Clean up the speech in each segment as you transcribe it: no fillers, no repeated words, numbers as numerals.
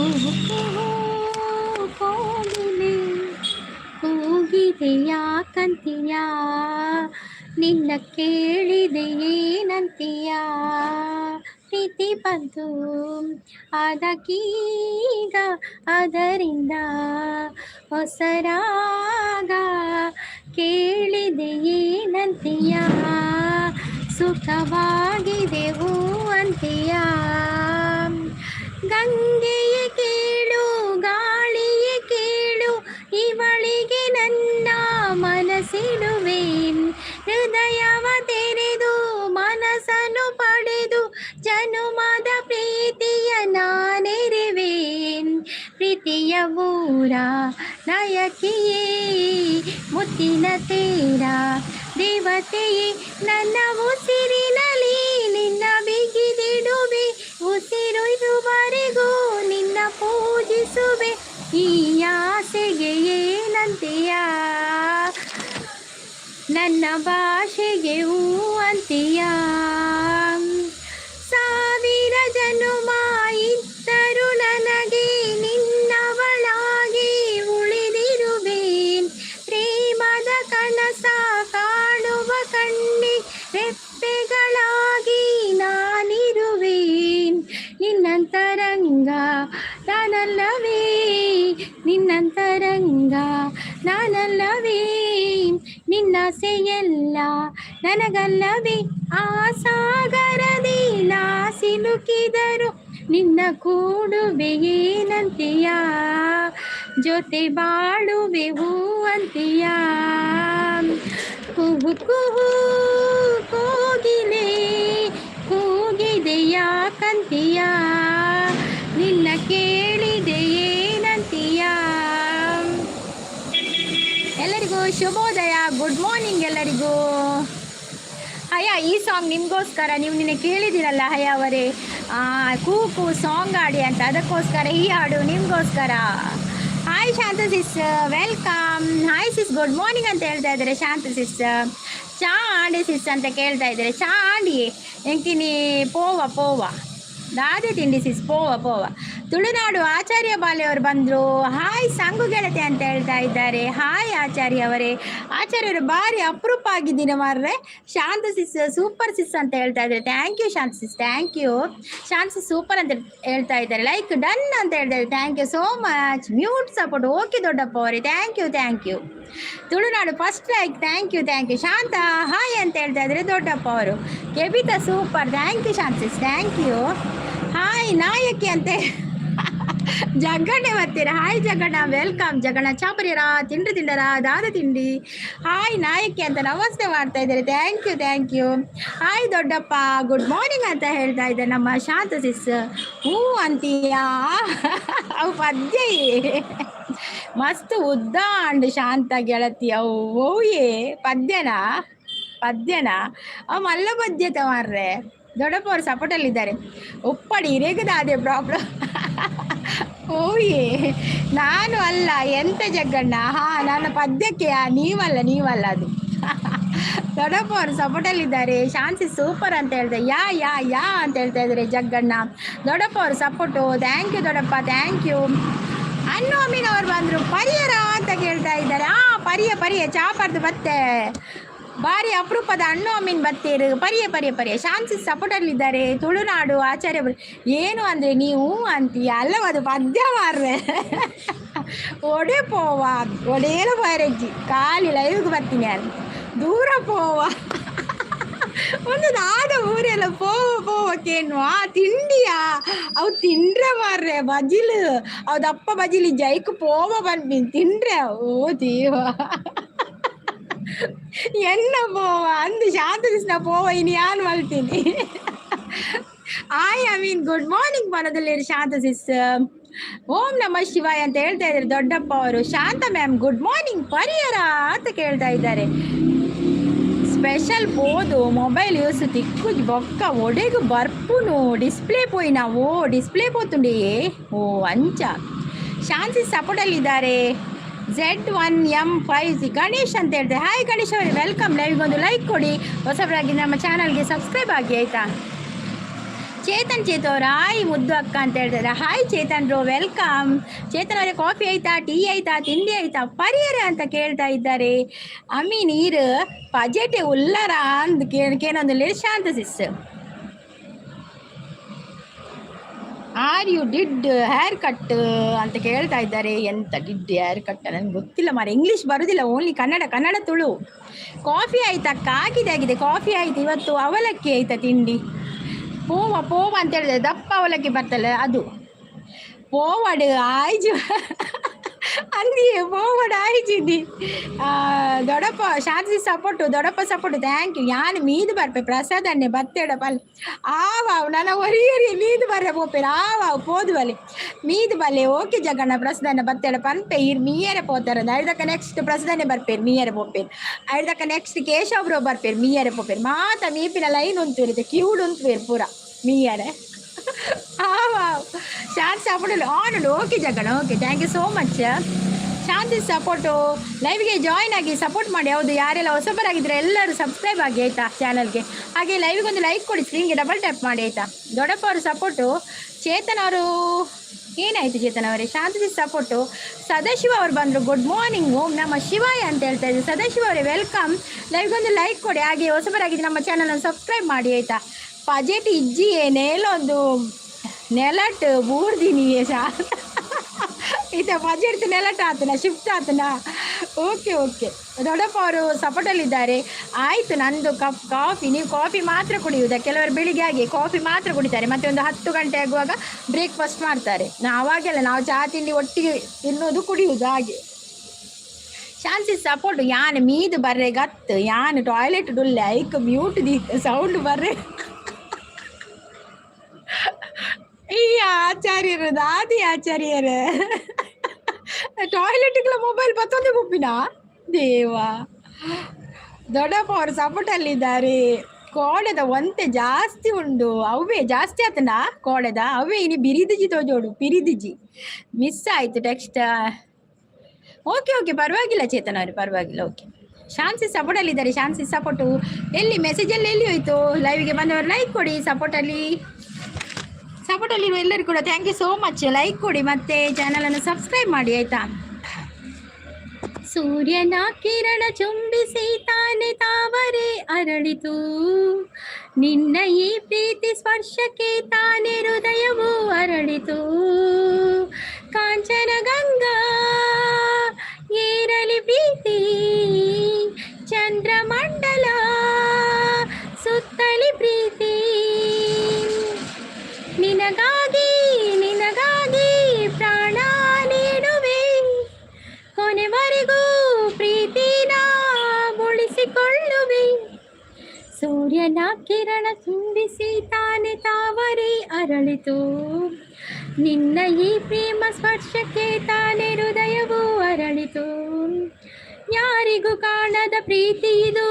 ಕುಹು ಕುಹೂ ಕೋಗಿಲೆ ಕೂಗಿದೆ ಯಾಕಂತೀಯ? ನಿನ್ನ ಕೇಳಿದೆ ಏನಂತೀಯ? ಪ್ರೀತಿ ಬಂತು ಅದಕ್ಕೀಗ, ಅದರಿಂದ ಹೊಸರಾಗ. ಕೇಳಿದೆ ಏನಂತೀಯ? ಸುಖವಾಗಿದೆ ಹೂ ಅಂತೀಯ? ಗಂಗೆಯೇ ಕೇಳು, ಗಾಳಿಯೇ ಕೇಳು, ಇವಳಿಗೆ ನನ್ನ ಮನಸ್ಸಿಡುವೆ. ಹೃದಯವ ತೆರೆದು ಮನಸ್ಸನ್ನು ಪಡೆದು ಜನುಮದ ಪ್ರೀತಿಯ ನಾನೆರೆವೆ. ಪ್ರೀತಿಯ ಊರ ನಾಯಕಿಯೇ, ಮುತ್ತಿನ ತೇರ ದೇವತೆಯೇ, ನನ್ನ ಉಸಿರಿನಲ್ಲಿ ನಿನ್ನ ಬಿಗಿದಿಡುವೆ. ಉಸಿರು ಇರುವರೆಗೂ ನಿನ್ನ ಪೂಜಿಸುವೆ. ಈ ಆಸೆಗೆ ಏನಂತೀಯ? ನನ್ನ ಭಾಷೆಗೆ ಹೂ ಅಂತೀಯ? ಸಾವಿರ ಜನುಮ ಇದ್ದರು ನನಗೆ ನಿನ್ನವಳಾಗಿ ಉಳಿದಿರುವೆ. ಪ್ರೇಮದ ಕನಸ ಕಾಣುವ ಕಣ್ಣಿ ರೆಪ್ಪೆಗಳಾಗಿ ನಾನಿರುವೆ. ನಿನ್ನಂತರಂಗ ನಾನಲ್ಲವೇ? ನಿನ್ನಂತರಂಗ ನಾನಲ್ಲವೇ? ನಿನ್ನಾಸೆಯೆಲ್ಲ ನನಗಲ್ಲವೇ? ಆ ಸಾಗರದಿ ನಾ ಸಿಲುಕಿದರು ನಿನ್ನ ಕೂಡುವೆ. ಏನಂತೀಯ? ಜೊತೆ ಬಾಳುವೆ, ಹೂ ಅಂತೀಯ? ಕುಹು ಕುಹು ಕೋಗಿಲೆ ಕೂಗಿದೆ ಯಾಕಂತೀಯ? ನಿನ್ನ ಕೇಳಿದೆ ಏನಂತೀಯ? ಎಲ್ಲರಿಗೂ ಶುಭೋದಯ, ಗುಡ್ ಮಾರ್ನಿಂಗ್ ಎಲ್ಲರಿಗೂ. ಹಯ, ಈ ಸಾಂಗ್ ನಿಮಗೋಸ್ಕರ. ನೀವು ನಿನ್ನೆ ಕೇಳಿದಿರಲ್ಲ ಹಯ ಅವರೇ, ಕೂಕು ಸಾಂಗ್ ಹಾಡಿ ಅಂತ. ಅದಕ್ಕೋಸ್ಕರ ಈ ಹಾಡು ನಿಮಗೋಸ್ಕರ. ಹಾಯ್ ಶಾಂತ sis, welcome. Hi sis, good morning ಅಂತ ಹೇಳ್ತಾ ಇದ್ದಾರೆ ಶಾಂತ ಸಿಸ್. ಚಾ ಆಂಡಿ ಸಿಸ್ ಅಂತ ಕೇಳ್ತಾ ಇದ್ದಾರೆ. ಚಾ ಆಂಡಿ ಎಂಕಿನಿ. ಪೋವ ಪೋವ, ದಾದೆ ತಿಂಡಿ ಸಿಸ್? ಪೋವ ಪೋವ. ತುಳುನಾಡು ಆಚಾರ್ಯ ಬಾಲೆಯವರು ಬಂದರು. ಹಾಯ್ ಸಂಗು ಗೆಳತಿ ಅಂತ ಹೇಳ್ತಾ ಇದ್ದಾರೆ. ಹಾಯ್ ಆಚಾರ್ಯ ಅವರೇ. ಆಚಾರ್ಯರು ಭಾರಿ ಅಪರೂಪ ಆಗಿದ್ದೀನಿ ಮಾರ್ರೆ. ಶಾಂತ ಸಿಸ್ ಸೂಪರ್ ಸಿಸ್ ಅಂತ ಹೇಳ್ತಾ ಇದ್ದಾರೆ. Thank you Shanta sis, thank you. Shanta sis super ಅಂತ ಹೇಳ್ತಾ ಇದ್ದಾರೆ. ಲೈಕ್ ಡನ್ ಅಂತ ಹೇಳ್ತಾ ಇದ್ದಾರೆ. Thank you so much. Mute support, okay ದೊಡ್ಡಪ್ಪ ಅವರೇ. Thank you, thank you. Tulunadu first like, thank you, thank you. Shanta hi ಅಂತ ಹೇಳ್ತಾ ಇದ್ದಾರೆ ದೊಡ್ಡಪ್ಪ ಅವರು. ಕೆಬಿತ super, thank you Shanta sis, thank you. Hi ನಾಯಕಿ ಅಂತೆ ಜಗ್ಗಣ್ಣೆ ಬರ್ತೀರಾ. Hi Jagganna, welcome Jagganna. ಚಾಪರಿಯರ ತಿಂಡಿ ತಿಂಡರ? ದಾದ ತಿಂಡಿ? ಹಾಯ್ ನಾಯಕಿ ಅಂತ ನಮಸ್ತೆ ಮಾಡ್ತಾ ಇದ್ದಾರೆ. Thank you, thank you. Hi ದೊಡ್ಡಪ್ಪ, ಗುಡ್ ಮಾರ್ನಿಂಗ್ ಅಂತ ಹೇಳ್ತಾ ಇದ್ದಾರೆ ನಮ್ಮ ಶಾಂತ ಸಿಸ್. ಹ್ಞೂ ಅಂತೀಯಾ? ಅವು ಪದ್ಯ ಮಸ್ತ್ ಉದ್ದ ಅಂಡ್ ಶಾಂತ ಗೆಳತಿ. ಅವು ಓಯೇ ಪದ್ಯನಾ? ಪದ್ಯನಾ? ಅವು ಮಲ್ಲ ಪದ್ಯತೆ ಮಾರ್ರೆ. ದೊಡ್ಡಪ್ಪ ಅವರು ಸಪೋರ್ಟಲ್ಲಿದ್ದಾರೆ. ಉಪ್ಪಡಿ ಇರೇಗದ ಅದೇ ಪ್ರಾಬ್ಲಮ್. ಓಯೇ, ನಾನು ಅಲ್ಲ ಎಂತ ಜಗ್ಗಣ್ಣ? ಹಾ, ನನ್ನ ಪದ್ಯಕ್ಕೆ ನೀವಲ್ಲ, ನೀವಲ್ಲ ಅದು. ದೊಡ್ಡಪ್ಪ ಅವರು ಸಪೋರ್ಟಲ್ಲಿದ್ದಾರೆ. ಶಾಂತಿ ಸೂಪರ್ ಅಂತ ಹೇಳ್ದೆ. ಯಾ ಯಾ ಯಾ ಅಂತ ಹೇಳ್ತಾ ಇದ್ದಾರೆ ಜಗ್ಗಣ್ಣ. ದೊಡ್ಡಪ್ಪ ಅವರು ಸಪೋರ್ಟು. Thank you ದೊಡ್ಡಪ್ಪ, thank you. ಅನ್ನು ಅಮೀನ್ ಅವರು ಬಂದರು. ಪರಿಯರ ಅಂತ ಕೇಳ್ತಾ ಇದ್ದಾರೆ. ಆ ಪರಿಯ ಪರಿಯ, ಚಾಪರ್ದು ಬತ್ತೆ. ಭಾರಿ ಅಪರೂಪದ ಅಣ್ಣು ಅಮೀನ್ ಬತ್ತೀರು. ಪರಿಯ ಪರಿಯ ಪರಿಯ. ಶಾಂತಿ ಸಪೋರ್ಟಲ್ಲಿದ್ದಾರೆ. ತುಳುನಾಡು ಆಚಾರ್ಯ ಏನು ಅಂದರೆ ನೀವು ಅಂತೀಯ ಅಲ್ಲ, ಅದು ಪದ್ಯ ಮಾರ್ರೆ. ಒಡೆ ಪೋವ, ಒಡೇಲ ಬಾರಜ್ಜಿ ಖಾಲಿ ಲೈವ್ಗೆ ಬರ್ತೀನಿ ನಾನು. ದೂರ ಪೋವ, ಒಂದು ದಾದ ಊರೆಲ್ಲ ಪೋವ ಪೋವಕ್ಕೇನ್ವಾ? ತಿಂಡಿಯಾ? ಅವು ತಿಂಡ್ರೆ ಮಾರ್ರೆ ಬಜಿಲು. ಅವು ದಪ್ಪ ಬಜಿಲಿ ಜೈಕ್ ಪೋವ ಪನ್ಪಿನ್ ತಿಂಡ್ರೆ. ಓ ದೇವ, ಎನ್ನ ಪೋವ ಅಂದು ಶಾಂತ ದಿಸ್ನ ಪೋವ. ಇನ್ನು ಯಾನ್ ಮಲ್ತೀನಿ? I mean good morning ಮನದಲ್ಲಿ ಶಾಂತ ಸಿಸ್. ಓಂ ನಮ ಶಿವಾಯ ಅಂತ ಹೇಳ್ತಾ ಇದ್ದಾರೆ ದೊಡ್ಡಪ್ಪ ಅವರು. ಶಾಂತ ಮ್ಯಾಮ್ ಗುಡ್ ಮಾರ್ನಿಂಗ್, ಪರಿಯರ ಅಂತ ಕೇಳ್ತಾ ಇದ್ದಾರೆ. ಸ್ಪೆಷಲ್ ಪೋದು ಮೊಬೈಲ್ ಯೂಸ್ ತಿಕ್ಕು ಬೊಕ್ಕ ಒಡೆಗು ಬರ್ಪುನು. ಡಿಸ್ಪ್ಲೇ ಪೋಯಿ ನಾವು ಡಿಸ್ಪ್ಲೇ ಪೋತುಂಡಿ. ಓ ಅಂಚ ಶಾಂತಿ ಸಪೋರ್ಟಲ್ಲಿದ್ದಾರೆ. Z1M5 G Ganesh ಅಂತ ಹೇಳ್ತಾರೆ. ಹಾಯ್ ಗಣೇಶ್ ಅವರೇ, welcome. ಲೈವ್ಗೆ ಒಂದು ಲೈಕ್ ಕೊಡಿ. ಹೊಸಬರಾಗಿ ನಮ್ಮ ಚಾನಲ್ಗೆ ಸಬ್ಸ್ಕ್ರೈಬ್ ಆಗಿ, ಆಯಿತಾ? ಚೇತನ್ ಚೇತವ್ರು ಹಾಯ್ ಮುದ್ದು ಅಕ್ಕ ಅಂತ ಹೇಳ್ತಾರೆ. Hi Chetan bro, welcome. Chetan ಅವರೇ, ಕಾಫಿ ಆಯ್ತಾ, ಟೀ ಆಯ್ತಾ, ತಿಂಡಿ ಆಯ್ತಾ, ಪರಿಯರ ಅಂತ ಕೇಳ್ತಾ ಇದ್ದಾರೆ. ಅಮ್ಮಿ ನೀರು ಪಜೆಟೆ ಉಲ್ಲರ ಅಂದ್ ಕೇನೊಂದು Shanta sis. Are you did hair cut ಅಂತ ಕೇಳ್ತಾ ಇದ್ದಾರೆ. ಎಂತ did hair cut ನನಗೆ ಗೊತ್ತಿಲ್ಲ ಮಾರೆ, ಇಂಗ್ಲೀಷ್ ಬರೋದಿಲ್ಲ, ಓನ್ಲಿ ಕನ್ನಡ, ಕನ್ನಡ ತುಳು. ಕಾಫಿ ಆಯ್ತಾ ಅಕ್ಕ? ಆಗಿದೆ ಆಗಿದೆ, ಕಾಫಿ ಆಯ್ತು. ಇವತ್ತು ಅವಲಕ್ಕಿ ಆಯ್ತಾ ತಿಂಡಿ? ಪೋವ ಪೋವ ಅಂತ ಹೇಳಿದ್ರೆ ದಪ್ಪ ಅವಲಕ್ಕಿ ಬರ್ತಲ್ಲ ಅದು. ಪೋವಡು ಆಯ್ಜು ಅಂದಿಯೇ, ಪೋವಡು ಆಯ್ಜಿದ್ದಿ. ದೊಡ್ಡಪ್ಪ ಶಾಂತಿ ಸಪೋರ್ಟು, ದೊಡ್ಡಪ್ಪ ಸಪೋರ್ಟು, thank you. ಯಾನ್ ಮೀದು ಬರ್ಪೆ ಪ್ರಸಾದನ್ನೇ ಬತ್ತೇಡ ಪಲ್ ಆವಾವ್ ನನ್ನ ಒರಿಯರಿ ಮೀದು ಬರ್ರೆ ಪೋಪೇರು ಆವಾವ್ ಪೋದು ಬಲೆ ಮೀದು ಬಲೆ. ಓಕೆ ಜಗಣ್ಣ, ಪ್ರಸಾದನ್ನ ಬತ್ತೇಡ ಪನ್ಪೆ ಇರ್ ಮೀಯರೆ ಪೋತಾರ. ಐದಕ್ಕ ನೆಕ್ಸ್ಟ್ ಪ್ರಸಾದನ್ನೇ ಬರ್ಪೇರು, ಮೀಯರೆ ಪೋಪೇರು. ಐದಕ್ಕ ನೆಕ್ಸ್ಟ್ ಕೇಶವ್ರು ಬರ್ಪೇರು, ಮೀಯರೆ ಪೋಪೇರು. ಮಾತ ಮೀಪಿನ ಲೈನ್ ಉಂತು ಇರುತ್ತೆ, ಕ್ಯೂಡ್ ಉಂತುವೇರು ಪೂರ ಮೀಯರೆ. ಆವಾವ್ ಶಾಂತಿ support on. Okay Jaganna, okay, thank you so much. Shanti support, ಲೈವ್ಗೆ ಜಾಯ್ನ್ ಆಗಿ ಸಪೋರ್ಟ್ ಮಾಡಿ. ಹೌದು, ಯಾರೆಲ್ಲ ಹೊಸಬರಾಗಿದ್ದರೆ ಎಲ್ಲರೂ ಸಬ್ಸ್ಕ್ರೈಬ್ ಆಗಿ ಆಯಿತಾ ಚಾನಲ್ಗೆ. ಹಾಗೆ ಲೈವ್ಗೆ ಒಂದು ಲೈಕ್ ಕೊಡಿ, ಸ್ಕ್ರೀನ್ಗೆ ಡಬಲ್ ಟ್ಯಾಪ್ ಮಾಡಿ ಆಯಿತಾ. ದೊಡ್ಡಪ್ಪ ಅವರು ಸಪೋರ್ಟು, ಚೇತನ್ ಅವರು ಏನಾಯಿತು ಚೇತನ್ ಅವರೇ? ಶಾಂತಿ ಸಪೋರ್ಟು. ಸದಾಶಿವ ಅವರು ಬಂದರು, ಗುಡ್ ಮಾರ್ನಿಂಗ್, ಓಂ ನಮ ಶಿವಾಯ ಅಂತ ಹೇಳ್ತಾ ಇದ್ದಾರೆ. ಸದಾಶಿವ ಅವರೇ welcome. ಲೈವ್ಗೆ ಒಂದು ಲೈಕ್ ಕೊಡಿ, ಹಾಗೆ ಹೊಸಬರಾಗಿದ್ದು ನಮ್ಮ ಚಾನಲನ್ನು ಸಬ್ಸ್ಕ್ರೈಬ್ ಮಾಡಿ ಆಯಿತಾ. ಪಜೆಟ್ ಇಜ್ಜಿ ನೇಲೊಂದು ನೆಲಟ್ ಬೂರ್ದಿನಿ ಶಾ ಈತ ಬಜೆಟ್ ನೆಲಟ್ ಆತನ ಶಿಫ್ಟ್ ಆತನ. ಓಕೆ ಓಕೆ, ದೊಡ್ಡಪ್ಪ ಅವರು ಸಪೋರ್ಟಲ್ಲಿದ್ದಾರೆ. ಆಯಿತು, ನಂದು ಕಪ್ ಕಾಫಿ. ನೀವು ಕಾಫಿ ಮಾತ್ರ ಕುಡಿಯುವುದಾ? ಕೆಲವರು ಬೆಳಿಗ್ಗೆ ಹಾಗೆ ಕಾಫಿ ಮಾತ್ರ ಕುಡಿತಾರೆ, ಮತ್ತೆ ಒಂದು 10 ಗಂಟೆ ಆಗುವಾಗ ಬ್ರೇಕ್ಫಾಸ್ಟ್ ಮಾಡ್ತಾರೆ. ಆವಾಗೆಲ್ಲ ನಾವು ಚಹಾ ತಿಂಡಿ ಒಟ್ಟಿಗೆ ತಿನ್ನೋದು ಕುಡಿಯುವುದು ಹಾಗೆ. ಶಾಂತಿ ಸಪೋರ್ಟ್. ಯಾನ್ ಮೀದು ಬರ್ರೆ ಗತ್ತು, ಯಾನ್ ಟಾಯ್ಲೆಟ್ ಡುಲ್ಲೆ, ಐಕ್ ಮ್ಯೂಟ್ the sound ಬರ್ರೆ. ಈ ಆಚಾರ್ಯರು ದಾದಿ ಆಚಾರ್ಯರು ಟಾಯ್ಲೆಟ್ಗಳ ಮೊಬೈಲ್ ಬತ್ತೊಂದು ಗುಪ್ಪಿನ ದೇವ. ದೊಡ್ಡಪ್ಪ ಅವರು ಸಪೋರ್ಟಲ್ಲಿದ್ದಾರೆ. ಕೋಡೆದ ಒಂತೆ ಜಾಸ್ತಿ ಉಂಡು, ಅವೇ ಜಾಸ್ತಿ ಆತನ ಕೋಡೆದ ಅವೇ ಇನಿ ಬಿರಿದಿಜಿ ತೋಜೋಡು ಪಿರಿದಿಜಿ ಮಿಸ್ ಆಯ್ತು ಟೆಕ್ಸ್ಟ್. ಓಕೆ ಓಕೆ, ಪರವಾಗಿಲ್ಲ ಚೇತನ್ ಅವರು, ಪರವಾಗಿಲ್ಲ. ಓಕೆ, ಶಾನ್ಸಿ ಸಪೋರ್ಟಲ್ಲಿದ್ದಾರೆ. ಶಾನ್ಸಿ ಸಪೋರ್ಟು ಎಲ್ಲಿ? ಮೆಸೇಜಲ್ಲಿ ಎಲ್ಲಿ ಹೋಯ್ತು? ಲೈವ್ಗೆ ಬಂದವರು ಲೈಕ್ ಕೊಡಿ. ಸಪೋರ್ಟಲ್ಲಿರುವ ಎಲ್ಲರಿಗೂ ಕೂಡ thank you so much. Like ಕೊಡಿ ಮತ್ತು ಚಾನಲನ್ನು ಸಬ್ಸ್ಕ್ರೈಬ್ ಮಾಡಿ ಆಯಿತಾ. ಸೂರ್ಯನ ಕಿರಣ ಚುಂಬಿಸಿ ತಾನೆ ತಾವರೆ ಅರಳಿತು, ನಿನ್ನ ಈ ಪ್ರೀತಿ ಸ್ಪರ್ಶಕ್ಕೆ ತಾನೆ ಹೃದಯವು ಅರಳಿತು. ಕಾಂಚನ ಗಂಗಾ ಏರಲಿ ಪ್ರೀತಿ, ಚಂದ್ರಮಂಡಲ ಸುತ್ತಲಿ ಪ್ರೀತಿ. ನಿನಗಾಗಿ ನಿನಗಾಗಿ ಪ್ರಾಣ ನೀಡುವೆ, ಕೊನೆವರೆಗೂ ಪ್ರೀತಿನ ಉಳಿಸಿಕೊಳ್ಳುವೆ. ಸೂರ್ಯನ ಕಿರಣ ತುಂಬಿಸಿ ತಾನೆ ತಾವರೆ ಅರಳಿತು, ನಿನ್ನ ಈ ಪ್ರೇಮ ಸ್ಪರ್ಶಕ್ಕೆ ತಾನೆ ಹೃದಯವು ಅರಳಿತು. ಯಾರಿಗೂ ಕಾಣದ ಪ್ರೀತಿ ಇದು,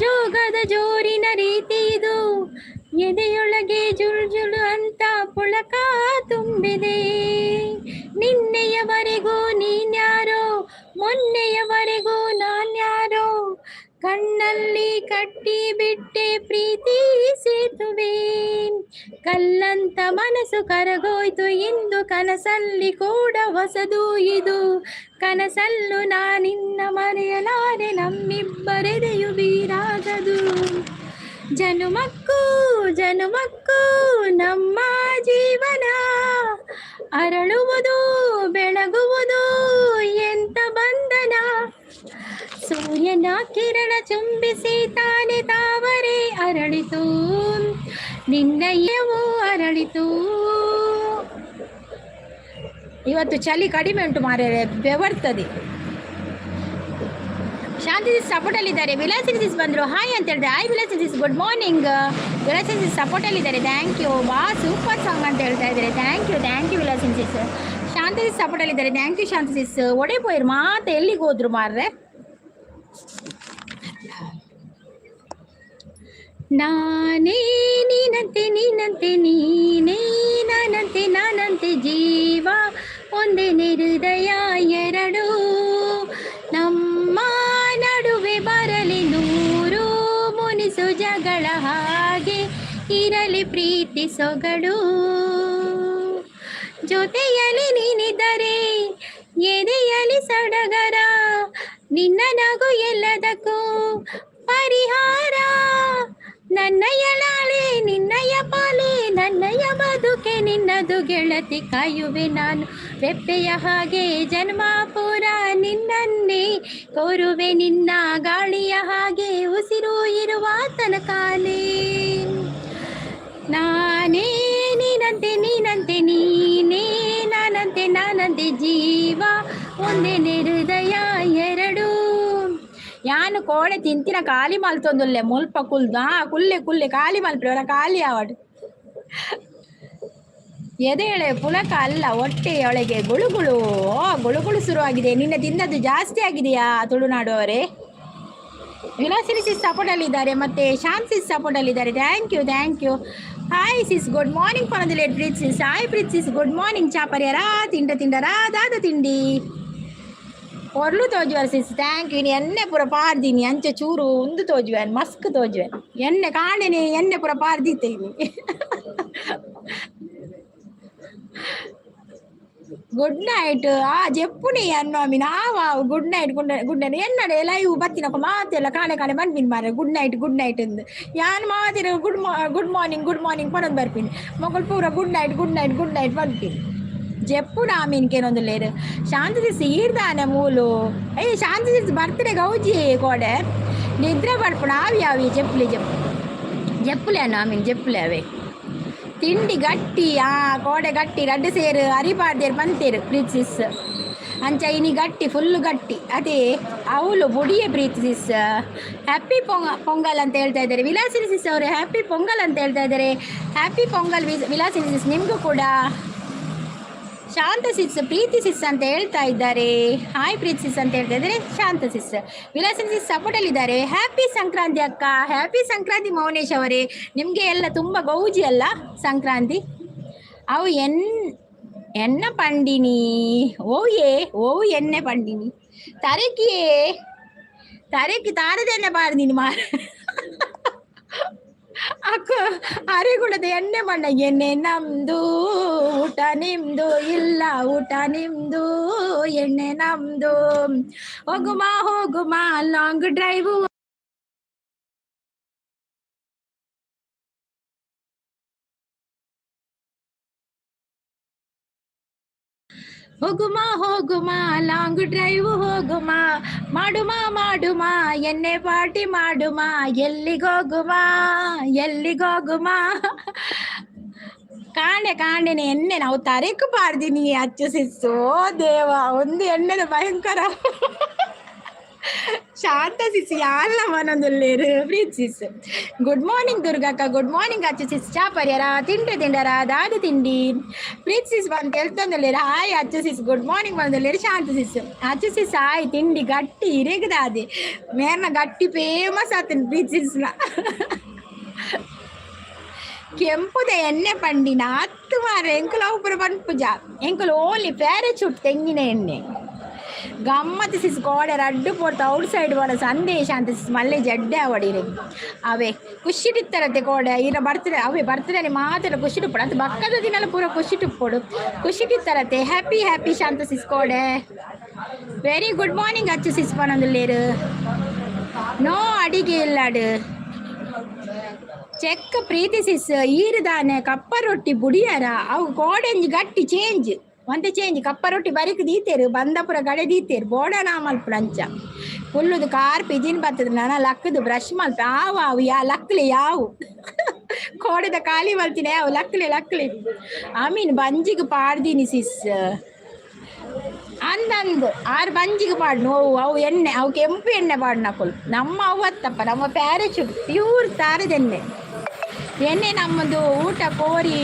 ಜೋಗದ ಜೋರಿನ ರೀತಿ ಇದು, ಎದೆಯೊಳಗೆ ಜುಲ್ ಜುಲು ಅಂತ ಪುಳಕ ತುಂಬಿದೆ. ನಿನ್ನೆಯವರೆಗೂ ನೀನ್ಯಾರೋ, ಮೊನ್ನೆಯವರೆಗೂ ನಾನ್ಯಾರೋ, ಕಣ್ಣಲ್ಲಿ ಕಟ್ಟಿ ಬಿಟ್ಟೆ ಪ್ರೀತಿ ಸೇತುವೆ. ಕಲ್ಲಂತ ಮನಸ್ಸು ಕರಗೋಯ್ತು ಇಂದು, ಕನಸಲ್ಲಿ ಕೂಡ ಹೊಸದು ಇದು. ಕನಸಲ್ಲೂ ನಾನಿನ್ನ ಮರೆಯಲಾರೆ, ನಮ್ಮಿಬ್ಬರೆದೆಯು ಬೀರಾಗದು. ಜನುಮಕ್ಕೂ ಜನುಮಕ್ಕೂ ನಮ್ಮ ಜೀವನ ಅರಳುವುದು ಬೆಳಗುವುದು ಎಂತ ಬಂಧನ. ಸೂರ್ಯನ ಕಿರಣ ಚುಂಬಿಸಿ ತಾನೆ ತಾವರೆ ಅರಳಿತು, ನಿನ್ನಯವು ಅರಳಿತು. ಇವತ್ತು ಚಳಿ ಕಡಿಮೆ ಉಂಟು ಮಾರ್ರೆ, ಬೆವರ್ತದೆ. ಶಾಂತಿ ಸಪೋರ್ಟಲ್ಲಿದ್ದಾರೆ. ವಿಲಾಸಿನಿ ಸಿಸ್ ಬಂದರು, ಹಾಯ್ ಅಂತ ಹೇಳಿದೆ. Hi Vilasini sis, good morning. Vilasini sis ಸಪೋರ್ಟಲ್ಲಿದ್ದಾರೆ, thank you. ವಾ, ಸೂಪರ್ ಸಾಂಗ್ ಅಂತ ಹೇಳ್ತಾ ಇದ್ದಾರೆ. Thank you, thank you Vilasini ಸಿಸ್. ಶಾಂತಿ ಸಿಸ್ ಸಪೋರ್ಟಲ್ಲಿದ್ದಾರೆ, thank you Shanti sis. ಒಡೆ ಪೋಯಿರು ಮಾತ, ಎಲ್ಲಿಗೆ ಹೋದ್ರು ಮಾರ್ರೆ? ನಾನೇ ನೀನಂತೆ ನೀನಂತೆ ನೀನೇ ನಾನಂತೆ ನಾನಂತೆ, ಜೀವ ಒಂದೇ ಹೃದಯ ಎರಡು. ನಮ್ಮ ನಡುವೆ ಬರಲಿ ನೂರು ಮುನಿಸು ಜಗಳ, ಹಾಗೆ ಇರಲಿ ಪ್ರೀತಿ ಸೊಗಡು. ಜೊತೆಯಲ್ಲಿ ನೀನಿದ್ದರೆ ಎದೆಯಲ್ಲಿ ಸಡಗರ, ನಿನ್ನ ನಗು ಎಲ್ಲದಕ್ಕೂ ಪರಿಹಾರ. ನನ್ನಯ ಲಾಳೆ, ನಿನ್ನಯ ಪಾಲೆ, ನನ್ನಯ ಬದುಕೆ ನಿನ್ನದು ಗೆಳತಿ. ಕಾಯುವೆ ನಾನು ರೆಪ್ಪೆಯ ಹಾಗೆ ಜನ್ಮ ಪೂರ ನಿನ್ನನ್ನೇ, ಕೋರುವೆ ನಿನ್ನ ಗಾಳಿಯ ಹಾಗೆ ಉಸಿರು ಇರುವ ತನಕಾಲೇ. ನಾನೇ ನೀನಂತೆ, ನೀನಂತೆ ನೀನೇ, ನಾನಂತೆ ನಾನಂತೆ, ಜೀವ ಒಂದೇ, ಹೃದಯ ಎರಡು. ಯಾನು ಕೋಡೆ ತಿಂತಿನ ಖಾಲಿ ಮಲ್ತೊಂದುಲ್ಲೆ ಮುಲ್ಪ ಕುಲ್ದು. ಆ ಕುಲ್ಲೆ ಕುಲ್ಲೆ, ಖಾಲಿ ಮಲ್ಪೆ ಖಾಲಿ ಆವಡ್. ಎದೆಳೆ ಪುಳಕ ಅಲ್ಲ, ಹೊಟ್ಟೆಯೊಳಗೆ ಗುಳುಗುಳು. ಓ, ಗುಳುಗುಳು ಶುರುವಾಗಿದೆ. ನಿನ್ನೆ ತಿಂದದ್ದು ಜಾಸ್ತಿ ಆಗಿದೆಯಾ ತುಳುನಾಡು ಅವರೇ? ವಿಲಾಸಿನಿ ಸಿಸ್ ಸಪೋರ್ಟಲ್ಲಿದ್ದಾರೆ ಮತ್ತೆ ಶಾಂತ್ ಸಿಸ್ ಸಪೋರ್ಟಲ್ಲಿದ್ದಾರೆ. Thank you, thank you. Hi sis, good morning ಪನದಲೇಟ್ Preeth sis. Hi Preeth sis, good morning. ಚಾಪರ್ಯರಾ ತಿಂಡ ತಿಂಡರಾ? ದಾದ ತಿಂಡಿ? ಪೊರ್ಲು ತೋಜುವರ್ ಸಿಸ್, thank you. ಎಣ್ಣೆ ಪೂರ ಪಾರ್ದೀನಿ ಅಂಚೆ ಚೂರು ಉಂದು ತೋಜುವೆನ್, ಮಸ್ಕ್ ತೋಜುವೆನ್. ಎಣ್ಣೆ ಕಾಣೆನೆ, ಎಣ್ಣೆ ಪೂರ ಪಾರ್ದೀತೆ. Good night. ಆ ಜೆಪ್ಪುನಿ ಅನ್ನೋಮಿ ನಾವ good night, good good night. ಎನ್ನಡೆ ಲೈವ್ ಬತ್ತಿನಕ ಮಾತೆಲ್ಲ ಕಾಣೆ ಕಾಣೆ ಬಂದ್ಬಿನ್ ಮಾರೆ. ಗುಡ್ ನೈಟ್, ಗುಡ್ ನೈಟ್ ಅಂದ್ ಯಾನ್ ಮಾತಿನ. Good morning, good morning ಪನೊಂದು ಬರ್ಪಿನಿ. Mughal ಪೂರ good night, good night, good night ಪನ್ಪಿನಿ. Jeppu ನಾಮಿನ್ಕೇನೊಂದು ಲೇರು. ಶಾಂತಿ ಸಿಸ್ ಈರ್ದಾನೆ ಮೂಲು. ಏಯ್, ಶಾಂತಿ ಸಿಸ್ ಬರ್ತ್ಡೇ ಗೌಜಿ ಕೋಡೆ. ನಿದ್ರೆ ಬರ್ಪುಣ ಆವಿ ಆವಿ. ಜೆಪ್ಪುಲೆ ಜೆಪ್ಪು ಜೆಪ್ಪುಲೆ ಅನ್ನ ಆಮೀನ್ ಜೆಪ್ಪುಲೆ ಅವೇ. ತಿಂಡಿ ಗಟ್ಟಿ. ಆ ಕೋಡೆ ಗಟ್ಟಿ ರಡ್ಡು ಸೇರು ಅರಿ ಪಾಡ್ದೇರು ಪಂತೇರು ಪ್ರೀತ್ ಸಿಸ್. ಅಂಚ ಇನಿ ಗಟ್ಟಿ, ಫುಲ್ ಗಟ್ಟಿ. ಅದೇ ಅವಳು ಬುಡಿಯ. ಪ್ರೀತಿ ಸಿಸ್ ಹ್ಯಾಪಿ ಪೊಂಗಲ್ ಅಂತ ಹೇಳ್ತಾ ಇದ್ದಾರೆ. ವಿಲಾಸಿನಿ ಸಿಸ್ ಅವರು ಹ್ಯಾಪಿ ಪೊಂಗಲ್ ಅಂತ ಹೇಳ್ತಾ ಇದ್ದಾರೆ. ಹ್ಯಾಪಿ ಪೊಂಗಲ್ ವಿಲಾಸಿನಿ ಸಿಸ್, ನಿಮಗೂ ಕೂಡ. ಶಾಂತ ಸಿಸ್, ಪ್ರೀತಿ ಸಿಸ್ ಅಂತ ಹೇಳ್ತಾ ಇದ್ದಾರೆ. ಹಾಯ್ ಪ್ರೀತಿ ಸಿಸ್ ಅಂತ ಹೇಳ್ತಾ ಇದ್ದಾರೆ ಶಾಂತ ಸಿಸ್. ವಿಲಾಸಿನಿ ಸಿಸ್ ಸಪೋರ್ಟಲ್ಲಿದ್ದಾರೆ. ಹ್ಯಾಪಿ ಸಂಕ್ರಾಂತಿ ಅಕ್ಕ. ಹ್ಯಾಪಿ ಸಂಕ್ರಾಂತಿ ಮೌನೇಶ್ ಅವರೇ. ನಿಮಗೆ ಎಲ್ಲ ತುಂಬ ಗೌಜಿ ಅಲ್ಲ ಸಂಕ್ರಾಂತಿ? ಅವು ಎನ್ ಎನ್ನ ಪಂಡಿನಿ? ಓ ಏ ಓ ಎಣ್ಣೆ ಪಂಡಿನಿ ತರಕಿಯೇ ತರಕಿ ತಾರದೆಣ್ಣೆ ಬಾರ್ದಿನಿ ಮಾರ. ಅಕ್ಕ ಅರೆಗುಳದ ಎಣ್ಣೆ ಮಣ್ಣ. ಎಣ್ಣೆ ನಮ್ದು, ಊಟ ನಿಮ್ದು. ಇಲ್ಲ, ಊಟ ನಿಮ್ದು, ಎಣ್ಣೆ ನಮ್ದು. ಹೋಗುಮ ಹೋಗುಮ ಲಾಂಗ್ ಡ್ರೈವ್. ಹೋಗುಮ ಹೋಗುಮ ಲಾಂಗ್ ಡ್ರೈವ್ ಹೋಗುಮ, ಮಾಡುಮ ಮಾಡುಮ ಎಣ್ಣೆ ಪಾರ್ಟಿ ಮಾಡುಮ, ಎಲ್ಲಿಗೋಗುಮ ಎಲ್ಲಿಗೋಗುಮ. ಕಾಣೆ ಕಾಣೆನೆ ಎಣ್ಣೆ ನಾವು ತರಕು ಪಾರ್ದಿನಿ ಅಚ್ಚು ಸಿಸ್ಸು. ದೇವ, ಒಂದು ಎಣ್ಣೆದ ಭಯಂಕರ. ಶಾಂತ ಸಿಸ್ ಯಾಲ್ಲ ಮನೊಂದುಲ್ಲೇರು. Preet sis good morning. ದುರ್ಗಕ್ಕ ಗುಡ್ ಮಾರ್ನಿಂಗ್. ಅಚ್ಚು ಸಿಸ್ ಚಾ ಪರ್ಯರ? ತಿಂಡಿ ತಿಂಡರ? ದಾದ ತಿಂಡಿ? ಪ್ರೀತ್ ಸಿಸ್ ಬಂದು ತೆಲ್ತೊಂದುಲ್ಲೇರು. ಹಾಯ್ ಅಚ್ಚು ಸಿಸ್, ಗುಡ್ ಮಾರ್ನಿಂಗ್ ಬಂದುಲ್ಲೇರು ಶಾಂತ ಸಿಸ್. ಅಚ್ಚು ಸಿಸ್ ಹಾಯ್. ತಿಂಡಿ ಗಟ್ಟಿ ಇರೆಗದಾದೆ. ಮೇರ್ನ ಗಟ್ಟಿ ಫೇಮಸ್ ಆತನ ಪ್ರೀತ್ ಸಿಸ್ನ. ಕೆಂಪುದ ಎಣ್ಣೆ ಪಂಡಿನ ಹತ್ತು ಮಾರ. ಎಂಕುಲು ಅವು ಪನ್ಪುಜ. ಎಂಕುಲು ಓನ್ಲಿ ಪ್ಯಾರಾಚೂಟ್ ತೆಂಗಿನ ಎಣ್ಣೆ. ಗಮ್ಮತ್ ಸಿಸ್. ಗೋಡೆ ರಡ್ಡು ಪೋರ್ತು ಔಟ್ ಸೈಡ್ ಬೋಡ ಸಂದೇಶ ಅಂತ ಸಿಸ್. ಮಲ್ಲೆ ಜಡ್ಡೆ ಅವಡಿರಿ ಅವೇ ಖುಷಿಟಿತ್ತರತೆ ಕೋಡೆ. ಇರ ಬರ್ತದೆ ಅವೇ ಬರ್ತದೆ ಮಾತ್ರ ಖುಷಿಟುಪ್ಪಡು ಅದು. ಬಕ್ಕದ ದಿನ ಪೂರ ಖುಷಿಟುಪ್ಪಡು ಖುಷಿಟಿತ್ತರತೆ. ಹ್ಯಾಪಿ ಹ್ಯಾಪಿ ಶಾಂತ ಸಿಸ್ ಕೋಡೆ. ವೆರಿ ಗುಡ್ ಮಾರ್ನಿಂಗ್ ಅಚ್ಚು ಸಿಸ್ ಪನೊಂದುಲ್ಲೇರು. ನೋ ಅಡಿಗೆ ಇಲ್ಲಾಡು. ಚೆಕ್ಕ ಪ್ರೀತಿ ಸಿಸ್ ಈರುದಾನೆ ಕಪ್ಪ ರೊಟ್ಟಿ ಬುಡಿಯರ? ಅವು ಕೋಡೆಂಜಿ ಗಟ್ಟಿ ಚೇಂಜ್ ಒಂತೆ ಚೇಂಜ್. ಕಪ್ಪ ರೊಟ್ಟಿ ಬರಿಕ್ ದೀತೇರು, ಬಂದಪುರ ಗಡೆ ದೀತೇರು. ಬೋಡ ಮಲ್ಪುಡು ಅಂಚ ಫುಲ್ಲುದು ಕಾರ್ ಪಿಜಿನ್ ಬರ್ತದೆ. ನಾನ ಲಕ್ಕದು ಬ್ರಷ್ ಮಲ್ಪ. ಆವು ಅವು ಯಾ ಲಕ್ಲೆ ಯಾವು ಕೋಡೆದ ಖಾಲಿ ಮಲ್ತಿನಿ. ಅವು ಲಕ್ಲೆ ಲಕ್ಲೆ. ಆಮೀನ್ ಬಂಜಿಗೆ ಪಾಡ್ದೀನಿ ಸಿಸ್ ಅಂದಂದು ಆರು ಬಂಜಿಗೆ ಪಾಡ್ನು. ಅವು ಅವು ಎಣ್ಣೆ, ಅವು ಕೆಂಪು ಎಣ್ಣೆ ಪಾಡ್ನಕುಲು. ನಮ್ಮ ಅವತ್ತಪ್ಪ ನಮ್ಮ ಪ್ಯಾರಾಚೂಟ್ ಪ್ಯೂರ್ ತಾರದ ಎಣ್ಣೆ. ಎಣ್ಣೆ ನಮ್ಮದು ಊಟ ಕೋರಿ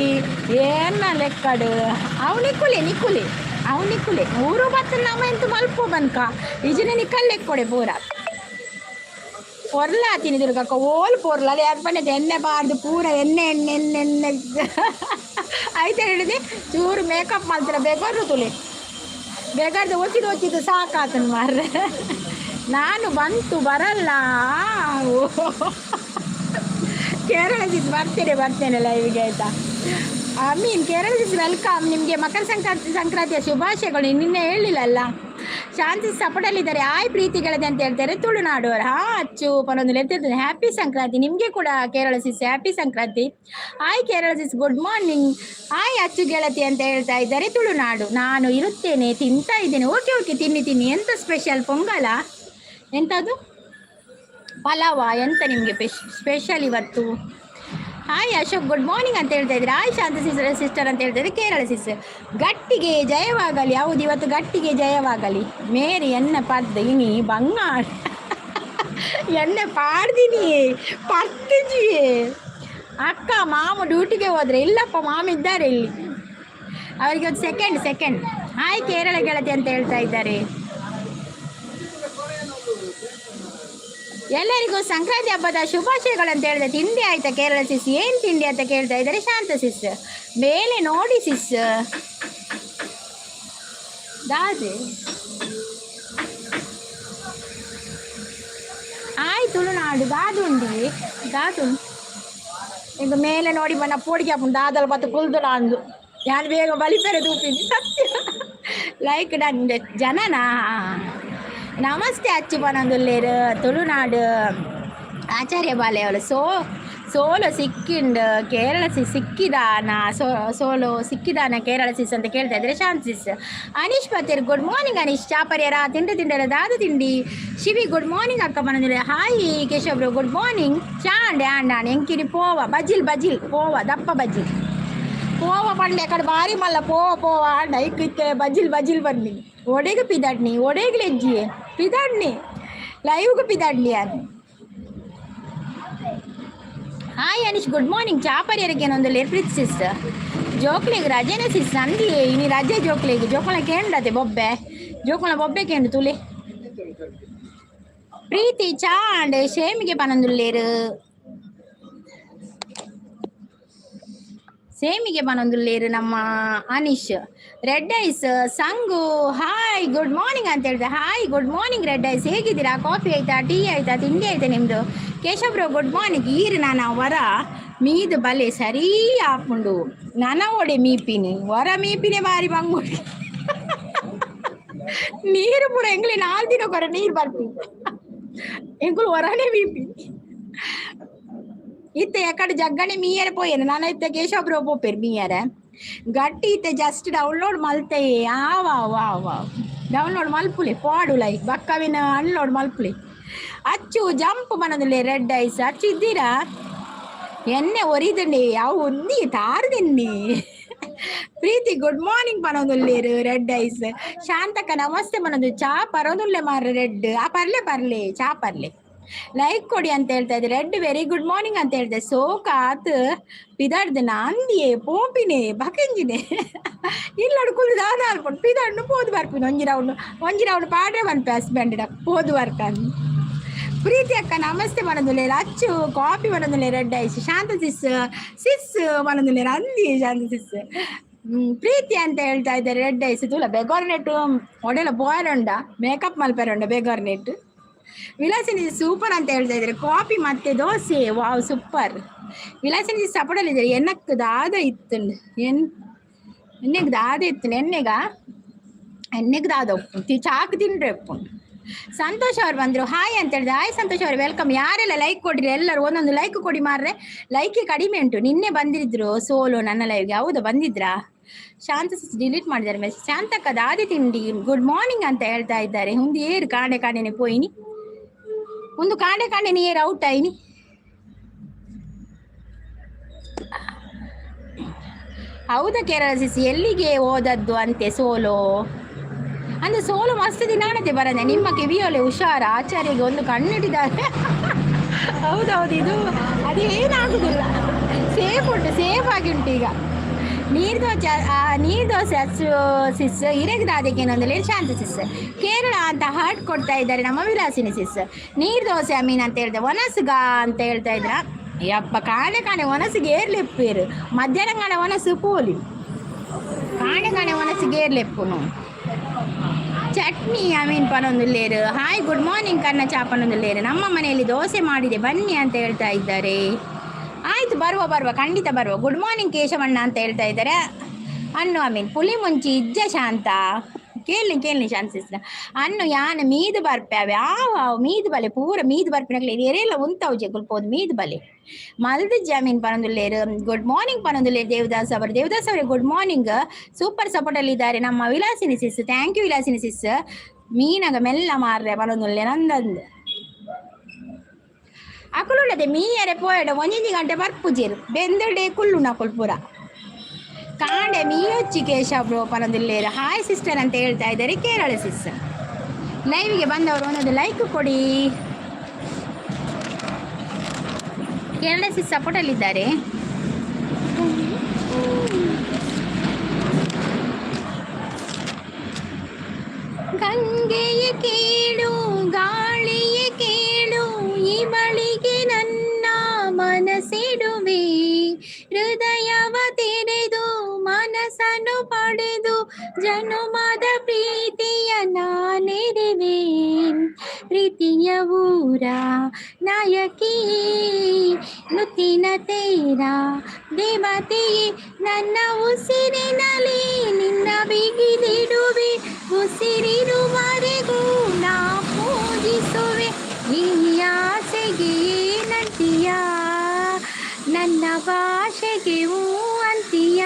ಏನ ಲೆಕ್ಕಡು. ಅವು ನಿಕ್ಕುಲೆ ನಿಕ್ಕುಲೆ, ಅವು ನಿಕ್ಕುಲೆ. ಊರು ಬತ್ತ ನಮ್ಮ ಎಂತ ಮಲ್ಪೋ ಬನ್ಕ ಇಜಿನ ನಿಕ್ಕಲ್ ಲೆಕ್ಕೊಡೆ ಪೂರ ಪೊರ್ಲ ತಿನ್ನಿ ದುರ್ಗಕ್ಕ. ಓಲ್ ಪೊರ್ಲ ಅದೇ ಅರ್ಪಣೆ ಎಣ್ಣೆ ಬಾರ್ದು ಪೂರ ಎಣ್ಣೆ ಎಣ್ಣೆ ಎಣ್ಣೆ ಎಣ್ಣೆ ಆಯ್ತು ಹೇಳಿದೆ. ಚೂರು ಮೇಕಪ್ ಮಾಡ್ತಾರೆ ಬೇಕಾದ್ರು ತುಳಿ ಬೇಕಾದ್ರೆ ಒತ್ತಿದ್ದು ಒತ್ತಿದ್ದು ಸಾಕಾತನ್ ಮಾರ್ರೆ. ನಾನು ಬಂತು ಬರಲ್ಲ. ಕೇರಳ ಸಿಸ್, ಬರ್ತೇನೆ ಬರ್ತೇನೆ ಲೈವ್ಗೆ, ಆಯಿತಾ? I mean, Kerala sis, welcome. ನಿಮಗೆ ಮಕರ ಸಂಕ್ರಾಂತಿಯ ಶುಭಾಶಯಗಳು. ನಿನ್ನೆ ಹೇಳಿಲ್ಲಲ್ಲ. ಶಾಂತಿ ಸಪೋರ್ಟಲ್ಲಿದ್ದಾರೆ. ಆಯ್ ಪ್ರೀತಿಗಳದೆ ಅಂತ ಹೇಳ್ತಾರೆ ತುಳುನಾಡು. ಹಾ, ಅಚ್ಚು ಪನೊಂದು ಹೇಳ್ತಿರ್ತದೆ. ಹ್ಯಾಪಿ ಸಂಕ್ರಾಂತಿ ನಿಮಗೆ ಕೂಡ Kerala sis. Happy Sankranti. Hi Kerala sis, good morning. Hi Achu ಗೆಳತಿ ಅಂತ ಹೇಳ್ತಾ ಇದ್ದಾರೆ ತುಳುನಾಡು. ನಾನು ಇರುತ್ತೇನೆ, ತಿಂತಾ ಇದ್ದೇನೆ. ಓಕೆ ಓಕೆ, ತಿನ್ನಿ ತಿನ್ನಿ. ಎಂತ ಸ್ಪೆಷಲ್? ಪೊಂಗಲ? ಎಂತದು? ಪಲಾವ? ಎಂತ ನಿಮಗೆ ಸ್ಪೆಷಲ್ ಇವತ್ತು? ಹಾಯ್ ಅಶೋಕ್, ಗುಡ್ ಮಾರ್ನಿಂಗ್ ಅಂತ ಹೇಳ್ತಾ ಇದ್ದಾರೆ. ಹಾಯ್ ಶಾಂತ ಸಿಸ್ಟರ್ ಸಿಸ್ಟರ್ ಅಂತ ಹೇಳ್ತಾ ಇದ್ದಾರೆ ಕೇರಳ ಸಿಸ್. ಗಟ್ಟಿಗೆ ಜಯವಾಗಲಿ. ಹೌದು, ಇವತ್ತು ಗಟ್ಟಿಗೆ ಜಯವಾಗಲಿ. ಮೇರಿ ಎನ್ನ ಪದ್ದು ಇನಿ ಬಂಗಾಳ ಎಣ್ಣೆ ಪಾಡ್ದಿನಿ ಪರ್ತಿಜಿ. ಅಕ್ಕ, ಮಾಮ ಡ್ಯೂಟಿಗೆ ಹೋದ್ರೆ? ಇಲ್ಲಪ್ಪ, ಮಾಮ ಇದ್ದಾರೆ ಇಲ್ಲಿ. ಅವರಿಗೆ ಒಂದು ಸೆಕೆಂಡ್ ಸೆಕೆಂಡ್. ಹಾಯ್ ಕೇರಳ ಗೆಳತಿ ಅಂತ ಹೇಳ್ತಾ ಇದ್ದಾರೆ. ಎಲ್ಲರಿಗೂ ಸಂಕ್ರಾಂತಿ ಹಬ್ಬದ ಶುಭಾಶಯಗಳು ಅಂತ ಹೇಳಿದೆ. ತಿಂಡಿ ಆಯ್ತಾ ಕೇರಳ ಸಿಸ್? ಏನು ತಿಂಡಿ ಅಂತ ಕೇಳ್ತಾ ಇದ್ದಾರೆ ಶಾಂತ ಸಿಸ್. ಮೇಲೆ ನೋಡಿ ಸಿಸ್. ದಾದೆ ಆಯ್ ತುಳುನಾಡು ದಾದುಂಡಿ ದಾದು. ಈಗ ಮೇಲೆ ನೋಡಿ ಬಣ್ಣ ಪೋಡಿಗೆ ಹಾಕೊಂಡು ದಾದಲ್ ಬತ್ತು ಕುಲ್ದು ನಾಂದು ಯಾರು ಬೇಗ ಬಲಿಪೆರೆ ತೂಪಿನಿ ಸತ್ಯ. Like done ಜನನಾ. ನಮಸ್ತೆ ಅಚ್ಚು ಪನೊಂದುಲ್ಲೇರು ತುಳುನಾಡು. ಆಚಾರ್ಯ ಬಾಲೆ ಅವಳು ಸೋಲೋ ಸಿಕ್ಕಿಂಡ್ ಕೇರಳ ಸಿ ಸಿಕ್ಕಿದಾನ, ಸೋಲೋ ಸಿಕ್ಕಿದಾನ ಕೇರಳ ಸಿಸ್ ಅಂತ ಕೇಳ್ತಾ ಇದ್ದಾರೆ ಶಾಂತ್ ಸಿಸ್. ಅನೀಶ್ ಪತೇರ್, ಗುಡ್ ಮಾರ್ನಿಂಗ್ ಅನೀಶ್. ಚಾಪರ್ಯರ ತಿಂಡಿ ತಿಂಡರ ದಾದ ತಿಂಡಿ. ಶಿವಿ, ಗುಡ್ ಮಾರ್ನಿಂಗ್ ಅಕ್ಕ ಪನೊಂದುಲ್ಲೆ. ಹಾಯ್ ಕೇಶವ್ರು, ಗುಡ್ ಮಾರ್ನಿಂಗ್. ಚಾಂಡೆ ಆಂಡಾಣ್ ಎಂಕಿನಿ ಪೋವ ಬಜಿಲ್ ಬಜಿಲ್ ಪೋವ ದಪ್ಪ ಬಜಿಲ್ ಪೋವ ಪಂಡೆ ಕಡೆ ಬಾರಿ ಮಲ್ಲ ಪೋವ ಪೋವ ಆಂಡ ಇಕ್ಕಿತ್ತೆ ಬಜಿಲ್ ಬಜಿಲ್ ಬನ್ನಿ. ಒಡೆಗೆ ಪಿದಾಡ್ನಿ, ಒಡೆಗೆ ಲೆಜ್ಜಿ ಪಿದಾಡ್ನಿ, ಲೈವ್ಗೆ ಪಿದಾಡ್ನಿ ಅನ್. Hi Aneesh, good morning. ಚಾಪರ್ಯರಿಗೆ ಒಂದು ಲೆರ್ಪ್ರಿತ್ ಸಿಸ್. ಜೋಕ್ಲಿಗೆ ರಜೆನೆ ಸಿಸ್? ನಂದಿ ಇನಿ ರಜೆ ಜೋಕ್ಲಿಗೆ. ಜೋಕುಲ ಕೇಂಡತೆ ಬೊಬ್ಬೆ, ಜೋಕುಲ ಬೊಬ್ಬೆ ಕೇಂಡು ತುಲಿ. ಪ್ರೀತಿ ಚಾಂಡ್ ಶೇಮಿಗೆ ಪನೊಂದುಲ್ಲೇರು, ಸೇಮಿಗೆ ಪನೊಂದುಲ್ಲೇರು ನಮ್ಮ ಅನೀಶ್. ರೆಡ್ ಐಸ್ ಸಂಗು, ಹಾಯ್ ಗುಡ್ ಮಾರ್ನಿಂಗ್ ಅಂತ ಹೇಳಿದೆ. Hi, good morning red ice. ಹೇಗಿದ್ದೀರಾ? ಕಾಫಿ ಆಯ್ತಾ? ಟೀ ಆಯ್ತಾ? ತಿಂಡಿ ಆಯ್ತಾ ನಿಮ್ಮದು? ಕೇಶವ್ರು, ಗುಡ್ ಮಾರ್ನಿಂಗ್. ಈರು ನಾನು ವರ ಮೀದು ಬಲೆ ಸರಿ ಆಪುಂಡು. ನನ ಒಡೆ ಮೀಪಿನಿ ವರ ಮೀಪಿನೆ ಬಾರಿ ಬಂಗುಡಿ. ನೀರು ಪೂರ ಎಂಗ್ಲಿ ನಾಲ್ ದಿನ ಕೊರ ನೀರು ಬರ್ಪಿ. ಎಂಕುಲು ವರನೇ ಮೀಪಿ. ಇತ್ತೆ ಎಕಡೆ ಜಗ್ಗಣೆ ಮೀಯರೆ ಪೋಯೆನು ನಾನು. ಇತ್ತೆ ಕೇಶವಬ್ರು ಪೋಪೆರ್ ಮೀಯರೆ. ಗಟ್ಟಿ ಇತ್ತೆ ಜಸ್ಟ್ ಡೌನ್ಲೋಡ್ ಮಲ್ತೆ. ಆ ವಾ ವಾ ವಾ, ಡೌನ್ಲೋಡ್ ಮಲ್ಪುಲೆ, ಪಾಡು ಲೈಕ್ ಬಕ್ಕವಿನ ಅನ್ಲೋಡ್ ಮಲ್ಪುಲೆ. ಅಚ್ಚು ಜಂಪ್ ಮನದಲ್ಲಿ ರೆಡ್ ಐಸ್. ಅಚ್ಚು ಇದ್ದೀರಾ? ಎಣ್ಣೆ ಒರಿದಂಡಿ ಅವು ಉಂದಿ ತಾರದಿನ್ನಿ. ಪ್ರೀತಿ, ಗುಡ್ ಮಾರ್ನಿಂಗ್ ಪನೊಂದುಲ್ಲೇರು ರೆಡ್ ಐಸ್. ಶಾಂತಕ್ಕ ನಮಸ್ತೆ ಮನೊಂದು. ಚಾ ಪರೊಂದುಲ್ಲೆ ಮಾರ ರೆಡ್. ಆ ಪರ್ಲೆ ಪರ್ಲೆ ಚಾ ಪರ್ಲೆ. ಲೈಕ್ ಕೊಡಿ ಅಂತ ಹೇಳ್ತಾ ಇದ್ದಾರೆ ರೆಡ್. ವೆರಿ ಗುಡ್ ಮಾರ್ನಿಂಗ್ ಅಂತ ಹೇಳ್ದೆ. ಸೋಕಾತ್ ಪಿದಾಡ್ದು ನಾಂದಿಯೇ ಪೋಪಿನೆ ಬಕಂಜಿನೆ ಇಲ್ಲಡು ಕುಲ್ದು ದಾದ ಅಲ್ಪುಂಡು ಪಿದಾಡ್ನು ಪೋದು ಬರ್ಪಿನ. ಒಂಜಿ ರೌಂಡ್ ಒಂಜಿ ರೌಂಡ್ ಪಾಡ್ರೆ ಪನ್ಪೆ ಹಸ್ಬೆಂಡ್ ಪೋದು ಬರ್ಕಂದು. ಪ್ರೀತಿ ಅಕ್ಕ ನಮಸ್ತೆ ಮನದುಲ್ಲೇರು. ಅಚ್ಚು ಕಾಫಿ ಮನದುಲ್ಲೇರು ರೆಡ್ ಐಸ್. ಶಾಂತ ಸಿಸ್ ಸಿಸ್ ಮನದುಲ್ಲೇರು ಅಂದಿ ಶಾಂತ ಸಿಸ್. ಪ್ರೀತಿ ಅಂತ ಹೇಳ್ತಾ ಇದ್ದಾರೆ red ice. ತುಲ ಬೆಗೋರ್ನೆಟ್ ಒಡೆಲ ಬೋಯರುಂಡ make-up ಮಲ್ಪೆರುಂಡ ಬೆಗೋರ್ನೆಟ್. Vilasini super ಅಂತ ಹೇಳ್ತಾ ಇದ್ದಾರೆ. ಕಾಫಿ ಮತ್ತೆ ದೋಸೆ, ವಾವ್ ಸೂಪರ್. ವಿಲಾಸಿನಿ ಸಪೋರ್ಟಲ್ಲಿದ್ದಾರೆ. ಎನ್ನಕ್ ದಾದ ಇತ್ತು ಎನ್ ಎಣ್ಣೆಗೆ ದಾದ ಇತ್ತು ಎಣ್ಣೆಗ ಎಣ್ಣೆಗೆ ದಾದ ಉಪ್ಪು ಚಾಕ್ ತಿಂಡ್ರೆ ಉಪ್ಪು. ಸಂತೋಷ್ ಅವ್ರು ಬಂದರು, ಹಾಯ್ ಅಂತ ಹೇಳಿದೆ. ಹಾಯ್ ಸಂತೋಷ್ ಅವರು, welcome. ಯಾರೆಲ್ಲ ಲೈಕ್ ಕೊಡ್ರಿ, ಎಲ್ಲರೂ ಒಂದೊಂದು ಲೈಕ್ ಕೊಡಿ ಮಾರ್ರೆ. ಲೈಕ್ ಕಡಿಮೆ ಉಂಟು. ನಿನ್ನೆ ಬಂದಿದ್ರು ಸೋಲು ನನ್ನ ಲೈವ್ಗೆ. ಹೌದಾ, ಬಂದಿದ್ರಾ? ಶಾಂತ ಡಿಲೀಟ್ ಮಾಡಿದ್ದಾರೆ ಮೆಸೇಜ್. ಶಾಂತಕ್ಕ ದಾದಿ ತಿಂಡಿ? ಗುಡ್ ಮಾರ್ನಿಂಗ್ ಅಂತ ಹೇಳ್ತಾ ಇದ್ದಾರೆ. ಒಂದು ಏರು ಕಾಂಡೆ ಕಾಂಡೆನೆ ಪೋಯಿನಿ, ಒಂದು ಕಾಂಡೆ ಕಾಂಡೆ ನೀರು ಔಟ್ ಆಯ್ನಿ. ಹೌದಾ ಕೇರಳ ಸಿಸಿ, ಎಲ್ಲಿಗೆ ಹೋದದ್ದು ಅಂತೆ ಸೋಲೋ? ಅಂದ್ರೆ ಸೋಲು ಮಸ್ತ್ ದಿನಾಣತೆ ಬರದೆ. ನಿಮ್ಮ ಕಿವಿಯೊಲೆ ಹುಷಾರ, ಆಚಾರ್ಯಗೆ ಒಂದು ಕಣ್ಣಿಟ್ಟಿದ್ದಾರೆ. ಹೌದೌದು, ಇದು ಅದೇನಾಗುದಿಲ್ಲ, ಸೇಫ್ ಉಂಟು, ಸೇಫ್ ಆಗಿ ಉಂಟು. ಈಗ ನೀರು ದೋಸೆ, ನೀರು ದೋಸೆ ಹಚ್ಚು ಸಿಸ್. ಇರೆಗ್ ದಾದಕ್ಕೆ ಶಾಂತ ಸಿಸ್. ಕೇರಳ ಅಂತ ಹಾರ್ಟ್ ಕೊಡ್ತಾ ಇದ್ದಾರೆ ನಮ್ಮ ವಿಲಾಸಿನಿ ಸಿಸ್. ನೀರು ದೋಸೆ ಅಮೀನ್ ಅಂತ ಹೇಳ್ದೆ. ಒನಸುಗ ಅಂತ ಹೇಳ್ತಾ ಇದ್ರ. ಯಪ್ಪ, ಕಾಣೆ ಕಾಣೆ ಒನಸಿಗೆ ಏರ್ಲೆಪ್ಪೇರು. ಮಧ್ಯಾಹ್ನ ಕಾಣೆ ಒನಸು ಪೋಲಿ, ಕಾಣೆ ಕಾಣೆ ಒನಸಿಗೆ ಏರ್ಲೆಪ್ಪುನು. ಚಟ್ನಿ ಅಮೀನ್ ಪನೊಂದುಲ್ಲೇರು. ಹಾಯ್ ಗುಡ್ ಮಾರ್ನಿಂಗ್ ಕನ್ನ ಚಾ ಪನೊಂದುಲ್ಲೇರು. ನಮ್ಮ ಮನೆಯಲ್ಲಿ ದೋಸೆ ಮಾಡಿದೆ ಬನ್ನಿ ಅಂತ ಹೇಳ್ತಾ ಇದ್ದಾರೆ. ಆಯಿತು, ಬರುವ ಬರುವ, ಖಂಡಿತ ಬರುವ. ಗುಡ್ ಮಾರ್ನಿಂಗ್ ಕೇಶವಣ್ಣ ಅಂತ ಹೇಳ್ತಾ ಇದ್ದಾರೆ ಅನ್ನು ಅಮೀನ್. ಪುಲಿ ಮುಂಚಿ ಇಜ್ಜ ಶಾಂತ ಕೇಳಿ ಕೇಳಿ ಶಾಂತ ಅನ್ನು ಯಾನ ಮೀದು ಬರ್ಪ್ಯಾವೆ ಆವ್ ಆವ್ ಮೀದು ಬಲೆ ಪೂರ ಮೀದು ಬರ್ಪಿನಕ್ಲೆ ಎರೆಲ್ಲ ಉಂತಾವು ಜೆಗುಲ್ಪೋದು ಮೀದು ಬಲೆ ಮಲ್ದು ಜಾಮೀನ್ ಪನೊಂದುಲ್ಲೇರು. ಗುಡ್ ಮಾರ್ನಿಂಗ್ ಪನೊಂದುಲ್ಲೇರು ದೇವದಾಸ್ ಅವರು. ದೇವದಾಸ್ ಅವರೇ, ಗುಡ್ ಮಾರ್ನಿಂಗ್. ಸೂಪರ್ ಸಪೋರ್ಟ್ ಅಲ್ಲಿ ಇದ್ದಾರೆ ನಮ್ಮ ವಿಲಾಸಿನಿ ಸಿಸ್. Thank you Vilasini ಸಿಸ್. ಮೀನಗ ಮೆಲ್ಲ ಮಾರ್ರೆ ಪನೊಂದುಲ್ಲೆ ನಂದಂದು ಅಕುಲುಳ್ಳದೆ ಮೀಯರೆ ಪೋಯಡ ಒಂಜೊಂಜಿ ಗಂಟೆ ಬರ್ಪುಜೆರು ಬೆಂದಡೆ ಕುಲ್ಲು ನಕುಲ್ ಪೂರ ಕಾಂಡೆ ಮೀಯೊಚ್ಚಿ ಕೇಶವ ಬ್ರೋ ಪನೊಂದುಲ್ಲೇರು. ಹಾಯ್ ಸಿಸ್ಟರ್ ಅಂತ ಹೇಳ್ತಾ ಇದ್ದಾರೆ ಕೇರಳ ಸಿಸ್. ಲೈವ್ಗೆ ಬಂದವರು ಒಂದೊಂದು ಲೈಕ್ ಕೊಡಿ. ಕೇರಳ ಸಿಸ್ ಸಪೋರ್ಟಲ್ಲಿದ್ದಾರೆ. ಗಂಗೆಯ ಕೇಳು, ಗಾಳಿಯ ಕೇಳು, ಈ ಬಳಿಗೆ ನನ್ನ ಮನಸ್ಸಿಡುವೆ. ಹೃದಯವ ತೆರೆದು ಮನಸ್ಸನ್ನು ಪಡೆದು ಜನುಮದ ಪ್ರೀತಿಯ ನಾನೆರೆವೆ. ಪ್ರೀತಿಯ ಊರ ನಾಯಕಿ, ನುತ್ತಿನ ತೇರ ದೇವತೆಯೇ, ನನ್ನ ಉಸಿರಿನಲ್ಲಿ ನಿನ್ನ ಬಿಗಿದಿಡುವೆ. ಉಸಿರಿರುವರೆಗೂ ನಾ ಪೂಜಿಸುವೆ. ಈ ಆಸೆಗೆ ಏನಂತೀಯ, ನನ್ನ ಭಾಷೆಗೆ ಹೂ ಅಂತೀಯ.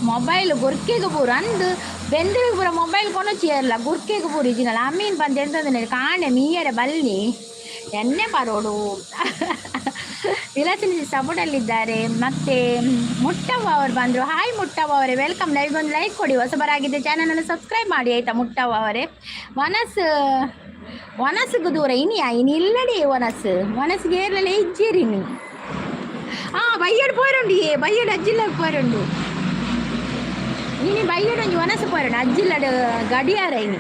ಮೊಬೈಲ್ ಗುರ್ಕೆಗೆ ಪೂರ ಅಂದು ಬೆಂದಿಗೆ ಪೂರ ಮೊಬೈಲ್ ಕೊನೊಚಿಯಲ್ಲ ಗುರ್ಕೆಗೆ ಪೂರ ಇಜಿನಲ್ಲ ಅಮೀನ್ ಬಂದು ಎಂತಂದ್ರೆ ಕಾಣೆ ಮೀಯರೆ ಬಲ್ಲಿ ಎಣ್ಣೆ ಬರೋಡು. ವಿಲಾಸಿನಿ ಸಪೋರ್ಟಲ್ಲಿದ್ದಾರೆ. ಮತ್ತೆ ಮುಟ್ಟವ್ವ ಅವರು ಬಂದರು. ಹಾಯ್ ಮುಟ್ಟವ್ವ ಅವರೇ, welcome. Live ಒಂದು ಲೈಕ್ ಕೊಡಿ, ಹೊಸಬರಾಗಿದ್ದೆ ಚಾನಲನ್ನು ಸಬ್ಸ್ಕ್ರೈಬ್ ಮಾಡಿ ಆಯಿತಾ ಮುಟ್ಟವ್ವ ಅವರೇ. ವನಸ್ ವನಸ್ಸಿಗೆ ದೂರ ಇನಿಯಾ ಇನಿ ಇಲ್ಲಡಿ ವನಸ್ಸು ವನಸ್ಸಿಗೆ ಏರ್ಲಲ್ಲ ಇಜ್ಜಿರಿ ನೀ. ಹಾಂ, ಬೈಯಡ್ ಪೋರುಂಡು, ಏ ಬೈಯಡ್ ಅಜ್ಜಿಲ್ಲಗ್ ಪೋರುಂಡು. ಇನಿ ಬೈಯಡ್ ಒಂಜಿ ವನಸ್ಸು ಪೋರುಂಡು ಅಜ್ಜಿಲ್ಲಡ್ ಗಡಿಯಾರ. ಇನಿ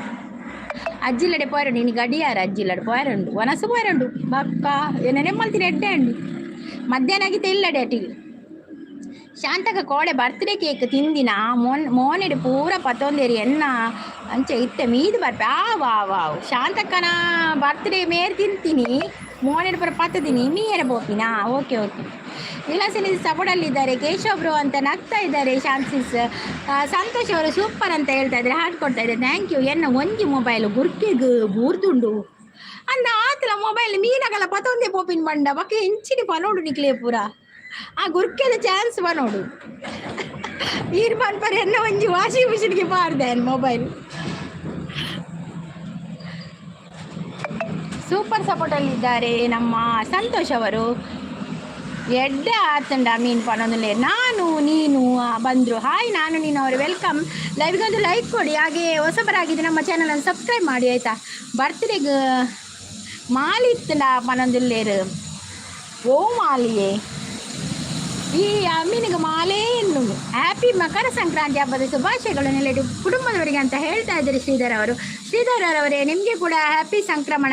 ಅಜ್ಜಿಲ್ಲಡೆ ಪೋರುಂಡು, ಇನಿ ಗಡಿಯಾರ ಅಜ್ಜಿಲ್ಲಡ್ ಪೋರುಂಡು, ವನಸ್ಸು ಪೋರುಂಡು. ಬಕ್ಕ ಏನೇ ಮಲ್ತಿನ ಎಡ್ಡೆ ಉಂಡು ಮಧ್ಯಾಹ್ನ ಆಗಿತ್ತೆ ಇಲ್ಲಡೆ ಅಟಿಲ್. ಶಾಂತಕ ಕೋಡೆ ಬರ್ತ್ಡೇ ಕೇಕ್ ತಿಂದಿನ ಮೋನ್ ಮೋನೆಡ್ ಪೂರ ಪತ್ತೊಂದೇರಿ ಎನ್ನ ಅಂಚೆ ಇತ್ತೆ ಮೀದು ಬರ್ಪೆ. ಆ ವಾ ವಾವ್, ಶಾಂತಕ್ಕನ ಬರ್ತ್ಡೇ ಮೇರ್ ತಿಂತೀನಿ, ಮೋನೆಡ್ ಪೂರ ಪತ್ತದಿನಿ ಮೀಯರ ಬೋಪಿನಾ. ಓಕೆ ಓಕೆ, ವಿಲಾಸಿನಿ ಸಪೋರ್ಟಲ್ಲಿದ್ದಾರೆ. ಕೇಶವ್ ಬ್ರೋ ಅಂತ ನಗ್ತಾ ಇದ್ದಾರೆ ಶಾಂತಿಸ್. ಸಂತೋಷ್ ಅವರು ಸೂಪರ್ ಅಂತ ಹೇಳ್ತಾ ಇದ್ದಾರೆ, ಹಾಡು ಕೊಡ್ತಾ ಇದ್ದಾರೆ. Thank you. ಎನ್ನ ಒಂಜಿ ಮೊಬೈಲ್ ಗುರ್ಕೆಗ್ ಬೂರ್ದುಂಡು ಅಂದ ಆತಲ ಮೊಬೈಲ್ ಮೀನಗಲ ಪತ್ತೊಂದೇ ಪೋಪಿನ ಬಂಡ ಬಕ್ಕ ಎಂಚಿನ ಪನೋಡು ನಿಕ್ಲೆ ಪೂರ ಆ ಗುರ್ಕೆದ ಚಾನ್ಸ್ ಬನೋಡು. ಈರ್ ಪನ್ಪರ್ ಎನ್ನ ಒಂಜಿ ವಾಷಿಂಗ್ ಮಿಷಿನ್ಗೆ ಪಾರ್ದೆ ಮೊಬೈಲ್. ಸೂಪರ್ ಸಪೋರ್ಟಲ್ಲಿದ್ದಾರೆ ನಮ್ಮ ಸಂತೋಷ್ ಅವರು. ಎಡ್ಡೆ ಆತಂಡ ಮೀನು ಪನೊಂದುಲ್ಲೆ. ನಾನು ನೀನು ಬಂದರು. ಹಾಯ್ ನಾನು ನೀನು ಅವರು, welcome. ಲೈವ್ಗೆ ಒಂದು ಲೈಕ್ ಕೊಡಿ, ಹಾಗೆ ಹೊಸಬರಾಗಿದ್ದರೆ ನಮ್ಮ ಚಾನಲನ್ನು ಸಬ್ಸ್ಕ್ರೈಬ್ ಮಾಡಿ ಆಯಿತಾ. ಬರ್ತ್ಡೇಗೆ ಮಾಲಿತ್ತಂಡ ಪನೊಂದುಲ್ಲೇರು. ಓ ಮಾಲಿಯೇ, ಈ ಅಮ್ಮಿನಿಗೆ ಮಾಲೇ ಎನ್ನುವುದು. ಹ್ಯಾಪಿ ಮಕರ ಸಂಕ್ರಾಂತಿ ಹಬ್ಬದ ಶುಭಾಶಯಗಳು ನೆಲೆಡು ಕುಟುಂಬದವರಿಗೆ ಅಂತ ಹೇಳ್ತಾ ಇದ್ದಾರೆ ಶ್ರೀಧರ್ ಅವರು. ಶ್ರೀಧರ್ ಅವರೇ, ನಿಮಗೆ ಕೂಡ ಹ್ಯಾಪಿ ಸಂಕ್ರಮಣ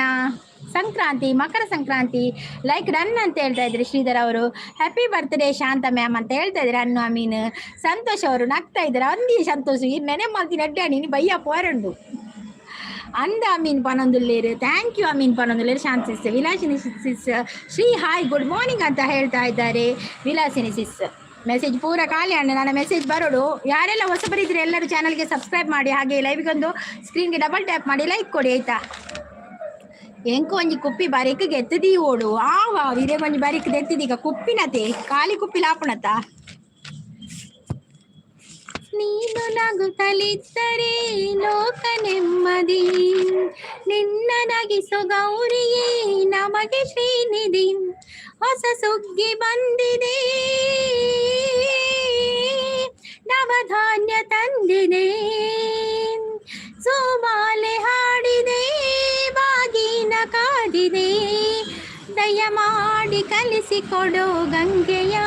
ಸಂಕ್ರಾಂತಿ, ಮಕರ ಸಂಕ್ರಾಂತಿ. ಲೈಕ್ ಡನ್ ಅಂತ ಹೇಳ್ತಾ ಇದ್ದಾರೆ ಶ್ರೀಧರ್ ಅವರು. ಹ್ಯಾಪಿ ಬರ್ತ್ಡೇ ಶಾಂತ ಮ್ಯಾಮ್ ಅಂತ ಹೇಳ್ತಾ ಇದ್ದಾರೆ ಅನ್ನು ಅಮೀನ್. ಸಂತೋಷ್ ಅವರು ನಗ್ತಾ ಇದ್ದಾರೆ. ಅಂದಿ ಸಂತೋಷ್, ಈ ನೆನೆ ಮಾಡ್ತೀನಿ ಅಡ್ಡ ನೀನು ಬಯ್ಯ ಪೋರಂಡು ಅಂದ Amin ಪನೊಂದುಲ್ಲೇರು. Thank you Ameen ಪನೊಂದುಲ್ಲೇರು. Shanti sis, Vilasini sis, Shri hi good morning ಅಂತ ಹೇಳ್ತಾ ಇದ್ದಾರೆ ವಿಲಾಸಿನಿ ಸಿಸ್. ಮೆಸೇಜ್ ಪೂರ ಖಾಲಿ ಅಣ್ಣ, ನನ್ನ ಮೆಸೇಜ್ ಬರೋಡು. ಯಾರೆಲ್ಲ ಹೊಸಬರಿದ್ರೆ ಎಲ್ಲರೂ ಚಾನಲ್ಗೆ ಸಬ್ಸ್ಕ್ರೈಬ್ ಮಾಡಿ, ಹಾಗೆ ಲೈವ್ಗೊಂದು ಸ್ಕ್ರೀನ್ಗೆ ಡಬಲ್ ಟ್ಯಾಪ್ ಮಾಡಿ ಲೈಕ್ ಕೊಡಿ ಆಯ್ತಾ. ಎಂಕು ಒಂಜಿ ಕುಪ್ಪಿ ಬರಿಕ್ ಗೆತ್ತದಿ ಓಡು ಆವ ಇದೇ ಒಂಜಿ ಬರಿಕ್ ದೆತ್ತಿದೀಗ ಕುಪ್ಪಿನತೆ ಖಾಲಿ ಕುಪ್ಪಿ ಲಾಪುಣತ. ನೀನು ನಗುತ್ತಲಿದ್ದರೆ ಲೋಕ ನೆಮ್ಮದಿ, ನಿನ್ನ ನಗಿಸೋ ಗೌರಿಯೇ ನಮಗೆ ಶ್ರೀನಿಧಿ. ಹೊಸ ಸುಗ್ಗಿ ಬಂದಿದೆ, ನವಧಾನ್ಯ ತಂದಿದೆ, ಸೋಮಾಲೆ ಹಾಡಿದೆ, ಬಾಗಿನ ಕಾದಿದೆ. ದಯಮಾಡಿ ಕಲಿಸಿಕೊಡೋ ಗಂಗೆಯ,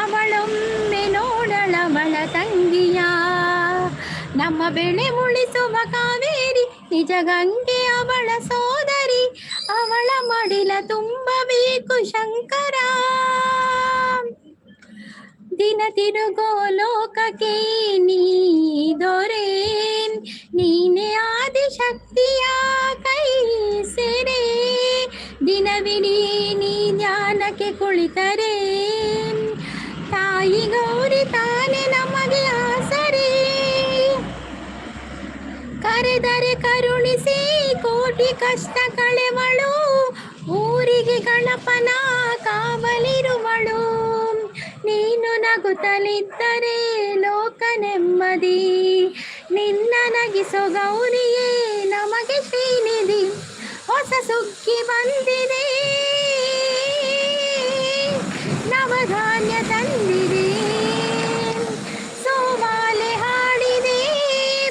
ಅವಳೊಮ್ಮೆ ನೋಡಳವಳ ತಂಗಿಯ. ನಮ್ಮ ಬೆಳೆ ಮುಳಿಸುವ ಕಾವೇರಿ ನಿಜ ಗಂಗೆ ಅವಳ ಸೋದರಿ, ಅವಳ ಮಡಿಲ ತುಂಬಬೇಕು ಶಂಕರ. ದಿನ ತಿರುಗೋ ಲೋಕಕ್ಕೆ ನೀ ದೊರೆ, ನೀನೇ ಆದಿಶಕ್ತಿ. ಭಕ್ತಿಯ ಕೈ ಸೆರೆ. ದಿನವಿಡೀ ನೀ ಧ್ಯಾನಕ್ಕೆ ಕುಳಿತರೆ, ತಾಯಿ ಗೌರಿ ತಾನೆ ನಮಗೆ ಆಸರೆ. ಕರೆದರೆ ಕರುಣಿಸಿ ಕೋಟಿ ಕಷ್ಟ ಕಳೆವಳು, ಊರಿಗೆ ಗಣಪನ ಕಾವಲಿರುವಳು. ನೀನು ನಗುತ್ತಲಿದ್ದರೆ ಲೋಕ ನೆಮ್ಮದಿ, ನಿನ್ನ ನಗಿಸೋ ಗೌರಿಯೇ ನಮಗೆ ಶ್ರೀನಿಧಿ. ಹೊಸ ಸುಗ್ಗಿ ಬಂದಿದೆ, ನವಧಾನ್ಯ ತಂದಿದೆ, ಸೋಮಾಲೆ ಹಾಡಿದೆ,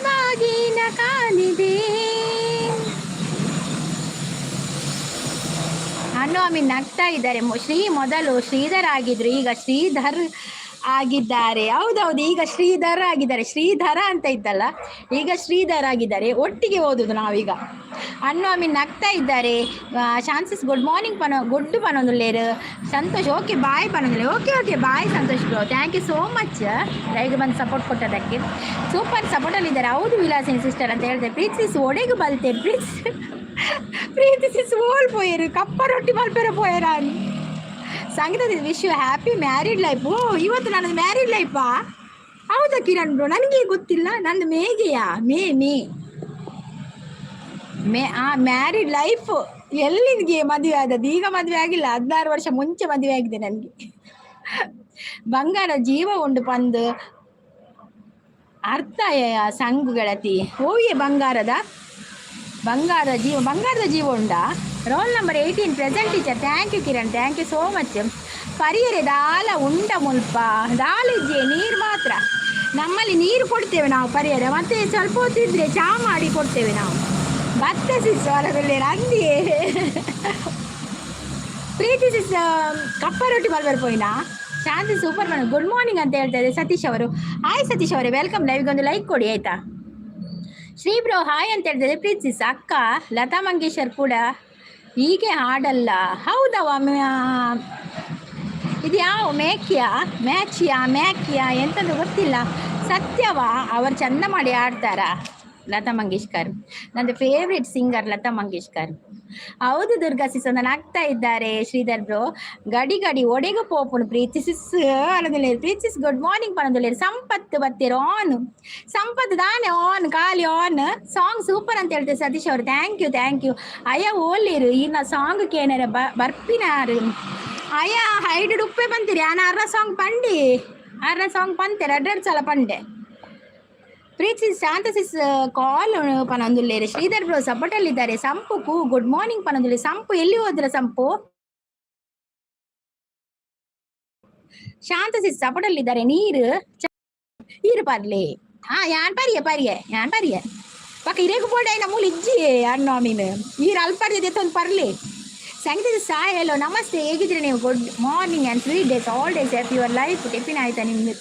ಬಾಗಿನ ಕಾಲಿದೆ. ಅನ್ನು ಅಮೀನ್ ನಗ್ತಾ ಇದ್ದಾರೆ. ಶ್ರೀ ಮೊದಲು ಶ್ರೀಧರ್ ಆಗಿದ್ರು, ಈಗ ಶ್ರೀಧರ್ ಆಗಿದ್ದಾರೆ. ಹೌದೌದು, ಈಗ ಶ್ರೀಧರ್ ಆಗಿದ್ದಾರೆ. ಶ್ರೀಧರ ಅಂತ ಇದ್ದಲ್ಲ, ಈಗ ಶ್ರೀಧರ್ ಆಗಿದ್ದಾರೆ. ಒಟ್ಟಿಗೆ ಓದುದು ನಾವೀಗ. ಅನ್ನು ಅಮೀನ್ ನಗ್ತಾ ಇದ್ದಾರೆ. ಶಾನ್ಸಿಸ್ ಗುಡ್ ಮಾರ್ನಿಂಗ್ ಪನೋ, ಗುಡ್ ಪನೊಂದುಲ್ಲೇರು. ಸಂತೋಷ್ ಓಕೆ ಬಾಯ್ ಪನೊಂದುಲ್ಲೆ. Okay okay, bye Santosh bro, thank you so much ಲೈವ್ಗೆ ಬಂದು ಸಪೋರ್ಟ್ ಕೊಟ್ಟದಕ್ಕೆ. ಸೂಪರ್ ಸಪೋರ್ಟಲ್ಲಿದ್ದಾರೆ. ಹೌದು ವಿಲಾಸಿನಿ ಸಿಸ್ಟರ್ ಅಂತ ಹೇಳಿದೆ. ಪ್ರೀತಿಸ್ ಒಡೆಗು ಬಲ್ತೆ ಪ್ರೀತಿ. ಪ್ರೀತಿ ಸಿಸ್ ಓಲ್ ಪೋಯರು, ಕಪ್ಪ ರೊಟ್ಟಿ ಮಲ್ಪೆರ ಪೋಯರ. ಸಂಗೀತ, wish you happy married life. ಓ, ಇವತ್ತು ನನ್ನದು ಮ್ಯಾರಿಡ್ ಲೈಫಾ? ಹೌದಾ ಕಿರಣ್ ಬ್ರೋ? ನನಗೆ ಗೊತ್ತಿಲ್ಲ. ನಂದು ಮೇಗೆಯಾ? ಮೇ ಮೇ ಮೇ. ಆ ಮ್ಯಾರಿಡ್ ಲೈಫ್ ಎಲ್ಲಿಗೆ ಮದುವೆ ಆದದ್ದು? ಈಗ ಮದುವೆ ಆಗಿಲ್ಲ, 16 ವರ್ಷ ಮುಂಚೆ ಮದುವೆ ಆಗಿದೆ ನನಗೆ. ಬಂಗಾರ ಜೀವ ಉಂಡು ಪಂದು ಅರ್ಥ ಸಂಗು ಗೆಳತಿ. ಓವಿಯೇ ಬಂಗಾರದ ಬಂಗಾರದ ಜೀವ, ಬಂಗಾರದ ಜೀವ ಉಂಡಾ? Roll number 18 present teacher. Thank you Kiran, thank you so much. ಪರಿಯರೆ ದಾಲ ಉಂಡ ಮುಲ್ಪ? ದಾಲಿಜ್ಜೆ, ನೀರು ಮಾತ್ರ. ನಮ್ಮಲ್ಲಿ ನೀರು ಕೊಡ್ತೇವೆ ನಾವು ಪರಿಯರೆ. ಮತ್ತೆ ಸ್ವಲ್ಪ ಹೊತ್ತಿದ್ರೆ ಚಾ ಮಾಡಿ ಕೊಡ್ತೇವೆ ನಾವು. ಭತ್ತ ಸಿಸ್ ಹೊರಗಡೆ ಅಂದಿಯೇ. ಪ್ರೀತಿ ಸಿಸ್ ಕಪ್ಪ ರೊಟ್ಟಿ ಮಲ್ಬರ್ ಪೋಯಿನಾ? ಶಾಂತಿ ಸೂಪರ್ ಮೇಡಮ್, ಗುಡ್ ಮಾರ್ನಿಂಗ್ ಅಂತ ಹೇಳ್ತಾ ಇದ್ದಾರೆ ಸತೀಶ್ ಅವರು. ಹಾಯ್ ಸತೀಶ್ ಅವರೇ, welcome. ಲೈವ್ಗೆ ಒಂದು ಲೈಕ್ ಕೊಡಿ ಆಯ್ತಾ? ಶ್ರೀ ಬ್ರೋ ಹಾಯ್ ಅಂತ ಹೇಳ್ತಿದ್ದಾರೆ. ಪ್ರೀತಿ ಸಿಸ್ ಅಕ್ಕ, ಲತಾ ಮಂಗೇಶ್ಕರ್ ಕೂಡ ಹೀಗೆ ಹಾಡಲ್ಲ. ಹೌದವ? ಇದು ಯಾವ ಮೇಕಿಯಾ, ಮ್ಯಾಚಿಯಾ, ಮ್ಯಾಕಿಯಾ ಎಂತಂದು ಗೊತ್ತಿಲ್ಲ. ಸತ್ಯವಾ? ಅವರು ಚಂದ ಮಾಡಿ ಆಡ್ತಾರ ಲತಾ ಮಂಗೇಶ್ಕರ್. ನಂದು ಫೇವ್ರೆಟ್ ಸಿಂಗರ್ ಲತಾ ಮಂಗೇಶ್ಕರ್. ಹೌದು ದುರ್ಗಾ ಸಿಸ್ ಅಂತ ನಗ್ತಾ ಇದ್ದಾರೆ ಶ್ರೀಧರ್ ಬ್ರೋ. ಗಡಿ ಗಡಿ ಒಡೆಗು ಪೋಪುನು ಪ್ರೀತಿ ಸಿಸ್ ಅನ್ನೋದಿಲ್ಲ. ಪ್ರೀತಿ ಸಿಸ್ ಗುಡ್ ಮಾರ್ನಿಂಗ್ ಪನೊಂದುಲ್ಲೆರ್. ಸಂಪತ್ತು ಬತ್ತೀರ ಆನ್. ಸಂಪತ್ತು ದಾನೆ ಆನ್, ಖಾಲಿ ಆನ್. ಸಾಂಗ್ ಸೂಪರ್ ಅಂತ ಹೇಳ್ತೇವೆ ಸತೀಶ್ ಅವರು. Thank you, thank you. ಅಯ್ಯ ಓಲಿರು ಇನ್ನ ಸಾಂಗ್ ಕೇನರ ಬರ್ಪಿನಾರು. ಅಯ್ಯ ಹೈಡ್ ಉಪ್ಪೆ ಬಂತೀರಿ. ಆನ ಅರ್ರ ಸಾಂಗ್ ಪಂಡಿ, ಅರ್ರ ಸಾಂಗ್ ಪಂತೆರ್ ಅಡ್ರೆಡ್ ಸಲ ಪಂಡೆ. ಪ್ರೀತಿ ಶಾಂತ ಸಿಸ್ ಕಾಲ್ ಪನೊಂದುಲ್ಲೇರು. ಶ್ರೀಧರ್ ಬ್ರೋ ಸಪೋರ್ಟಲ್ಲಿದ್ದಾರೆ. ಸಂಪು ಗುಡ್ ಮಾರ್ನಿಂಗ್ ಪನೊಂದುಲ್ಲೆ. ಸಂಪು ಎಲ್ಲಿ ಹೋದ್ರ ಸಂಪು? ಶಾಂತ ಸಿಸ್ ಸಪೋರ್ಟಲ್ಲಿದ್ದಾರೆ. ನೀರು ನೀರು ಪರ್ಲಿ. ಹಾ, ಯಾನ್ ಪರಿಯೆ ಪರಿಯೆ, ಯಾನ್ ಪರಿಯೆ ಪಕ್ಕ ಇರೇಗು ಬೋಡ ಮೂಲು ಇಜ್ಜಿ ಅಣ್ಣೋ ಮೀನು ಈರು ಅಲ್ಪರ್ದೆ ಒಂದು ಪರ್ಲಿ. ಸಂಗೀತ ಸಾಯ್ ಹಲೋ, ನಮಸ್ತೆ, ಹೇಗಿದ್ದೀರಿ ನೀವು? Good morning and sweet days, all days of your life. Tiffin ಆಯ್ತಾ ನಿಮ್ದು?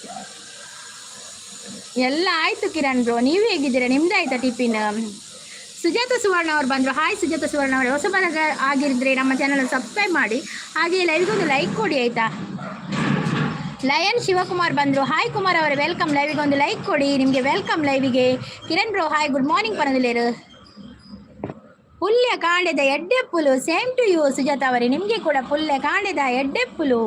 ಎಲ್ಲ ಆಯ್ತು ಕಿರಣ್ ಬ್ರೋ, ನೀವು ಹೇಗಿದ್ದೀರಾ? ನಿಮ್ದು ಆಯ್ತಾ ಟಿಫಿನ್? ಸುಜಾತ ಸುವರ್ಣ ಅವ್ರು ಬಂದರು. ಹಾಯ್ ಸುಜಾತ ಸುವರ್ಣ ಅವರು. ಹೊಸಬರ ಆಗಿದ್ರೆ ನಮ್ಮ ಚಾನಲ್ ಸಬ್ಸ್ಕ್ರೈಬ್ ಮಾಡಿ, ಹಾಗೆ ಲೈವ್ಗೊಂದು ಲೈಕ್ ಕೊಡಿ ಆಯ್ತಾ? ಲಯನ್ ಶಿವಕುಮಾರ್ ಬಂದರು. ಹಾಯ್ ಕುಮಾರ್ ಅವರೇ, welcome. ಲೈವಿಗೆ ಒಂದು ಲೈಕ್ ಕೊಡಿ. ನಿಮಗೆ welcome ಲೈವಿಗೆ. Kiran bro hi, good morning ಪನದಿಲೇರು. ಪುಲ್ಯ ಕಾಂಡೆದ ಎಡ್ಡೆಪ್ಪುಲು. ಸೇಮ್ ಟು you Sujata ಅವರೇ, ನಿಮಗೆ ಕೂಡ ಪುಲ್ಯ ಕಾಂಡೆದ ಎಡ್ಡೆಪ್ಪುಲು.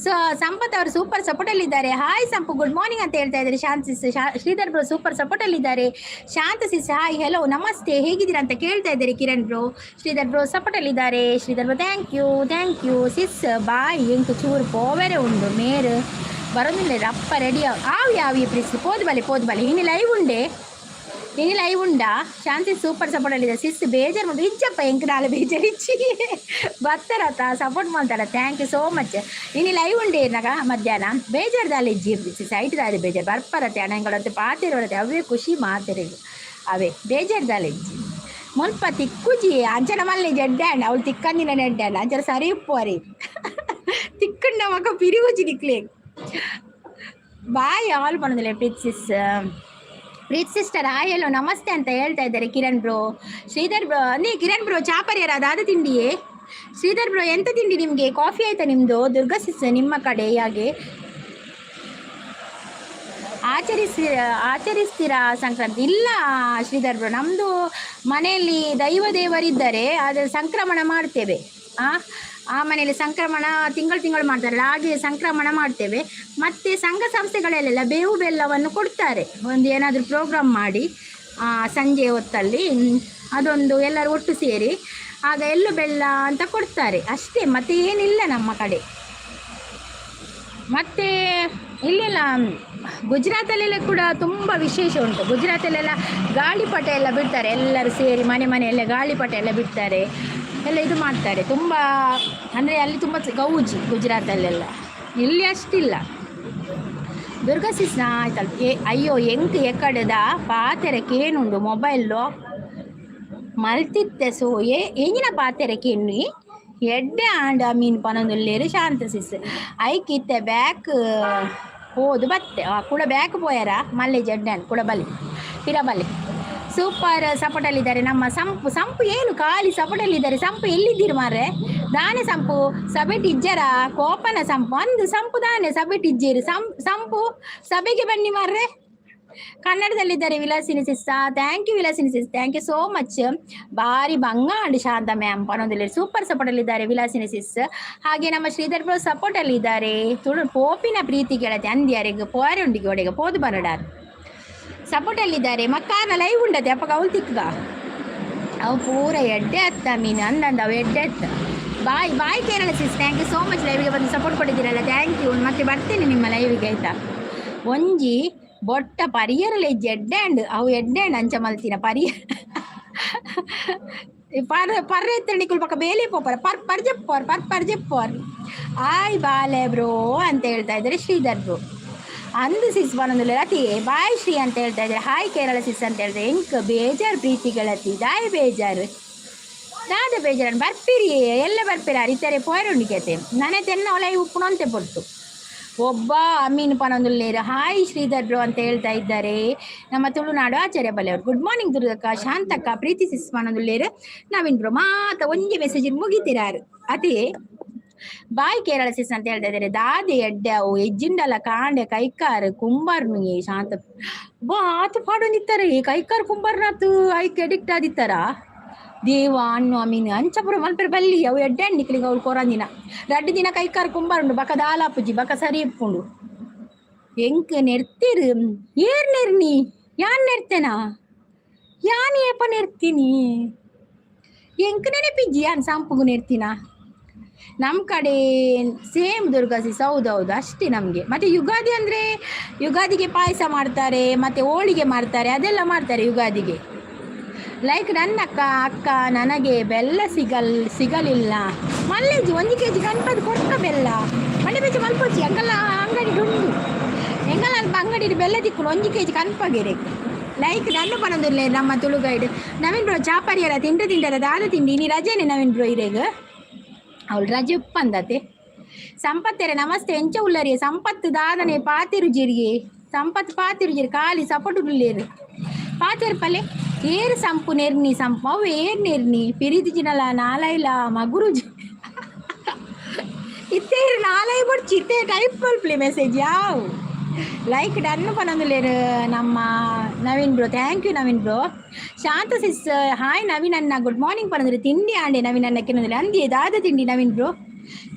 ಸೊ ಸಂಪತ್ ಅವರು ಸೂಪರ್ ಸಪೋರ್ಟಲ್ಲಿದ್ದಾರೆ. ಹಾಯ್ ಸಂಪು, ಗುಡ್ ಮಾರ್ನಿಂಗ್ ಅಂತ ಹೇಳ್ತಾ ಇದ್ದಾರೆ. Shanta sis, Sridhar bro super ಸಪೋರ್ಟಲ್ಲಿದ್ದಾರೆ. ಶಾಂತ ಸಿಸ್ ಹಾಯ್, ಹೆಲೋ, ನಮಸ್ತೆ, ಹೇಗಿದ್ದೀರಾ ಅಂತ ಕೇಳ್ತಾ ಇದ್ದಾರೆ ಕಿರಣ್ ಬ್ರೋ. ಶ್ರೀಧರ್ ಬ್ರೋ ಸಪೋರ್ಟಲ್ಲಿದ್ದಾರೆ. Sridhar bro, thank you, thank you. Sis bye, ಎಂಕ್ ಚೂರು ಪೋವೆರೆ ಉಂಡು, ಮೇರು ಬರೋದಿಲ್ಲ, ಅಪ್ಪ ರೆಡಿ ಆವು. ಯಾವ ಈ ಪ್ರೀಸ್ ಪೋದು ಬಲೆ, ಪೋದು ಬಲೆ. ಇನ್ನು ಲೈವ್ ಉಂಡೆ, ಇನ್ನು ಲೈವ್ ಉಂಡಾ? ಶಾಂತಿ ಸೂಪರ್ ಸಪೋರ್ಟ್ ಅಲ್ಲಿದೆ. ಸಿಸ್ ಬೇಜಾರು ಮಾಡಿ ಇಜ್ಜಪ್ಪ, ಎಂಕ್ ನಾಳೆ ಬೇಜಾರು ಇಚ್ಚಿ. ಬರ್ತಾರತ್ತ, ಸಪೋರ್ಟ್ ಮಾಡ್ತಾರ. Thank you so much. ಇನ್ನು ಲೈವ್ ಉಂಡೆ ನಾಗ ಮಧ್ಯಾಹ್ನ. ಬೇಜಾರ್ದಾಲೆ ಇಜ್ಜಿ ಸೈಟ್ ದಾದೆ ಬೇಜಾರು ಬರ್ಪರತ್ತೆ ಅಣ್ಣಂಗಳಂತೆ ಪಾತಿರೋಳತ್ತೆ ಅವೇ ಖುಷಿ ಮಾತಿರು ಅವೇ ಬೇಜಾರ್ದಾಲೆ ಇಜ್ಜಿ. ಮುಲ್ಪ ತಿಕ್ಕುಜಿ ಅಂಚನ ಮಲ್ಲೆ ಜಡ್ಡಾಂಡ ಅವಳು ತಿಕ್ಕಂದಿನ ನೆಡ್ಡಾಂಡ ಅಂಚನ ಸರಿ ಉಪ್ಪು ಅರಿ ತಿಕ್ಕಂಡ ಮಗ ಪಿರಿಗುಜಿ ನಿಕ್ಲೆ. ಬಾಯ್ ಆಲ್ ಪನೊಂದುಲ್ಲೆ. Preet sis, Preet sister hi, hello, ನಮಸ್ತೆ ಅಂತ ಹೇಳ್ತಾ ಇದ್ದಾರೆ ಕಿರಣ್ ಬ್ರೋ. ಶ್ರೀಧರ್ ಬ್ರೋ ನೀ ಕಿರಣ್ ಬ್ರೋ ಚಾಪರಿಯರ ಅದಾದ ತಿಂಡಿಯೇ? ಶ್ರೀಧರ್ ಬ್ರೋ, ಎಂತ ತಿಂಡಿ ನಿಮಗೆ? ಕಾಫಿ ಆಯ್ತಾ ನಿಮ್ಮದು? ದುರ್ಗಾ ಸಿಸ್, ನಿಮ್ಮ ಕಡೆ ಹಾಗೆ ಆಚರಿಸಿ ಆಚರಿಸ್ತೀರಾ ಸಂಕ್ರಾಂತಿ? ಇಲ್ಲ ಶ್ರೀಧರ್ ಬ್ರೋ, ನಮ್ಮದು ಮನೆಯಲ್ಲಿ ದೈವ ದೇವರಿದ್ದರೆ ಆದರೆ ಸಂಕ್ರಮಣ ಮಾಡ್ತೇವೆ. ಆ ಆ ಮನೆಯಲ್ಲಿ ಸಂಕ್ರಮಣ ತಿಂಗಳು ತಿಂಗಳು ಮಾಡ್ತಾರಲ್ಲ, ಹಾಗೆ ಸಂಕ್ರಮಣ ಮಾಡ್ತೇವೆ. ಮತ್ತು ಸಂಘ ಸಂಸ್ಥೆಗಳಲ್ಲೆಲ್ಲ ಬೇವು ಬೆಲ್ಲವನ್ನು ಕೊಡ್ತಾರೆ. ಒಂದು ಏನಾದರೂ ಪ್ರೋಗ್ರಾಮ್ ಮಾಡಿ ಸಂಜೆ ಹೊತ್ತಲ್ಲಿ ಅದೊಂದು ಎಲ್ಲರೂ ಒಟ್ಟು ಸೇರಿ ಆಗ ಎಳ್ಳು ಬೆಲ್ಲ ಅಂತ ಕೊಡ್ತಾರೆ ಅಷ್ಟೇ. ಮತ್ತೆ ಏನಿಲ್ಲ ನಮ್ಮ ಕಡೆ. ಮತ್ತು ಇಲ್ಲೆಲ್ಲ ಗುಜರಾತಲ್ಲೆಲ್ಲ ಕೂಡ ತುಂಬ ವಿಶೇಷ ಉಂಟು. ಗುಜರಾತಲ್ಲೆಲ್ಲ ಗಾಳಿಪಟ ಎಲ್ಲ ಬಿಡ್ತಾರೆ. ಎಲ್ಲರೂ ಸೇರಿ ಮನೆ ಮನೆಯಲ್ಲೇ ಗಾಳಿಪಟ ಎಲ್ಲ ಬಿಡ್ತಾರೆ, ಎಲ್ಲ ಇದು ಮಾಡ್ತಾರೆ ತುಂಬ. ಅಂದರೆ ಅಲ್ಲಿ ತುಂಬ ಗೌಜಿ ಗುಜರಾತಲ್ಲೆಲ್ಲ, ಇಲ್ಲಿ ಅಷ್ಟಿಲ್ಲ. ದುರ್ಗಾ ಸಿಸ್ನ ಆಯ್ತಲ್ಲ. ಏ ಅಯ್ಯೋ, ಎಂಕ್ ಎಕ್ಕಡದ ಪಾತೆರ ಕೇನುಂಡು. ಮೊಬೈಲ್ ಮಲ್ತಿತ್ತೆ. ಸೊ ಏ ಎಂಜಿನ ಪಾತೆರ ಕೇನ್ವಿ? ಎಡ್ಡೆ ಆಂಡ ಮೀನು ಪನೊಂದುಲ್ಲೇರು. ಶಾಂತ ಸಿಸ್ ಐಕ್ ಇತ್ತೆ ಬ್ಯಾಕ್ ಹೋದು ಬತ್ತೆ. ಕೂಡ ಬ್ಯಾಕ್ ಪೋಯರ ಮಲ್ಲೆ ಜಡ್ಡನ್ ಕೂಡ ಬಲಿ ಪಿರ ಬಲಿ. ಸೂಪರ್ ಸಪೋರ್ಟಲ್ಲಿದ್ದಾರೆ ನಮ್ಮ ಸಂಪು. ಸಂಪು ಏನು ಖಾಲಿ ಸಪೋರ್ಟಲ್ಲಿದ್ದಾರೆ. ಸಂಪು ಎಲ್ಲಿದ್ದೀರಿ ಮಾರ್ರೆ? ದಾನೆ ಸಂಪು ಸಭೆಟ್ ಇಜ್ಜರ? ಕೋಪನ ಸಂಪು ಅಂದು. ಸಂಪು ದಾನೆ ಸಭೆಟ್ ಇಜ್ಜೇರು? ಸಂಪು ಸಭೆಗೆ ಬನ್ನಿ ಮಾರ್ರೆ. ಕನ್ನಡದಲ್ಲಿದ್ದಾರೆ ವಿಲಾಸಿನಿ ಸಿಸ್. Thank you Vilasini sis, thank you so much. ಬಾರಿ ಬಂಗ ಅಂಡ್ ಶಾಂತ ಮ್ಯಾಮ್ ಪನೊಂದಿಲ್ಲ. ಸೂಪರ್ ಸಪೋರ್ಟ್ ಅಲ್ಲಿದ್ದಾರೆ ವಿಲಾಸಿನಿ ಸಿಸ್. ಹಾಗೆ ನಮ್ಮ ಶ್ರೀಧರ್ ಬ್ರೋ ಸಪೋರ್ಟ್ ಅಲ್ಲಿ ಇದ್ದಾರೆ. ತುಳು ಪೋಪಿನ ಪ್ರೀತಿ ಗೆಳತಿ ಅಂದ್ಯಾರೆಗ್ ಪೋರೆ ಉಂಡಿಗೆ ಒಡೆಗೆ ಪೋದು ಬರಡಾರ್. ಸಪೋರ್ಟ್ ಅಲ್ಲಿದ್ದಾರೆ. ಮಕ್ಕಾನ ಲೈವ್ ಉಂಡತೆ ಅಪ್ಪ ಕೌಲ್ ತಿಕ್ಕ. ಅವು ಪೂರ ಎಡ್ಡೆ ಅತ್ತ ಮೀನು ಅಂದಂದ ಅವು ಎಡ್ಡೆ ಅತ್ತ. Bye bye Kerala sis, thank you so much. ಲೈವಿಗೆ ಬಂದು ಸಪೋರ್ಟ್ ಕೊಟ್ಟಿದ್ದೀರಲ್ಲ, thank you. ಮತ್ತೆ ಬರ್ತೇನೆ ನಿಮ್ಮ ಲೈವಿಗೆ, ಆಯ್ತಾ? ಒಂಜಿ ಬೊಟ್ಟ ಪರಿಯರಲೆ ಎಡ್ಡೆ ಅಂಡ್ ಅವು ಎಡ್ಡೆ ಅಂಡ್ ಅಂಚ ಮಲ್ತಿನ ಪರಿಯ ಪರ್ ಪರ್ ಎತ್ತಣಿಕುಲ್ ಪಕ್ಕ ಬೇಲೆ ಪೋಪರ ಪರ್ ಪರ್ಜೆಪ್ಪೋರ್ ಪರ್ ಪರ್ಜೆಪ್ಪೋರ್. ಆಯ್ ಬಾಲೆ ಬ್ರೋ ಅಂತ ಹೇಳ್ತಾ ಇದ್ದಾರೆ ಶ್ರೀಧರ್ ಬ್ರೋ. ಅಂದು ಸಿಸ್ ಬನ್ನೊಂದಿಲ್ಲ ಅತಿ. ಬಾಯ್ ಶ್ರೀ ಅಂತ ಹೇಳ್ತಾ ಇದ್ದಾರೆ. ಹಾಯ್ ಕೇರಳ ಸಿಸ್ ಅಂತ ಹೇಳ್ತಾರೆ. ಎಂಕ್ ಬೇಜಾರು ಪ್ರೀತಿ ಗೆಳತಿ. ದಾಯ್ ಬೇಜಾರು? ದಾದ ಬೇಜಾರು? ಬರ್ಪಿರಿ ಎಲ್ಲ ಬರ್ಪಿರ ಅರಿತಾರೆ ಪೋಯರುಂಡಿಗೆತೆ ನನೆ ತೆನ್ನ ಒಲೈ ಉಪ್ಪುನಂತೆ ಪೊಟ್ಟು ಒಬ್ಬ ಅಮೀನ್ ಪನೊಂದುಲ್ಲೇರು. ಹಾಯ್ ಶ್ರೀಧರ್ ಬ್ರೋ ಅಂತ ಹೇಳ್ತಾ ಇದ್ದಾರೆ ನಮ್ಮ ತುಳುನಾಡು ಆಚಾರ್ಯ ಬಲೆ ಅವರು. ಗುಡ್ ಮಾರ್ನಿಂಗ್ ದುರ್ಗಕ್ಕ, ಶಾಂತಕ್ಕ, ಪ್ರೀತಿ ಸಿಸ್ ಪನೊಂದುಲ್ಲೇರು. ನವೀನ್ ಬ್ರೋ ಮಾತ ಒಂಜಿ ಮೆಸೇಜ್ ಮುಗಿತಿರಾರು ಅತಿ. ಬಾಯ್ ಕೇರಳ ಸಿಸ್ ಅಂತ ಹೇಳ್ತಾ ಇದ್ದಾರೆ. ದಾದೆ ಎಡ್ಡೆ ಅವು ಎಜ್ಜಿಂಡಲ ಕಾಂಡೆ ಕೈಕಾರು ಕುಂಬಾರ್ನು ಶಾಂತ ಬಾ ಆತು ಪಾಡೊಂದಿತ್ತಾರೆ. ಕೈಕಾರು ಕುಂಬಾರ್ನಾತು ಐಕ್ ಎಡಿಕ್ಟ್ ಆದಿತ್ತಾರ ದೇವ ಅಣ್ಣು ಅಮೀನು ಅಂಚಪುರ ಮಲ್ಪೆರ್ ಬಲ್ಲಿ. ಅವು ಎಡ್ಡೆ ನಿಕ್ಲಿಗೆ ಅವ್ಳು ಕೊರಂದಿನ ರಡ್ಡು ದಿನ ಕೈಕಾರು ಕುಂಬಾರುಂಡು. ಬಕ ದಾಲಾಪುಜಿ ಬಕ ಸರಿ ಇಪ್ಪುಂಡು. ಎಂಕ್ ನೆರ್ತಿರು? ಏರ್ ನೆರ್ನಿ? ಯಾನ್ ನೆರ್ತೇನಾ? ಯಾನ್ ಏಪ ನೆರ್ತೀನಿ? ಎಂಕ್ ನೆನಪಿಜ್ಜಿ ಯಾನ್ ಸಂಪುಗು ನೆರ್ತೀನ. ನಮ್ಮ ಕಡೆ ಸೇಮ್ ದುರ್ಗಾ ಸಿಸ್, ಹೌದೌದು, ಅಷ್ಟೇ ನಮಗೆ. ಮತ್ತು ಯುಗಾದಿ ಅಂದರೆ ಯುಗಾದಿಗೆ ಪಾಯಸ ಮಾಡ್ತಾರೆ, ಮತ್ತು ಹೋಳಿಗೆ ಮಾಡ್ತಾರೆ, ಅದೆಲ್ಲ ಮಾಡ್ತಾರೆ ಯುಗಾದಿಗೆ. ಲೈಕ್ ನನ್ನ ಅಕ್ಕ. ಅಕ್ಕ, ನನಗೆ ಬೆಲ್ಲ ಸಿಗಲಿಲ್ಲ. ಮಲ್ಲೇಜಿ 1 ಕೆಜಿ ಗಣಪತಿ ಕೊಟ್ಟ ಬೆಲ್ಲ ಮನೆ ಬೆಚ್ಚ ಮಲ್ಪೊಚ್ಚಿ. ಅಂಗಲ್ಲ ಅಂಗಡಿ ಉಂಡು ಎಂಗಲ್ಲ ಅಲ್ಪ ಅಂಗಡಿ ಬೆಲ್ಲ ತಿಕ್ಕುನು 1 ಕೆಜಿ ಕನ್ಪಗೆರೆ. ಲೈಕ್ ನನ್ನ ಪನೊಂದಿಲ್ಲ ನಮ್ಮ ತುಳು ಗೈಡ್ ನವೀನ್ ಬ್ರೋ. ಚಾಪರಿಯರ ತಿಂಡಿ ತಿಂಡರ ದಾದ ತಿಂಡಿ? ನೀ ರಜೆನೆ ನವೀನ್ ಬ್ರೋ ಇರೇಗ? ಅವಳು ರಜೆ ಉಪ್ಪಂದತೆ. ಸಂಪತ್ತೆರೆ ನಮಸ್ತೆ, ಎಂಚ ಉಲ್ಲರಿ? ಸಂಪತ್ತು ದಾದನೆ ಪಾತಿರು ಜಿರಿಗೆ? ಸಂಪತ್ತು ಪಾತಿರು ಜಿರಿ, ಖಾಲಿ ಸಪೋಟು ಉಲ್ಲೇರು. ಪಾತಿರು ಪಲ್ಲೆ ಏರು ಸಂಪು ನೆರ್ನಿ? ಸಂಪು ಅವು ಏರ್ ನೆರ್ನಿ? ಪಿರಿದಿ ಜಿನಲ ನಾಲೈಲ ಮಗುರುಜಿ ಇತ್ತೇರು ನಾಲೈ ಬಡ್ಚಿ ಇತ್ತೇ ಟೈಪ್ ಮಲ್ಪಲಿ ಮೆಸೇಜ್ ಯಾವ. ಲೈಕ್ ಡನ್ ಪನೊಂದುಲ್ಲೇರು ನಮ್ಮ Naveen bro. Thank you Naveen bro. Shanta sis hi. Naveen ಅಣ್ಣ ಗುಡ್ ಮಾರ್ನಿಂಗ್ ಪನೊಂದುಲ್ಲೆ. ತಿಂಡಿ ಆಂಡೆ ನವೀನ್ ಅಣ್ಣ ಕೆನೊಂದುಲ್ಲೆ. ಅಂದಿ ದಾದ ತಿಂಡಿ ನವೀನ್ ಬ್ರೋ?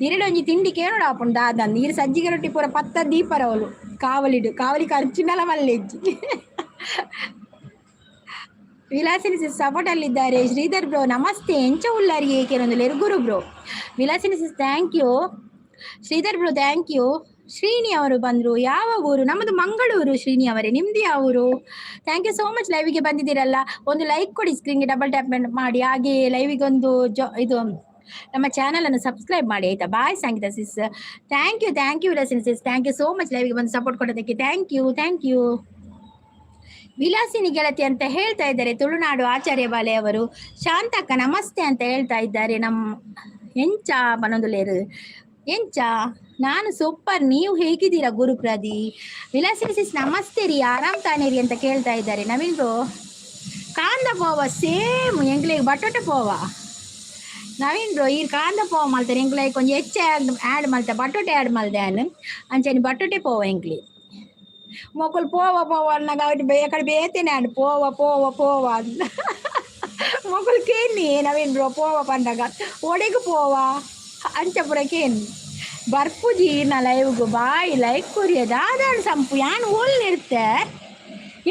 ಇರಡೊಂಜಿ ತಿಂಡಿ ಕೇಳೋಣ ಆಪುಂಡು ದಾದ ಅಂದ್. ಇರು ಸಜ್ಜಿಗೆ ರೊಟ್ಟಿ ಪೂರ ಪತ್ತ ದೀಪರ ಅವಳು ಕಾವಲಿಡು ಕಾವಲಿ ಖರ್ಚಿನಲ ಮಲ್ಲೆಜ್ಜಿ. ವಿಲಾಸಿನಿ ಸಿಸ್ ಸಪೋರ್ಟ್ ಅಲ್ಲಿದ್ದಾರೆ. ಶ್ರೀಧರ್ ಬ್ರೋ ನಮಸ್ತೆ, ಎಂಚ ಉಲ್ಲಾರಿ ಏಕೆನೊಂದು ಗುರು bro. Vilasini sis thank you. Sridhar bro thank you. Srini ಅವರು ಬಂದರು. ಯಾವ ಊರು? ನಮ್ಮದು ಮಂಗಳೂರು ಶ್ರೀನಿ ಅವರೇ, ನಿಮ್ದು ಯಾವ ಊರು? Thank you so much. ಲೈವಿಗೆ ಬಂದಿದ್ದೀರಲ್ಲ, ಒಂದು ಲೈಕ್ ಕೊಡಿ, ಸ್ಕ್ರೀನ್ಗೆ ಡಬಲ್ ಟ್ಯಾಪ್ ಮಾಡಿ. ಹಾಗೆ ಲೈವಿಗೆ ಒಂದು ಜೊ ಇದು ನಮ್ಮ ಚಾನಲ್ ಅನ್ನು ಸಬ್ಸ್ಕ್ರೈಬ್ ಮಾಡಿ, ಆಯ್ತಾ? ಬಾಯ್ ಸಂಗೀತ sis, thank you, thank you. Vilasini sis, thank you so much. ಲೈವಿಗೆ ಬಂದು ಸಪೋರ್ಟ್ ಕೊಡೋದಕ್ಕೆ thank you, thank you. Vilasini ಗೆಳತಿ ಅಂತ ಹೇಳ್ತಾ ಇದ್ದಾರೆ ತುಳುನಾಡು ಆಚಾರ್ಯ ಬಾಲೆ ಅವರು. ಶಾಂತಕ್ಕ ನಮಸ್ತೆ ಅಂತ ಹೇಳ್ತಾ ಇದ್ದಾರೆ. ನಮ್ಮ ಎಂಚ ಬನೊಂದುಲೇರು ಎಂಚ? ನಾನು ಸೂಪರ್, ನೀವು ಹೇಗಿದ್ದೀರಾ ಗುರುಪ್ರದಿ? ವಿಲಾಸಿನಿ ಸಿಸ್ ನಮಸ್ತೆ ರೀ, ಆರಾಮ್ ತಾನೇ ರೀ ಅಂತ ಕೇಳ್ತಾ ಇದ್ದಾರೆ ನವೀನ್ ಬ್ರೋ. ಕಾಂದ ಪೋವ ಸೇಮ್ ಎಂಗ್ಲಿಗೆ ಬಟೋಟೆ ಪೋವ. ನವೀನ್ ಬ್ರೋ, ಈ ಕಾಂದ ಪೋವ ಮಲ್ತಾರೆ, ಎಂಕ್ಲೆ ಕೊಂಚ ಹೆಚ್ಚು ಆ್ಯಡ್ ಆ್ಯಡ್ ಮಲ್ತೆ, ಬಟೋಟೆ ಆ್ಯಡ್ ಮಲ್ದೆ ಅನ್ ಅಂಚನೆ ಬಟೋಟೆ ಪೋವ ಎಂಕ್ಲಿ. ಮೊಕುಲು ಪೋವ ಪೋವ ಅನ್ನಾಗ ಅವು ಬೇಕಡೆ ಬೇತೇನೆ ಆಂಡ್ ಪೋವ ಪೋವ ಪೋವ ಅಂತ. ಮೊಕುಲು ಕೇನ್ನಿ ನವೀನ್ ಬ್ರೋ ಪೋವ ಪಂಡಗ ಒಡೆಗ್ ಪೋವ ಅಂಚ ಪೂರ ಕೇನ್. ಬರ್ಪುಜಿ ನಾ ಲೈವ್ಗು. ಬಾಯ್, ಲೈಕ್ ಕೊರಿಯ. ದಾದಾಂಡ್ ಸಂಪು? ಯಾನ್ ಓಲ್ ನೆರ್ತೆ?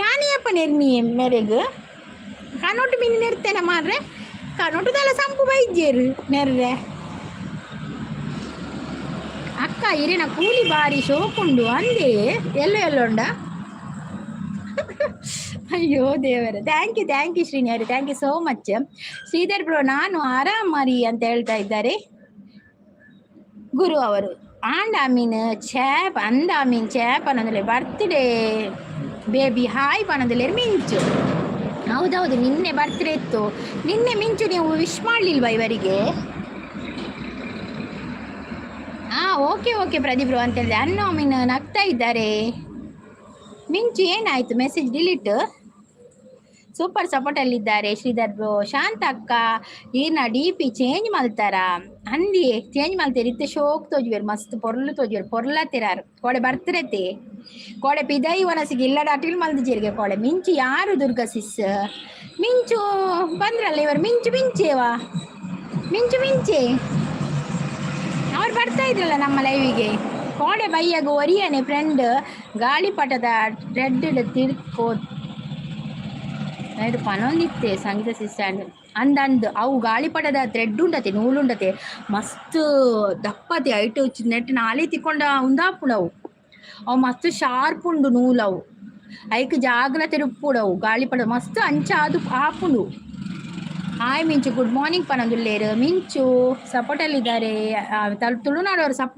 ಯಾನ್ ಏಪ ನೆರ್ನಿ ಮೇರೆಗ್? ಕನೋಟು ಮಿನಿ ನೆರ್ತೇನೆ ಮಾರ್ರೆ. ಕನೋಟು ದಾಲ ಸಂಪು ಬೈಜೇರು ನೆರ್ರೆ. ಅಕ್ಕ, ಇರೆನ ಕೂಲಿ ಬಾರಿ ಶೋಕುಂಡು ಅಂದೇ. ಎಲ್ಲೋ ಎಲ್ಲೋ ಉಂಡ? ಅಯ್ಯೋ ದೇವರೇ. Thank you, thank you Srini ಅವರೇ. Thank you so much. Sridhar bro, ನಾನು ಆರಾಮರಿ ಅಂತ ಹೇಳ್ತಾ ಇದ್ದಾರೆ ಗುರು ಅವರು. ಆಂಡ ಮೀನ್ ಛೇಪ್ ಅಂದ ಮೀನ್ ಛೇಪ್ ಪನೊಂದುಲ್ಲೆ. ಬರ್ತ್ಡೇ ಬೇಬಿ ಹಾಯ್ ಪನೊಂದುಲ್ಲೆರ್ ಮಿಂಚು. ಹೌದೌದು, ನಿನ್ನೆ ಬರ್ತ್ಡೇ ಇತ್ತು ನಿನ್ನೆ. ಮಿಂಚು, ನೀವು ವಿಶ್ ಮಾಡಲಿಲ್ವಾ ಇವರಿಗೆ? ಹಾಂ, ಓಕೆ ಓಕೆ ಪ್ರದೀಪ್ ಬ್ರೋ ಅಂತ ಹೇಳಿದೆ. ಅನ್ನು ಮೀನ್ ನಗ್ತಾ ಇದ್ದಾರೆ. ಮಿಂಚು, ಏನಾಯಿತು? Message delete. Super ಸಪೋರ್ಟಲ್ಲಿದ್ದಾರೆ ಶ್ರೀಧರ್ ಬ್ರೋ. ಶಾಂತ ಅಕ್ಕ, ಈರ್ನ ಡಿಪಿ ಚೇಂಜ್ ಮಲ್ತಾರ ಅಂದಿ. ಚೇಂಜ್ ಮಲ್ತೇರಿ. ಇತ್ತೆ ಶೋಕ್ ತೋಜುವೆರ್, ಮಸ್ತ್ ಪೊರ್ಲು ತೋಜುವೆರ್. ಪೊರ್ಲತ್ತಿರಾರು. ಕೋಡೆ ಬರ್ತಿರತ್ತೆ. ಕೋಡೆ ಪಿದೈ ವನಸಿಗೆ ಇಲ್ಲಡ ಅಟಿಲ್ ಮಲ್ದಿಜೇರಿಗೆ ಕೋಡೆ. ಮಿಂಚು ಯಾರು? ದುರ್ಗಾ ಸಿಸ್. ಮಿಂಚು ಬಂದ್ರಲ್ಲ ಇವರು. ಮಿಂಚು ಮಿಂಚೇವಾ? ಮಿಂಚು ಮಿಂಚೆ ಅವ್ರು ಬರ್ತಾ ಇದ್ರಲ್ಲ ನಮ್ಮ ಲೈವಿಗೆ ಕೋಡೆ ಬೈಯಾಗ. ಒರಿಯನೆ ಫ್ರೆಂಡ್ ಗಾಳಿಪಟದ ರೆಡ್ ತಿರ್ಕೋ ನೈಟ್ ಪನೊಂದಿತ್ತೆ. ಸಂಗೀತ ಸಿಸ್ಟರ್ ಅಂದ್ ಅಂದ್ ಅವು ಗಾಳಿಪಟದ ಥ್ರೆಡ್ ಉಂಡತೆ, ನೂಲುಂಡತೆ, ಮಸ್ತ್ ದಪ್ಪತೆ. ಐಟ್ ನೆಟ್ ನಾಲೆ ತಿಕ್ಕೊಂಡ ಉಂದಾಪುಂಡವು. ಅವು ಮಸ್ತ್ ಶಾರ್ಪ್ ಉಂಡು ನೂಲವು. ಐಕ್ ಜಾಗ್ರತೆ ಉಪ್ಪುಡವು. ಗಾಳಿಪಟ ಮಸ್ತ್ ಅಂಚ ಅದು ಆಪುಂಡು. ಹಾಯ್ ಮಿಂಚು, ಗುಡ್ ಮಾರ್ನಿಂಗ್ ಪನೊಂದುಲ್ಲೇರು. ಮಿಂಚು ಸಪೋರ್ಟಲ್ಲಿದ್ದಾರೆ. ತುಳುನಾಡವರು ಸಪ್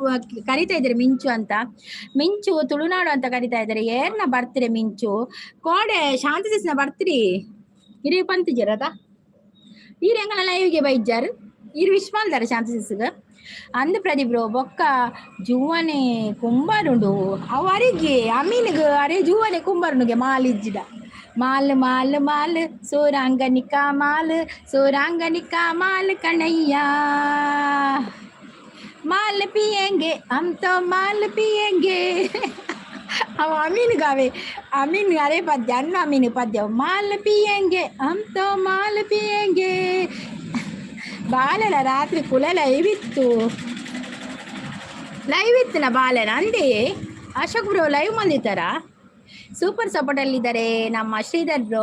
ಕರಿತಾ ಇದ್ದಾರೆ ಮಿಂಚು ಅಂತ. ಮಿಂಚು ತುಳುನಾಡು ಅಂತ ಕರಿತಾ ಇದ್ದಾರೆ. ಏರ್ನ ಬರ್ತೀರಿ ಮಿಂಚು? ಕೋಡೆ ಶಾಂತಿ ಬರ್ತೀರಿ. ಇರಿ ಪಂತಿಜರತ ಈರ್ ಎಂಗಲ ಲೈವ್ಗೆ ಬೈಜಾರ್. ಈರ್ ವಿಶ್ ಮಲ್ದಾರ ಶಾಂತಿ ಸಿಸ್ಗ ಅಂದ್. ಪ್ರದೀಪ್ ಬ್ರೋ, ಬೊಕ್ಕ ಜುವನೆ ಕುಂಬಾರುಂಡು. ಅವು ಅರೆಗೆ ಅಮೀನ್ಗ್ ಅರೆ ಜುವನೆ ಕುಂಬಾರುಂಡುಗೆ. ಮಾಲ್ ಇಜ್ಜಿಡ. ಮಾಲ್ ಮಾಲ್ ಮಾಲ್ ಸೋರಾಂಗನಿಕಾ ಮಾಲ್, ಸೋರಾಂಗನಿಕಾ ಮಾಲ್ ಕಣಯ್ಯ. माल पियेंगे हम तो, माल पियेंगे. ಅವ ಅಮೀನ್ಗಾವೆ ಅಮೀನ್ ಅರೆ ಪದ್ಯ ಅನ್ನ ಅಮೀನ್ ಪದ್ಯ. माल पियेंगे हम तो, माल पियेंगे. ಬಾಲನ ರಾತ್ರಿ ಕುಲ ಲೈವ್ ಇತ್ತು. ಲೈವ್ ಇತ್ತಿನ ಬಾಲನ ಅಂದೇ. ಅಶೋಕ್ ಬ್ರೋ ಲೈವ್ ಬಂದಿತ್ತಾರ? ಸೂಪರ್ ಸಪೋರ್ಟ್ ಅಲ್ಲಿದ್ದಾರೆ ನಮ್ಮ ಶ್ರೀಧರ್ ಬ್ರೋ.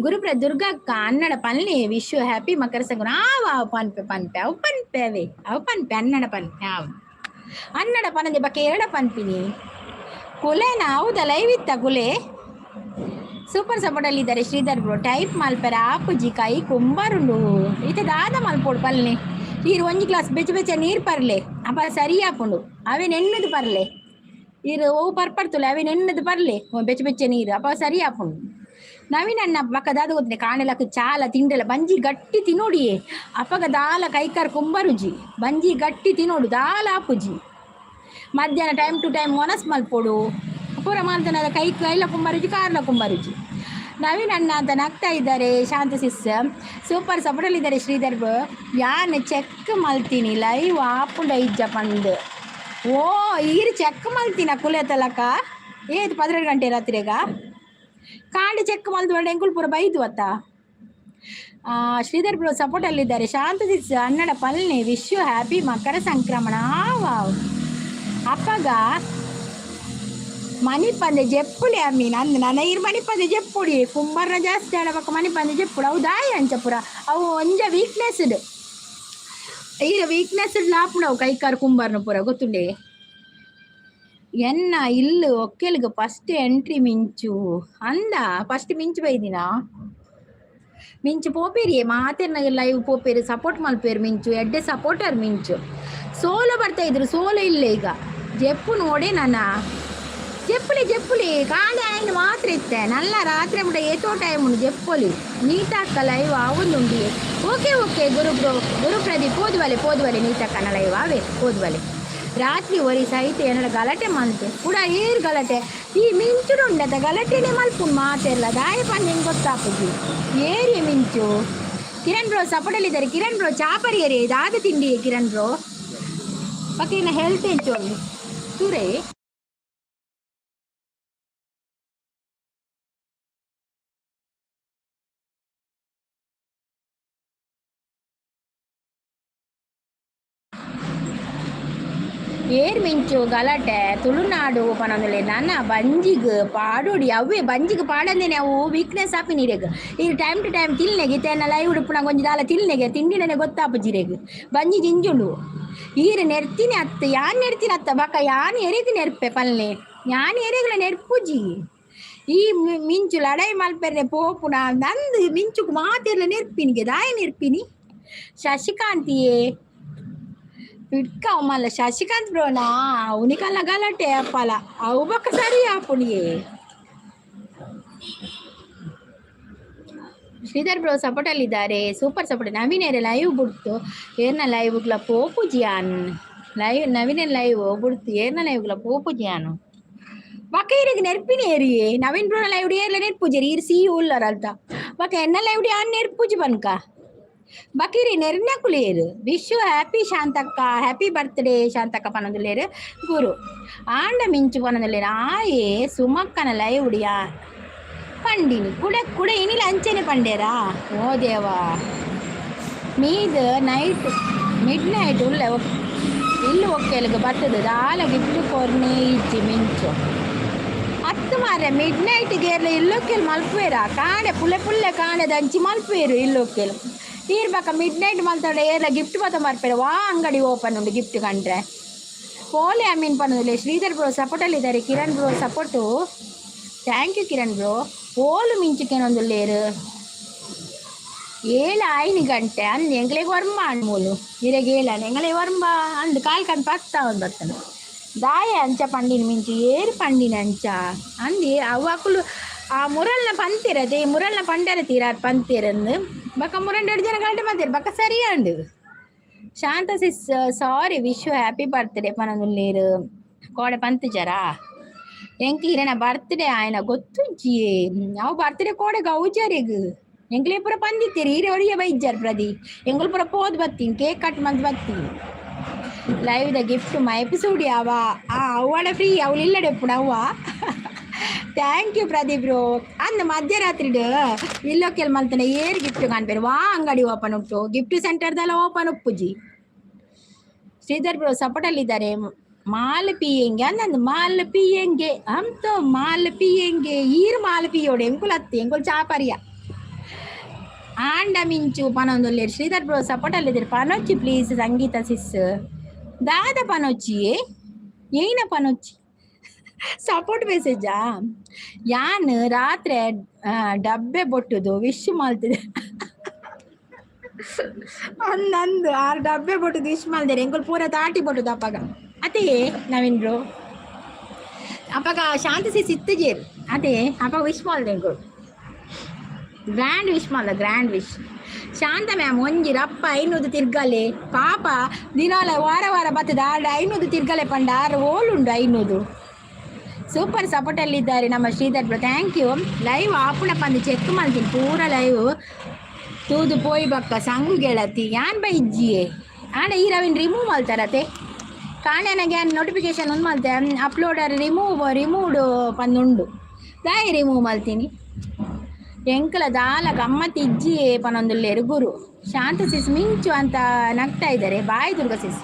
ಗುರುಪ್ರ ದುರ್ಗಕ್ಕ, ಅನ್ನಡ ಪನ್ಲಿ. Wish happy Makara Sankranti. ಆವ ಪನ್ಪೆ ಪನ್ಪೆ. ಅವು ಪನ್ಪೆ ಅವೇ ಅವು ಪನ್ಪೆ. ಅನ್ನಡ ಪನ್ಪೆ ಅವು. ಅನ್ನಡ ಪನಂದೆ ಬಕ್ಕೆ ಎರಡ ಪನ್ಪಿನಿ. ಕುಲೆನಾ? ಹೌದಾ? ಲೈವ್ ಇತ್ತ ಕುಲೆ? ಸೂಪರ್ ಸಪೋರ್ಟ್ ಅಲ್ಲಿದ್ದಾರೆ ಶ್ರೀಧರ್ ಬ್ರೋ. ಟೈಪ್ ಮಲ್ಪೆರ ಆಪುಜಿ, ಕೈ ಕುಂಬರುಂಡು. ಇತ್ತೆ ದಾದ ಮಲ್ಪೋಡು ಪಲ್ನೆ? ನೀರು ಒಂಜಿ ಗ್ಲಾಸ್ ಬೆಚ್ಚ ಬೆಚ್ಚ ನೀರು ಪರ್ಲೆ. ಅಪ್ಪ ಸರಿ ಆಪುಂಡು. ಅವೇ ನೆನ್ನದು ಪರ್ಲೆ. ನೀರು ಓ ಪರ್ಪಡ್ತುಲೆ. ಅವೇ ನೆನ್ನದು ಪರ್ಲೆ ಬೆಚ್ಚ ಬೆಚ್ಚ ನೀರು. ಅಪ್ಪ ಸರಿ ಆಪುಂಡು. ನವೀನ್ ಅಣ್ಣ ಬಕ್ಕ ದಾದ ಗೊತ್ತನೆ? ಕಾಣೆಲಕ್ಕ ಚಾಲ ತಿಂಡಲ ಬಂಜಿ ಗಟ್ಟಿ ತಿನ್ನೋಡಿಯೇ. ಅಪ್ಪಗ ದಾಲ ಕೈಕಾರ್ ಕುಂಬರುಜಿ. ಬಂಜಿ ಗಟ್ಟಿ ತಿನ್ನೋಡು, ದಾಲ ಆಪುಜಿ. ಮಧ್ಯಾಹ್ನ ಟೈಮ್ ಟು ಟೈಮ್ ಒನಸ್ ಮಲ್ಪೊಡು. ಪೂರ ಮಲ್ತನದ ಕೈ ಕೈಲ ಕುಂಬರುಜಿ, ಕಾರ್ಲ ಕುಂಬರುಜಿ. ನವೀನ್ ಅಣ್ಣ ಅಂತ ನಗ್ತಾ ಇದ್ದಾರೆ. ಶಾಂತ ಸಿಸ್ ಸೂಪರ್ ಸಪೋರ್ಟಲ್ಲಿದ್ದಾರೆ ಶ್ರೀಧರ್ ಬ್ರೋ. ಯಾನ್ ಚೆಕ್ ಮಲ್ತೀನಿ ಲೈವ್ ಆಪುಂಡ ಇಜ್ಜ ಪಂದ್. ಓ, ಈರ್ ಚೆಕ್ ಮಲ್ತಿನ ಕುಲೇತಲಕ? ಏತ್ 12 ಗಂಟೆ ರಾತ್ರಿಗ ಕಾಂಡೆ ಚೆಕ್ ಮಲ್ದು ಎಂಕುಲ್ ಪೂರ ಬೈದು ಅತ್ತ. ಶ್ರೀಧರ್ ಬ್ರೋ ಸಪೋರ್ಟ್ ಅಲ್ಲಿದ್ದಾರೆ. ಶಾಂತ ಸಿಸ್, ಅನ್ನಡ ಪಲ್ನೆ. Wish you happy Makara Sankramana. ವಾವ್. ಅಪ್ಪಗ ಮಣಿಪಂದೆ ಜೆಪ್ಪುಲೆ ಅಮ್ಮಿ ನಂದು ನನ್ನ ಇರ್ ಮಣಿಪಂದೆ ಜೆಪ್ಪುಡಿ. ಕುಂಬಾರನ ಜಾಸ್ತಿ ಆಡಬೇಕ. ಮಣಿಪಂದೆ ಜೆಪ್ಪುಡು. ಅವು ದಾಯಿ ಅಂಚ ಪೂರ ಅವು ಒಂಜ ವೀಕ್ನೆಸ್. ಈಗ ವೀಕ್ನೆಸ್ ಲಾಪುಂಡು ಅವು. ಕೈಕಾರ್ ಕುಂಬಾರನ ಪೂರ ಗೊತ್ತುಂಡೆ. ಎನ್ನ ಇಲ್ಲು ಒಕ್ಕೆಲ್ಗ್ ಫಸ್ಟ್ ಎಂಟ್ರಿ ಮಿಂಚು ಅಂದ. ಫಸ್ಟ್ ಮಿಂಚು ಬೈದಿನ. ಮಿಂಚು ಪೋಪೇರಿ ಮಾತೆರ್ನ ಲೈವ್ ಪೋಪೇರಿ, ಸಪೋರ್ಟ್ ಮಲ್ಪೇರು. ಮಿಂಚು ಎಡ್ಡೆ ಸಪೋರ್ಟರ್ ಮಿಂಚು. ಸೋಲೋ ಬರ್ತಾ ಇದ್ರು. ಸೋಲೋ ಇಲ್ಲ ಈಗ. ಜೆಪ್ಪು ನೋಡೆ ನನ್ನ. ಜೆಪ್ಪುಲಿ ಜೆಪ್ಪುಲಿ. ಕಾಂಡೆ ಆಯ್ನ ಮಾತ್ರ ಇತ್ತೆ ನಲ್ಲ. ರಾತ್ರಿ ಮುಟ ಏತೋ ಟೈಮ್ ಉಂಡು, ಜೆಪ್ಪೊಲಿ. ನೀತಾಕ್ಕ ಲೈವ್ ಆವೊಂದುಂಡಿ. ಓಕೆ ಓಕೆ ಗುರು ಬ್ರೋ, ಗುರು ಪ್ರದೀಪ್. ಪೋದುವಲೆ ಪೋದುವಲೆ. ನೀತಕ್ಕನ ಲೈವ್ ಆವೆ, ಪೋದುವಲೆ. ರಾತ್ರಿ ಒರಿ ಸಹಿತ ಏನಾರ ಗಲಾಟೆ ಮಲ್ತೆ ಕೂಡ. ಏರ್ ಗಲಾಟೆ? ಈ ಮಿಂಚುಡು ಉಂಡತ ಗಲಾಟೆನೆ ಮಲ್ಪುಂಡು ಮಾತೆರ್ಲ. ದಾಯ ಪಂದ್ ನಿಂಗೆ ಗೊತ್ತಾಪುಜಿ. ಏರಿಯ ಮಿಂಚು. ಕಿರಣ್ ಬ್ರೋ ಸಪೋರ್ಟಲ್ಲಿದ್ದಾರೆ. ಕಿರಣ್ ಬ್ರೋ, ಚಾಪರಿಯರೇ ದಾದ ತಿಂಡಿ ಕಿರಣ್ ಬ್ರೋ? ಪಕ್ಕೇನ ಹೆಲ್ತ್ ಎಂಚೋಳು ತೂರೇ. ಏರ್ ಮಿಂಚು ಗಲಾಟೆ ತುಳುನಾಡು ಪನೊಂದುಲ್ಲೆ. ನನ ಬಂಜಿಗ್ ಪಾಡೊಡಿ ಅವ್ವೇ ಬಂಜಿಗ್ ಪಾಡಂದೇನೆ ಅವು ವೀಕ್ನೆಸ್ ಆಪಿನಿ ಇರೆಗ್. ಈ ಟೈಮ್ ಟು ಟೈಮ್ ತಿನ್ಲೆಗ್. ಇತ್ತೆ ಎನ್ನ ಲೈವ್ ಉಪ್ಪುನಗ ಒಂಜಿ ದಾಲ ತಿನ್ಲೆಗೆ, ತಿಂಡಿನನೆ ಗೊತ್ತಾಪುಜಿ ಇರೆಗ್. ಬಂಜಿ ಜಿಂಜುಂಡು. ಈರ್ ನೆರ್ತಿನಿ ಅತ್ತು, ಯಾನ್ ನೆರ್ತಿನ ಅತ್ತ ಬಕ ಯಾನ್ ಎರೆಗ್ ನೆರ್ಪೆ ಪಲ್ನೆ? ಯಾನ್ ಎರೆಗ್ಲ ನೆರ್ಪುಜಿ. ಈ ಮಿಂಚು ಲಡಾಯಿ ಮಲ್ಪೆರೆ ಪೋಪುನ ನಂದು ಮಿಂಚುಕು ಮಾತೆರ್ಲ ನೆರ್ಪಿನಿಗೆ. ದಾಯ ನೆರ್ಪಿನಿ? ಶಶಿಕಾಂತಿಯೇ ಪಿಡ್ಕ ಮಲ್ಲ ಶಶಿಕಾಂತ್ ಬ್ರೋನಾ? ಅವನಿಕಲ್ಲ ಗಲಾಟೆ ಅಪ್ಪಲ ಅವು ಬೊಕ್ಕ ಸರಿ ಆಪುಣಿಯೇ. ಶ್ರೀಧರ್ ಬ್ರೋ ಸಪೋರ್ಟಲ್ಲಿದ್ದಾರೆ, ಸೂಪರ್ ಸಪೋರ್ಟ್. ನವೀನ್ ಲೈವ್ ಬಿಡ್ತು ಏರ್ನ ಲೈವ್ಗ್ಲ ಪೋಪುಜಿ. ಲೈವ್ ನವೀನ ಲೈವ್ ಬಿಡ್ತು ಏರ್ನ ಲೈವ್ಗ್ಲ ಪೋಪುಜಿ. ಬೊಕ ಇರೆಗ್ ನೆರ್ಪಿನಿ ಏರಿಯೇ? ನವೀನ್ ಬ್ರೋನ ಲೈವ್ ಏರ್ಲ ನೆರ್ಪುಜೆರ್. ಈರ್ ಸಿ ಉಲ್ಲರ್ ಅಲ್ತ. ಬೊಕ ಎನ್ನ ಲೈವ್ ಯಾನ್ ನೆರ್ಪುಜಿ ಪನ್ಕ. ಬಕೀರಿ ನೆರ್ನಕುಲೇರು. Wish happy Shantakka, happy birthday Shantakka ಪನೊಂದುಲ್ಲೆರ್ ಗುರು. ಆಂಡ ಮಿಂಚು ಪನೊಂದುಲ್ಲೆರ್. ಆಯೆ ಸುಮಕ್ಕನ ಲೈವ್ ಉಡಿಯಾ ಪಂಡಿನಿ ಕುಡ ಕುಡ ಇನಿಲ ಅಂಚನೆ ಪಂಡೇರಾ? ಓ ದೇವಾ. ಮೀದ್ ನೈಟ್ ಮಿಡ್ ನೈಟ್ ಉಲ್ಲ ಇಲ್ಲು ಒಕ್ಕೆಲ್ಗ್ ಬತ್ತದ ದಾಲ ಗಿಫ್ಟ್ ಕೊರ್ನೆ ಇಜ್ಜಿ ಮಿಂಚು. ಅತ್ತು ಮಾರ್ರೆ, ಮಿಡ್ ನೈಟ್ ಗೇರ್ಲ ಇಲ್ಲೊಕ್ಕೆಲ್ ಮಲ್ಪುವೆರಾ? ಕಾಂಡೆ ಪುಲ್ಲೆ ಪುಲ್ಲೆ ಕಾಂಡೆ ದಂಚಿ ಮಲ್ಪುವೆರು ಇಲ್ಲೊಕ್ಕೆಲ್. ಈರ್ ಬಕ ಮಿಡ್ ನೈಟ್ ಮಲ್ತಡ ಏರ್ಲ ಗಿಫ್ಟ್ ಮಾತ ಮರ್ಪೆರೆ? ವಾ ಅಂಗಡಿ ಓಪನ್ ಉಂಡು ಗಿಫ್ಟ್ ಕಂಡ್ರೆ? ಪೋಲೆ ಅಮೀನ್ ಪನೊಂದುಲ್ಲೆ. ಶ್ರೀಧರ್ ಬ್ರೋ ಸಪೋರ್ಟಲ್ಲಿದ್ದಾರೆ. Kiran bro support, thank you Kiran bro. ಓಲು ಮಿಂಚು ಕೆನೊಂದುಲ್ಲೇರು? ಏಳು ಐನು ಗಂಟೆ ಅಂದ್ ಎಂಕ್ಲೆಗ್ ಒರ್ಂಬ ಆಂಡ್ ಮೂಲು. ಇರೆಗ್ ಏಳಾಂಡ್, ಎಂಕ್ಲೆಗ್ ಒರ್ಂಬ ಅಂದ್. ಕಾಲ್ ಕಂತ್ ಪತ್ತ ಒಂದ್ ಬರ್ತನ. ದಾಯೆ ಅಂಚ ಪಂಡಿನ ಮಿಂಚು? ಏರ್ ಪಂಡಿನ ಅಂಚ ಅಂದಿ? ಅವು ಅಕುಲು ಆ ಮುರಲ್ನ ಪಂತೆರತೆ, ಈ ಮುರಲ್ನ ಪಂಡರ ತೀರಾರ್ ಪಂತೆರಂದು. ಬೊಕ ಮುರನ್ ಎರಡು ಜನ ಗಲಾಟೆ ಮಲ್ತೆರ್, ಬೊಕ ಸರಿ ಆಂಡ್. ಶಾಂತ sis, sorry, wish happy birthday ಪನೊಂದುಲ್ಲೇರು. ಕೋಡೆ ಪಂತುಜರಾ ಎಂಕ್? ಇರೆನ ಬರ್ತ್ಡೇ ಆಯ್ನ ಗೊತ್ತುಜ್ಜಿಯೇ. ಅವು ಬರ್ತ್ಡೇ ಕೋಡೆ ಗೌಜರಿಗ್ ಎಂಕ್ಲೆ ಪೂರ ಪಂದಿತ್ತೀರಿ. ಈರೆ ಒರಿಯ ಬೈಜಾರ್ ಪ್ರದಿ. ಎಂಕುಲು ಪೂರ ಪೋದ್ ಬತ್ತೀನಿ, ಕೇಕ್ ಕಟ್ ಮಲ್ತ್ ಬತ್ತೀನಿ. ಲೈವ್ the gift ಮಾ ಎಪಿಸೋಡ್ ಯಾವ ಆ ಅವ್ವಡ ಫ್ರೀ ಅವಳು ಇಲ್ಲಡೆ ಎಪ್ಪುಡು ಅವ್ವ. Thank you Pradeep bro. ಅಂದ್ ಮಧ್ಯರಾತ್ರಿಡ್ ಇಲ್ಲೊಕ್ಕೆಲ್ ಮಲ್ತನೆ ಏರ್ ಗಿಫ್ಟ್ ಕಾಣ್ಪೇರು? ವಾ ಅಂಗಡಿ ಓಪನ್ ಉಂಟು? ಗಿಫ್ಟ್ ಸೆಂಟರ್ದಲ್ಲ ಓಪನ್ ಉಪ್ಪುಜಿ. ಶ್ರೀಧರ್ ಬ್ರೋ ಸಪೋರ್ಟಲ್ಲಿದ್ದಾರೆ. ಮಾಲ್ ಪಿಯೆಂಗೆ ಅಂದಂದು. ಮಾಲ್ ಪಿಯೆಂಗೆ ಅಂತ ಮಾಲ್ ಪಿಯೆಂಗೆ. ಈರ್ ಮಾಲ್ ಪಿಯೋಡು, ಎಂಕುಲು ಅತ್ತಿ, ಎಂಕುಲು ಚಾಪರಿಯ. ಆಂಡ ಮಿಂಚು ಪನೊಂದುಲ್ಲೆರ್. ಶ್ರೀಧರ್ ಬ್ರೋ ಸಪೋರ್ಟಲ್ಲಿದ್ದಾರೆ. ಪನೊಚ್ಚಿ ಪ್ಲೀಸ್. ಸಂಗೀತ ಸಿಸ್, ದಾದ ಪನೊಚ್ಚಿ? ಏನ ಪನೊಚ್ಚಿ? ಸಪೋರ್ಟ್ ಮೆಸೇಜಾ? ಯಾನ್ ರಾತ್ರೆ ಡಬ್ಬೆ ಬೊಟ್ಟುದು ವಿಶ್ ಮಲ್ತಿದೆ ಅಂದಂದು. ಆರು ಡಬ್ಬೆ ಬೊಟ್ಟುದು ವಿಶ್ ಮಲ್ದೇರೆ. ಎಂಕುಲು ಪೂರ ತಾಟಿ ಬೊಟ್ಟುದು ಅಪ್ಪಗ ಅದೇ. ನವೀನ್ ಬ್ರೋ, ಅಪ್ಪಗ ಶಾಂತಿ ಸಿಸ್ ಇತ್ತುಜೇರು ಅದೇ. ಅಪ್ಪಗ ವಿಶ್ ಮಲ್ದೆ ಎಂಕುಲು, ಗ್ರ್ಯಾಂಡ್ ವಿಶ್ ಮಲ್ಲ, ಗ್ರ್ಯಾಂಡ್ ವಿಶ್. ಶಾಂತ ಮ್ಯಾಮ್, ಒಂಜಿ ರಪ್ಪ 500 ತಿರ್ಗಲೆ. ಪಾಪ, ದಿನಾಲ ವಾರ ವಾರ ಬತ್ತದ. ಆಡ 500 ತಿರ್ಗಲೆ ಪಂಡ ಆರು ಓಲುಂಡು 500? ಸೂಪರ್ ಸಪೋರ್ಟಲ್ಲಿದ್ದಾರೆ ನಮ್ಮ Sridhar bro, thank you. Live ಆಪುಣ ಪಂದು ಚೆಕ್ ಮಲ್ತೀನಿ. ಪೂರ ಲೈವ್ ತೂದು ಪೋಯಿ ಬಕ್ಕ ಸಂಗು ಗೆಳತಿ ಯಾನ್ ಬೈಜ್ಜಿಯೇ. ಆಂಡ ಈ ರವಿನ್ ರಿಮೂವ್ ಮಲ್ತಾರತೆ. ಕಾಣೆನಗೆ ಯಾನ್ ನೋಟಿಫಿಕೇಶನ್ ಒಂದು ಮಲ್ತೆ. ಅಪ್ಲೋಡರ್ ರಿಮೂವ್ ರಿಮೂವ್ಡ್ ಪಂದುಂಡು. ದಾಯಿ ರಿಮೂವ್ ಮಲ್ತೀನಿ? ಎಂಕಲ ದಾಲ ಗಮ್ಮತ್ ಇಜ್ಜಿ ಪನೊಂದುಲ್ಲೆರ್ ಗುರು. ಶಾಂತ ಸಿಸ್ ಮಿಂಚು ಅಂತ ನಗ್ತಾ ಇದ್ದಾರೆ. Bye Durga sis,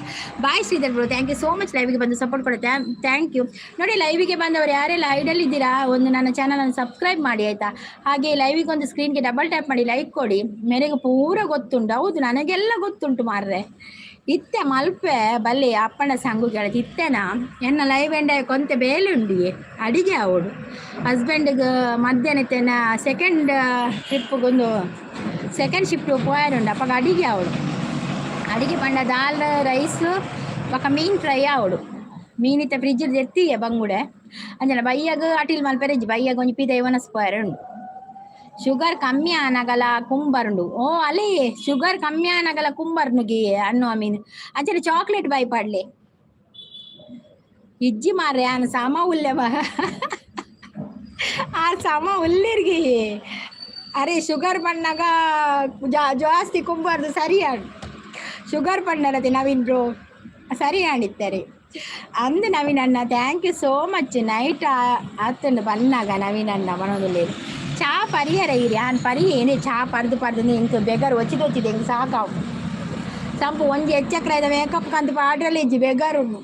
bye Sridhar bro, thank you so much. ಲೈವಿಗೆ ಬಂದು ಸಪೋರ್ಟ್ ಕೊಡುತ್ತೆ, thank you. ನೋಡಿ, ಲೈವಿಗೆ ಬಂದವರು ಯಾರೆಲ್ಲ ಹೈಡಲ್ಲಿ ಇದ್ದೀರಾ, ಒಂದು ನನ್ನ ಚಾನಲನ್ನು ಸಬ್ಸ್ಕ್ರೈಬ್ ಮಾಡಿ, ಆಯಿತಾ? ಹಾಗೆ ಲೈವಿಗೆ ಒಂದು ಸ್ಕ್ರೀನ್ಗೆ ಡಬಲ್ ಟ್ಯಾಪ್ ಮಾಡಿ, ಲೈಕ್ ಕೊಡಿ. ಮೇರೆಗೆ ಪೂರ ಗೊತ್ತುಂಟು. ಹೌದು, ನನಗೆಲ್ಲ ಗೊತ್ತುಂಟು ಮಾರ್ರೆ. ಇತ್ತೆ ಮಲ್ಪೆ ಬಲ್ಲೆ ಅಪ್ಪನ ಸಂಗು ಕೇಳತ್ತೆ. ಇತ್ತೆನಾ ಎನ್ನ ಲೈವ್ ಎಂಡ ಕೊಂತೆ ಬೇಲೆ ಉಂಡಿಯೇ, ಅಡಿಗೆ ಅವಳು. ಹಸ್ಬೆಂಡ್ಗೆ ಮಧ್ಯಾಹ್ನ ಇತ್ತೆನ ಸೆಕೆಂಡ್ ಟ್ರಿಪ್ಗೊಂದು ಸೆಕೆಂಡ್ ಶಿಫ್ಟ್ ಪೋಯರುಂಡು. ಅಪ್ಪಗ ಅಡಿಗೆ ಅವಳು. ಅಡಿಗೆ ಪಂಡ ದಾಲ್ ರೈಸ್ ಬೊಕ ಮೀನ್ ಫ್ರೈ ಅವಳು. ಮೀನಿತ್ತ ಫ್ರಿಜ್ ಎತ್ತಿಗೆ ಬಂಗುಡೆ ಅಂಜನ ಬಯ್ಯಗ್ ಅಟಿಲ್ ಮಲ್ಪೆರೆಜ್ಜಿ. ಬಯ್ಯಗ್ ಒಂಜಿ ಪಿದೈ ಒನಸ್ ಪೋಯರೆ ಉಂಡು. ಶುಗರ್ ಕಮ್ಮಿ ಆನಗಲ ಕುಂಬರುಂಡು. ಓ ಅಲೆ, ಶುಗರ್ ಕಮ್ಮಿ ಆನಗಲ ಕುಂಬರ್ನುಗಿ ಅನ್ನು ಮೀನ್. ಅಂಚನೆ ಚಾಕ್ಲೇಟ್ ಬೈ ಪಡ್ಲೆ ಇಜ್ಜಿ ಮಾರ್ರೆ. ಆನ ಸಮ ಉಲ್ಲೆ ಬಾ, ಆ ಸಮ ಉಲ್ಲೆರ್ಗೆ. ಅರೆ, ಶುಗರ್ ಪಣ್ಣಾಗ ಜಾಸ್ತಿ ಕುಂಬಾರ್ದು. ಸರಿ ಆಂಡ್. ಶುಗರ್ ಪಣ್ಣರತೆ ನವೀನ್ ಬ್ರೋ, ಸರಿ ಆಂಡಿತ್ತಾರೆ ಅಂದ್ ನವೀನ್ ಅಣ್ಣ. Thank you so much. Night ಆತಂಡು ಬನ್ನಾಗ Naveen ಅಣ್ಣ ಮನೋದಲ್ಲಿ. ಚಾ ಪರಿಯರ ಇರಿ ಆನ್ ಪರಿ ಏನೇ. ಚಾ ಪರ್ದು ಪರ್ದು ಎಂಕ್ ಬೆಗರ್ ಒಚ್ಚಿದ ಒಚ್ಚಿದ ಎಂಕ್ ಸಾಕಾವು. ಸಂಪು ಒಂಜಿ ಎಚ್ಚಕ್ರ ಮೇಕಪ್ ಕಂತ ಪಾಡ್ರಲ್ಲಿ ಇಜ್ಜಿ, ಬೆಗರುಂಡು.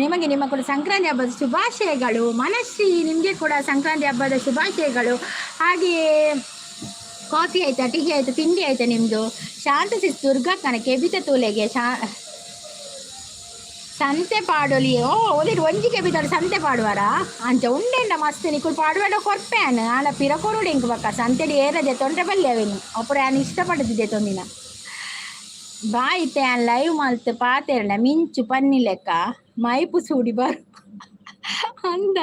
ನಿಮಗೆ ನಿಮ್ಮ ಕೂಡ ಸಂಕ್ರಾಂತಿ ಹಬ್ಬದ ಶುಭಾಶಯಗಳು. ಮನಶ್ರೀ, ನಿಮಗೆ ಕೂಡ ಸಂಕ್ರಾಂತಿ ಹಬ್ಬದ ಶುಭಾಶಯಗಳು. ಹಾಗೆಯೇ ಕಾಫಿ ಆಯ್ತಾ, ಟೀ ಆಯ್ತಾ, ತಿಂಡಿ ಆಯ್ತಾ ನಿಮ್ಮದು? ಶಾಂತ ಸಿಸ್, ದುರ್ಗಕ್ಕನ ಕೆಬಿತ ತೂಲೆಗೆ ಸಂತೆ ಪಾಡೊಲಿ. ಓ, ಒಲಿಡ್ ಒಂಜಿ ಕೆಬಿತಾಡು ಸಂತೆ ಪಾಡುವಾರ ಅಂಚ ಉಂಡೆಂಡ ಮಸ್ತ್ ನಿಕುಲು ಪಾಡುವಾಡ ಕೊರ್ಪೆ ಆನ್. ಆಂಡ ಪಿರ ಕೊರುಡು ಎಂಕ್. ಬಕ್ಕ ಸಂತೆಡ್ ಏರದೆ ತೊಂದ್ರೆ ಬಲ್ಲೆ ಅವೆನು ಅಪುರ ಆನ್ ಇಷ್ಟಪಡುತ್ತಿದ್ದೆ ತೊಂದಿನ ಬಾಯಿತೆ. ಆನ್ ಲೈವ್ ಮಲ್ತ್ ಪಾತೆರ್ಂಡ ಮಿಂಚು ಪನ್ನಿ ಲೆಕ್ಕ ಮೈಪು ಸೂಡಿ ಬರು ಅಂದ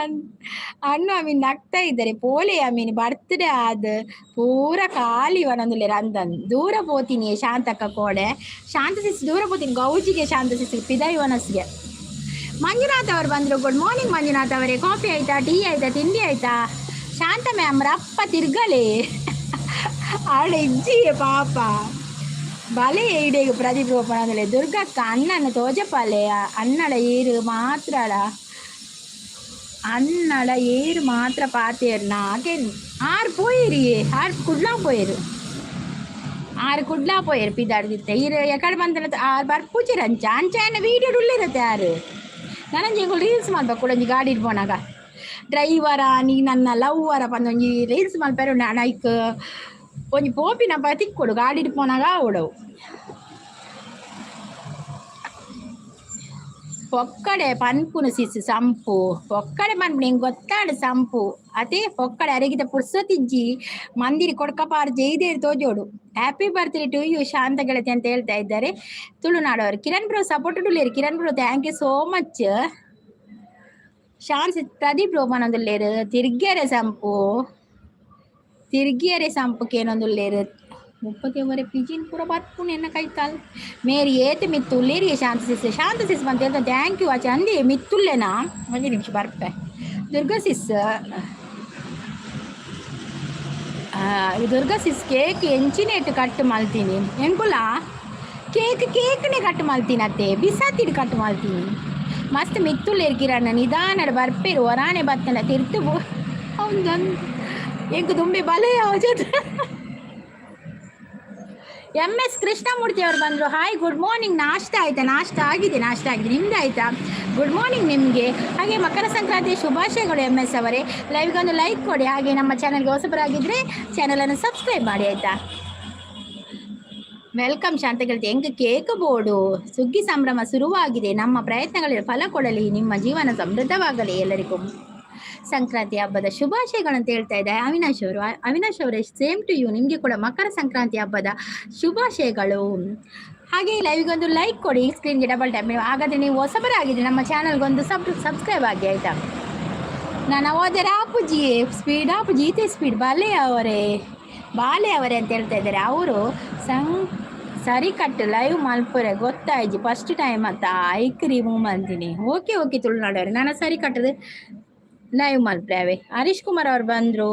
ಅಣ್ಣು ಅಮೀನ್ ನಗ್ತಾ ಇದ್ದಾರೆ. ಪೋಲೆ ಅಮೀನ್ ಬರ್ತ್ಡೇ ಆದ್ ಪೂರ ಖಾಲಿ ವನೊಂದುಲ್ಲೆರ್ ಅಂದನ್. ದೂರ ಪೋತೀನಿ ಶಾಂತಕ್ಕ ಕೋಡೆ. ಶಾಂತ ಸಿಸ್, ದೂರ ಪೋತೀನಿ ಗೌಜಿಗೆ. ಶಾಂತ ಸಿಸ್ ಪಿದಾಯಿ ವನಸ್ಗೆ. ಮಂಜುನಾಥ್ ಅವರು ಬಂದರು. ಗುಡ್ ಮಾರ್ನಿಂಗ್ ಮಂಜುನಾಥ್ ಅವರೇ. ಕಾಫಿ ಆಯ್ತಾ, ಟೀ ಆಯ್ತಾ, ತಿಂಡಿ ಆಯ್ತಾ? ಶಾಂತ ಮ್ಯಾಮ್, ರಪ್ಪ ತಿರ್ಗಲೆ ಆಡ ಇಜ್ಜಿಯೇ ಪಾಪ. ಬಲೆ ಇಡೆಗ್ ಪ್ರದೀಪ್ ರೋಪಣದಲ್ಲಿ. ದುರ್ಗಕ್ಕ, ಅಣ್ಣನ ತೋಜಪಾಲೆ. ಅನ್ನಡ ಏರು ಮಾತ್ರಡ, ಅನ್ನಡ ಏರು ಮಾತ್ರ ಪಾತೇರ್ನ ಅಗೇನ್. ಆರ್ ಪೋಯಿರಿ, ಆರ್ ಕುಡ್ಲಾ ಪೋಯಿರು, ಆರು ಕುಡ್ಲಾ ಪೋಯೆರ್ ಪಿದಾಡ್ದಿತ್ತೆ. ಈರ್ ಎಕಡೆ ಬಂತನ ಆರ್ ಬರ್ಪುಜೆರ್ ಅಂಚ ಅಂಚ. ಆಯ್ನ ವೀಡಿಯೋ ಉಲ್ಲೆರತ್ತೆ ಆರು. ನನಂಜಿ ಎಂಕುಲು ರೀಲ್ಸ್ ಮಲ್ಪ ಕುಡೊಂಜಿ ಗಾಡಿಡ್ ಪೋನಾಗ ಡ್ರೈವರ ನೀ ನನ್ನ ಲವ್ವರ ಪಂದೊಂಜಿ ರೀಲ್ಸ್ ಮಲ್ಪೆರೆ ಉಂಡು. ಐಕ್ ಒಂಜಿ ಪೋಪಿನ ತಿಕ್ಕೊಡು, ಗಾಡಿಡ್ ಪೋನಾಗ ಆವೊಡವು. ಪೊಕ್ಕಡೆ ಪನ್ಪುನು ಸಿಸ್ ಸಂಪು, ಪೊಕ್ಕಡೆ ಪನ್ಪುನು ಎಂಕ್ ಗೊತ್ತಾಂಡ್ ಸಂಪು ಅತೆ. ಪೊಕ್ಕಡೆ ಅರೆಗಿತ ಪುರ್ಸೊತಿಜ್ಜಿ. ಮಂದಿರಿ ಕೊಡ್ಕಪಾರ್ ಜೈದೇರ್ ತೋಜೋಡು. Happy birthday to you Shanta ಗೆಳತಿ ಅಂತ ಹೇಳ್ತಾ ಇದ್ದಾರೆ ತುಳುನಾಡವರು. ಕಿರಣ್ ಬ್ರೋ ಸಪೋರ್ಟ್ ಉಲ್ಲೇರು. Kiran bro, thank you so much. Shanth Pradeep bro ಪನೊಂದುಲ್ಲೇರು ತಿರ್ಗ್ಯರೆ ಸಂಪು, ತಿರ್ಗಿಯರೆ ಸಂಪು ಕೇನೊಂದುಲ್ಲೇರು. ಮುಪ್ಪತ್ತೇವರೆ ಪಿಜಿನ್ ಪೂರ ಬರ್ಪುಂಡು ಎನ್ನ ಕೈತಾಲ್. ಮೇರಿ ಏತ್ ಮಿತ್ತು ಉಲ್ಲೇರಿ ಶಾಂತ ಸಿಸ್. ಶಾಂತ ಸಿಸ್ ಬಂತ ಹೇಳ್ತಾ, thank you. ಆಚೆ ಅಂದಿ ಮಿತ್ತುಲ್ಲೇನಾ? ಒಂಜಿ ನಿಮಿಷ ಬರ್ಪೆ. ದುರ್ಗಾ ಸಿಸ್, ದುರ್ಗಾ ಸಿಸ್, ಕೇಕ್ ಎಂಚಿನೇಟ್ ಕಟ್ ಮಲ್ತೀನಿ? ಎಂಕುಲ ಕೇಕ್ ಕೇಕ್ನೆ ಕಟ್ ಮಲ್ತೀನಿ ಅತ್ತೆ, ಬಿಸಾತಿಡ್ ಕಟ್ ಮಲ್ತೀನಿ. ಮಸ್ತ್ ಮಿತ್ತುಲ್ಲೇರ್ ಕಿರಣ್ಣ. ನಿಧಾನಡ್ ಬರ್ಪೇರು. ಒರಾನೆ ಬತ್ತನ ತಿರ್ತು ಬೋ ಅವ್ನು ಎಂಕ್ ದುಂಬಿ ಬಲೆ ಜೊತೆ. ಎಂ ಎಸ್ ಕೃಷ್ಣಮೂರ್ತಿ ಅವರು ಬಂದರು. Hi, good morning. ನಾಷ್ಟ ಆಯ್ತಾ? ನಾಷ್ಟ ಆಗಿದೆ, ನಾಷ್ಟ ಆಗಿದೆ. ನಿಮ್ದು ಆಯ್ತಾ? ಗುಡ್ ಮಾರ್ನಿಂಗ್ ನಿಮಗೆ. ಹಾಗೆ ಮಕರ ಸಂಕ್ರಾಂತಿಯ ಶುಭಾಶಯಗಳು ಎಂ ಎಸ್ ಅವರೇ. ಲೈವ್ಗೆ ಒಂದು ಲೈಕ್ ಕೊಡಿ. ಹಾಗೆ ನಮ್ಮ ಚಾನಲ್ಗೆ ಹೊಸಬರಾಗಿದ್ದರೆ ಚಾನಲನ್ನು ಸಬ್ಸ್ಕ್ರೈಬ್ ಮಾಡಿ, ಆಯಿತಾ? Welcome ಶಾಂತ ಗೆಳತಿ. ಹೆಂಗೆ ಕೇಕ್ ಬೋರ್ಡು. ಸುಗ್ಗಿ ಸಂಭ್ರಮ ಶುರುವಾಗಿದೆ. ನಮ್ಮ ಪ್ರಯತ್ನಗಳಿಗೆ ಫಲ ಕೊಡಲಿ. ನಿಮ್ಮ ಜೀವನ ಸಮೃದ್ಧವಾಗಲಿ. ಎಲ್ಲರಿಗೂ ಸಂಕ್ರಾಂತಿ ಹಬ್ಬದ ಶುಭಾಶಯಗಳಂತ ಹೇಳ್ತಾ ಇದ್ದಾರೆ ಅವಿನಾಶ್ ಅವರು. ಅವಿನಾಶ್ ಅವರೇ, ಸೇಮ್ ಟು you. ನಿಮಗೆ ಕೂಡ ಮಕರ ಸಂಕ್ರಾಂತಿ ಹಬ್ಬದ ಶುಭಾಶಯಗಳು. ಹಾಗೆ ಲೈವ್ಗೊಂದು ಲೈಕ್ ಕೊಡಿ, ಸ್ಕ್ರೀನ್ಗೆ ಡಬಲ್ ಟ್ಯಾಪ್. ಹಾಗಾದರೆ ನೀವು ಹೊಸಬರಾಗಿದ್ದರೆ ನಮ್ಮ ಚಾನಲ್ಗೊಂದು ಸಬ್ಸ್ಕ್ರೈಬ್ ಆಗಿ, ಆಯಿತಾ? ನಾನು ಹೋದರೆ ಆಪುಜಿ, ಸ್ಪೀಡ್ ಆಪುಜಿ, ಈತೆ ಸ್ಪೀಡ್. ಬಾಲೆ ಅವರೇ, ಬಾಲೆ ಅವರೇ ಅಂತ ಹೇಳ್ತಾ ಇದ್ದಾರೆ ಅವರು. ಸಂ ಸರಿ ಕಟ್ಟು ಲೈವ್ ಮಲ್ಪುರೆ ಗೊತ್ತಾಯ್ಜಿ, ಫಸ್ಟ್ ಟೈಮ್ ಅಂತ ಐಕ್ ರಿಮೂವ್ ಅಂತೀನಿ. ಓಕೆ ಓಕೆ ತುಳುನಾಡವ್ರೆ, ನಾನು ಸರಿ ಕಟ್ಟದು ಲೈವ್ ಮಲ್ಪ್ರೆ. ಹರೀಶ್ ಕುಮಾರ್ ಅವ್ರು ಬಂದರು.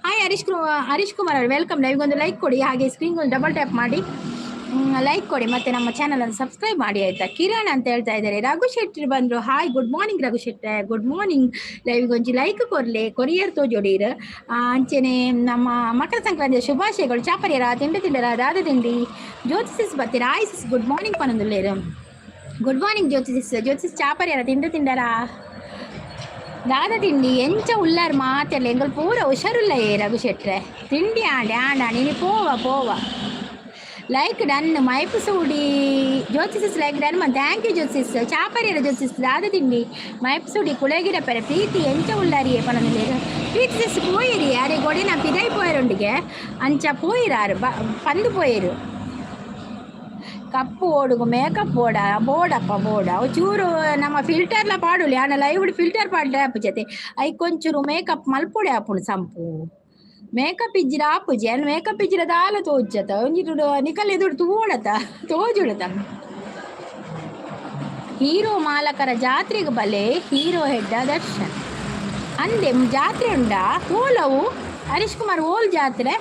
ಹಾಯ್ ಹರೀಶ್ ಕುಮಾರ್, ಹರೀಶ್ ಕುಮಾರ್ ಅವರು, welcome. ಲೈವ್ಗೊಂದು ಲೈಕ್ ಕೊಡಿ. ಹಾಗೆ ಸ್ಕ್ರೀನ್ಗೊಂದು ಡಬಲ್ ಟ್ಯಾಪ್ ಮಾಡಿ ಲೈಕ್ ಕೊಡಿ ಮತ್ತು ನಮ್ಮ ಚಾನಲನ್ನು ಸಬ್ಸ್ಕ್ರೈಬ್ ಮಾಡಿ, ಆಯಿತಾ? ಕಿರಣ್ ಅಂತ ಹೇಳ್ತಾ ಇದ್ದಾರೆ. ರಘು ಶೆಟ್ಟಿ ಬಂದರು. Hi, good morning Raghu Shetty, good morning. ಲೈವ್ಗೊಂಜಿ ಲೈಕ್ ಕೊರ್ಲೆ, ಕೊರಿಯರ್ ತೋಜೋಡೀರ್. ಅಂಚೆನೆ ನಮ್ಮ ಮಕರ ಸಂಕ್ರಾಂತಿಯ ಶುಭಾಶಯಗಳು. ಚಾಪರಿಯರ ತಿಂಡಿ ತಿಂಡರ ದಾದ ತಿಂಡಿ? ಜ್ಯೋತಿಸಿಸ್ ಬತ್ತೀರ. ಆಯ್ ಸಿಸ್, ಗುಡ್ ಮಾರ್ನಿಂಗ್ ಪನೊಂದುಲ್ಲೇರು. Good morning Jyothi sis. ಜ್ಯೋತಿಸ್, ಚಾಪರಿಯರ ತಿಂಡಿ ತಿಂಡರ ದಾದ ತಿಂಡಿ? ಎಂಚ ಉಲ್ಲಾರ್ ಮಾತೆಲ್ಲ? ಎಂಗಲ್ ಪೂರ ಹುಷಾರುಲ್ಲ. ಏ ರಘು ಶೆಟ್ರೆ, ತಿಂಡಿ ಆಂಡೆ ಆಂಡ ನೀನು ಪೋವ ಪೋವ. ಲೈಕ್ ಡನ್ ಮೈಪು ಸೂಡಿ. ಜ್ಯೋತಿಸಿಸ್ ಲೈಕ್ ಡನ್ ಮನ್, thank you ಜ್ಯೋತಿಸ್. ಚಾಪರಿಯರ ಜ್ಯೋತಿಸ್, ದಾದ ತಿಂಡಿ? ಮೈಪು ಸೂಡಿ ಕುಳಗಿರ ಪೆರೆ. ಪ್ರೀತಿ ಎಂಚ ಉಲ್ಲಾರಿಯೇ ಪನೊಂದುಲ್ಲೇರು. ಪ್ರೀತಿ ಸಿಸ್ ಪೋಯಿರಿ. ಅರೆ ಗೊಡಿನ ಪಿದೈ ಪೋಯರುಂಡಿಗೆ ಅಂಚ ಪೋಯಿರಾರು ಬ ಪಂದು ಪೋಯಿರು. ಕಪ್ಪು ಓಡುಗು ಮೇಕಪ್ ಬೋಡ ಬೋಡಪ್ಪ ಬೋಡ. ಅವು ಚೂರು ನಮ್ಮ ಫಿಲ್ಟರ್ಲ ಪಾಡುಲಿ. ಆಂಡ ಲೈವ್ ಫಿಲ್ಟರ್ ಪಾಡ್ಲೆ ಆಪುಜತೆ. ಐಕ್ ಒಂಚೂರು ಮೇಕಪ್ ಮಲ್ಪೊಡೆ ಆಪುಂಡು ಸಂಪು. ಮೇಕಪ್ ಇಜ್ಜಿರ ಆಪುಜಿ. ಅನ್ ಮೇಕಪ್ ಇಜ್ಜಿರ ದಾಲ ತೋಜತ. ಒಂಜಿ ನಿಕಲ್ ಎದುರು ತೂವೊಡತ, ತೋಜುಡತ. ಹೀರೋ ಮಾಲಕರ ಜಾತ್ರೆಗೆ ಬಲೆ ಹೀರೋ ಹೆಡ್ಡ ದರ್ಶನ್ ಅಂದೆ. ಜಾತ್ರೆ ಉಂಡಾ? ಓಲವು ಹರೀಶ್ ಕುಮಾರ್, ಓಲ್ ಜಾತ್ರೆ?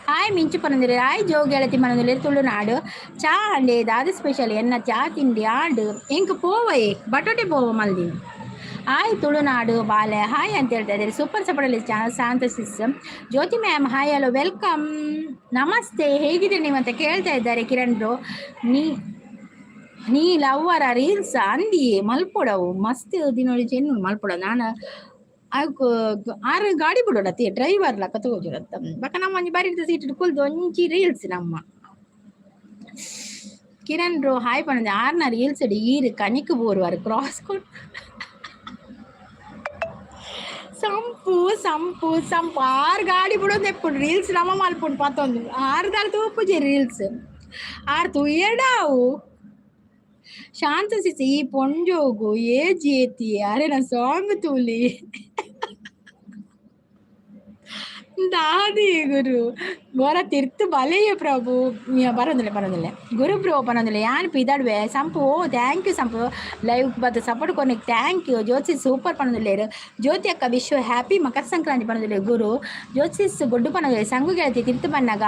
ಹಾಯ್ ಮಿಂಚು ಪನೊಂದುಲ್ಲೆರ್. ಹಾಯ್ ಜೋ ಗೆಳತಿ ಪನೊಂದುಲ್ಲೆರ್. ತುಳುನಾಡು ಚಾ ಅಂಡೆ ದಾದ ಸ್ಪೆಷಲ್? ಎನ್ನ ಚಾ ತಿಂಡಿ ಆಂಡ್. ಎಂಕ್ ಪೋವಯೇ, ಬಟೋಟೆ ಪೋವ ಮಲ್ದಿನಿ. ಹಾಯ್ ತುಳುನಾಡು ಬಾಲೆ, ಹಾಯ್ ಅಂತ ಹೇಳ್ತಾ ಇದ್ದಾರೆ. ಸೂಪರ್ ಸಪೋರ್ಟಲ್ಲಿ Shanta sis. Jyothi ma'am, hi, hello, welcome, ನಮಸ್ತೆ. ಹೇಗಿದ್ದೀರಿ ನೀವು ಅಂತ ಕೇಳ್ತಾ ಇದ್ದಾರೆ ಕಿರಣ್ ಬ್ರೋ. ನೀ ನೀ ಲವ್ವರ ರೀಲ್ಸ್ ಅಂದಿ ಮಲ್ಪೊಡವು ಮಸ್ತ್ ದಿನೊಳಿ ಚೆನ್ನು ಮಲ್ಪೊಡ. ನಾನು ಅಕ್ ಆರು ಗಾಡಿ ಬಿಡೋಡತಿ ಡ್ರೈವರ್ ಲಕ್ಕ ತೋಜುಡತ್ತ. ಬೊಕ ನಮ್ಮ ಒಂಜಿ ಬರಿತ ಸೀಟ್ ಕುಲ್ದು ಒಂಜಿ ರೀಲ್ಸ್. ನಮ್ಮ ಕಿರಣ್ ಬ್ರೋ ಹಾಯ್ ಪನೊಂದು. ಆರ್ನ ರೀಲ್ಸ್ ಈರ್ ಕನಿಕ್ ಬೋರುವಾರ್ ಕ್ರಾಸ್ ಕೊಡ್. ಸಂಪು ಸಂಪು ಸಂಪು. ಆರು ಗಾಡಿ ಬಿಡೋದು ಎಪ್ಪುಂಡು, ರೀಲ್ಸ್ ನಮ ಮಲ್ಪುಂಡು ಪತ್ತೊಂದು. ಆರು ದಾಲ್ ತೂಪುಜಿ ರೀಲ್ಸ್, ಆರ್ ತೂಯೆಡಾವು. ಶಾಂತ ಸಿಸಿ ಈ ಪೊಂಜೋಗು ಏಜ್ ಏತಿ? ಅರೆನ ಸಾಂಗ್ ತೂಲಿ. ದಾದಿ ಗುರು ಗೊರ ತಿರ್ತು ಬಲೆಯ ಪ್ರಭು. ಬರೋದಿಲ್ಲ, ಬರೋದಿಲ್ಲ ಗುರು ಬ್ರೋ ಪನೊಂದಿಲ್ಲ. ಯಾನ್ ಪಿದಾಡ್ವೆ ಸಂಪು. ಓ thank you ಸಂಪು, ಲೈವ್ ಬತ್ತ ಸಪೋರ್ಟ್ ಕೊರ್ನಿಕ್ thank you. Jyothi super ಪನೊಂದುಲ್ಲೆರ್. ಜ್ಯೋತಿ ಅಕ್ಕ ವಿಶ್ವ ಹ್ಯಾಪಿ ಮಕರ ಸಂಕ್ರಾಂತಿ ಪನೊಂದುಲ್ಲೆರ್ ಗುರು. ಜ್ಯೋತಿಸ್ ಗೊಡ್ಡು ಪನೊಂದುಲ್ಲೆರ್. ಸಂಗು ಗೆಳತಿ ತಿರ್ತು ಬನ್ನಗ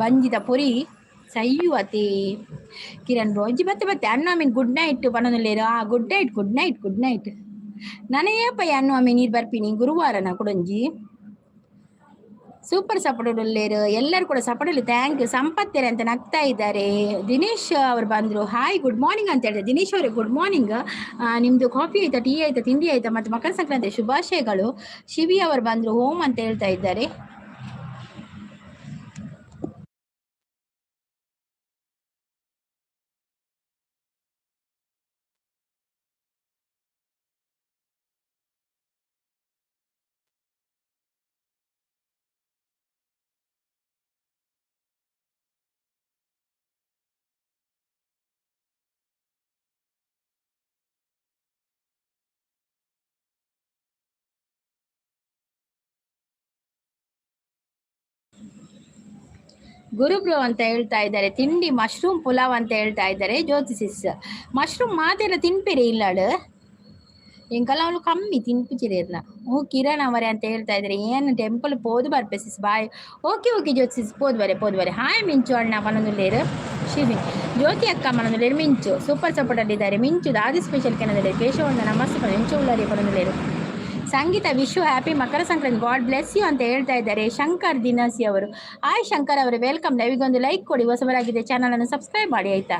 ಬಂಜಿದ ಪೊರಿ ಸೈಯುವತಿ. ಕಿರಣ್ ಬ್ರೋ ಒಂಜಿ ಬತ್ತೆ ಬತ್ತೆ. ಅಣ್ಣ ಮೀನ್ ಗುಡ್ ನೈಟ್ ಪನೊಂದುಲ್ಲೆರ್. ಆ good night, good night, good night. ನನಯೇಪ ಅನ್ನು ಅಮ್ಮಿ ನೀರು ಬರ್ಪಿನಿ ಗುರುವಾರನ ಕುಡೊಂಜಿ. ಸೂಪರ್ ಸಪೋರ್ಟ್ ಉಲ್ಲೇರು. ಎಲ್ಲರೂ ಕೂಡ ಸಪೋರ್ಟ್, thank you. ಸಂಪತ್ತೆರೆ ಅಂತ ನಗ್ತಾ ಇದ್ದಾರೆ. ದಿನೇಶ್ ಅವರು ಬಂದರು. ಹಾಯ್, ಗುಡ್ ಮಾರ್ನಿಂಗ್ ಅಂತ ಹೇಳಿದೆ. ದಿನೇಶ್ ಅವರೇ, ಗುಡ್ ಮಾರ್ನಿಂಗ್. ನಿಮ್ಮದು ಕಾಫಿ ಆಯ್ತಾ, ಟೀ ಆಯ್ತಾ, ತಿಂಡಿ ಆಯ್ತಾ ಮತ್ತು ಮಕರ ಸಂಕ್ರಾಂತಿ ಶುಭಾಶಯಗಳು. ಶಿವಿ ಅವರು ಬಂದರು. ಹೋಮ್ ಅಂತ ಹೇಳ್ತಾ ಇದ್ದಾರೆ. ಗುರು ಬ್ರೋ ಅಂತ ಹೇಳ್ತಾ ಇದ್ದಾರೆ. ತಿಂಡಿ ಮಶ್ರೂಮ್ ಪುಲಾವ್ ಅಂತ ಹೇಳ್ತಾ ಇದ್ದಾರೆ ಜ್ಯೋತಿಸಿಸ್. ಮಶ್ರೂಮ್ ಮಾತೆಲ್ಲ ತಿನ್ಪಿರಿ ಇಲ್ಲಾಡು. ಎಂಕಲ್ಲ ಅವಳು ಕಮ್ಮಿ ತಿನ್ಪುಚಿರಿರ್ನ. ಓ ಕಿರಣ್ ಅವರೇ ಅಂತ ಹೇಳ್ತಾ ಇದ್ದಾರೆ. ಏನು ಟೆಂಪಲ್ ಪೋದು ಬರ್ಪೆ ಸಿಸ್, ಬಾಯ್. ಓಕೆ ಓಕೆ ಜ್ಯೋತಿಸಿಸ್, ಪೋದು ಬರೆ, ಪೋದು ಬರೆ. ಹಾಯ್ ಮಿಂಚು ಅಣ್ಣ ಪನೊಂದುಲ್ಲೇರು. ಶಿವಿ ಜ್ಯೋತಿ ಅಕ್ಕ ಮನೊಂದುಲ್ಲೇರು. ಮಿಂಚು ಸೂಪರ್ ಸಪೋರ್ಟ್ ಇದ್ದಾರೆ. ಮಿಂಚು ದಾದಿ ಸ್ಪೆಷಲ್ ಕೆನದಲ್ಲಿ. ಕೇಶವಣ್ಣ ನಮಸ್ತೆ. ಮಿಂಚು ಉಳ್ಳಾರಿ ಪನೊಂದುಲ್ಲೇರು. Sangeetha Vishu happy Makara Sankranti, God bless you ಅಂತ ಹೇಳ್ತಾ ಇದ್ದಾರೆ ಶಂಕರ್ ದಿನಸಿ ಅವರು. ಹಾಯ್ ಶಂಕರ್ ಅವರೇ, welcome. ಲೈವಿಗೊಂದು ಲೈಕ್ ಕೊಡಿ, ಹೊಸಬರಾಗಿದೆ ಚಾನಲನ್ನು ಸಬ್ಸ್ಕ್ರೈಬ್ ಮಾಡಿ ಆಯ್ತಾ.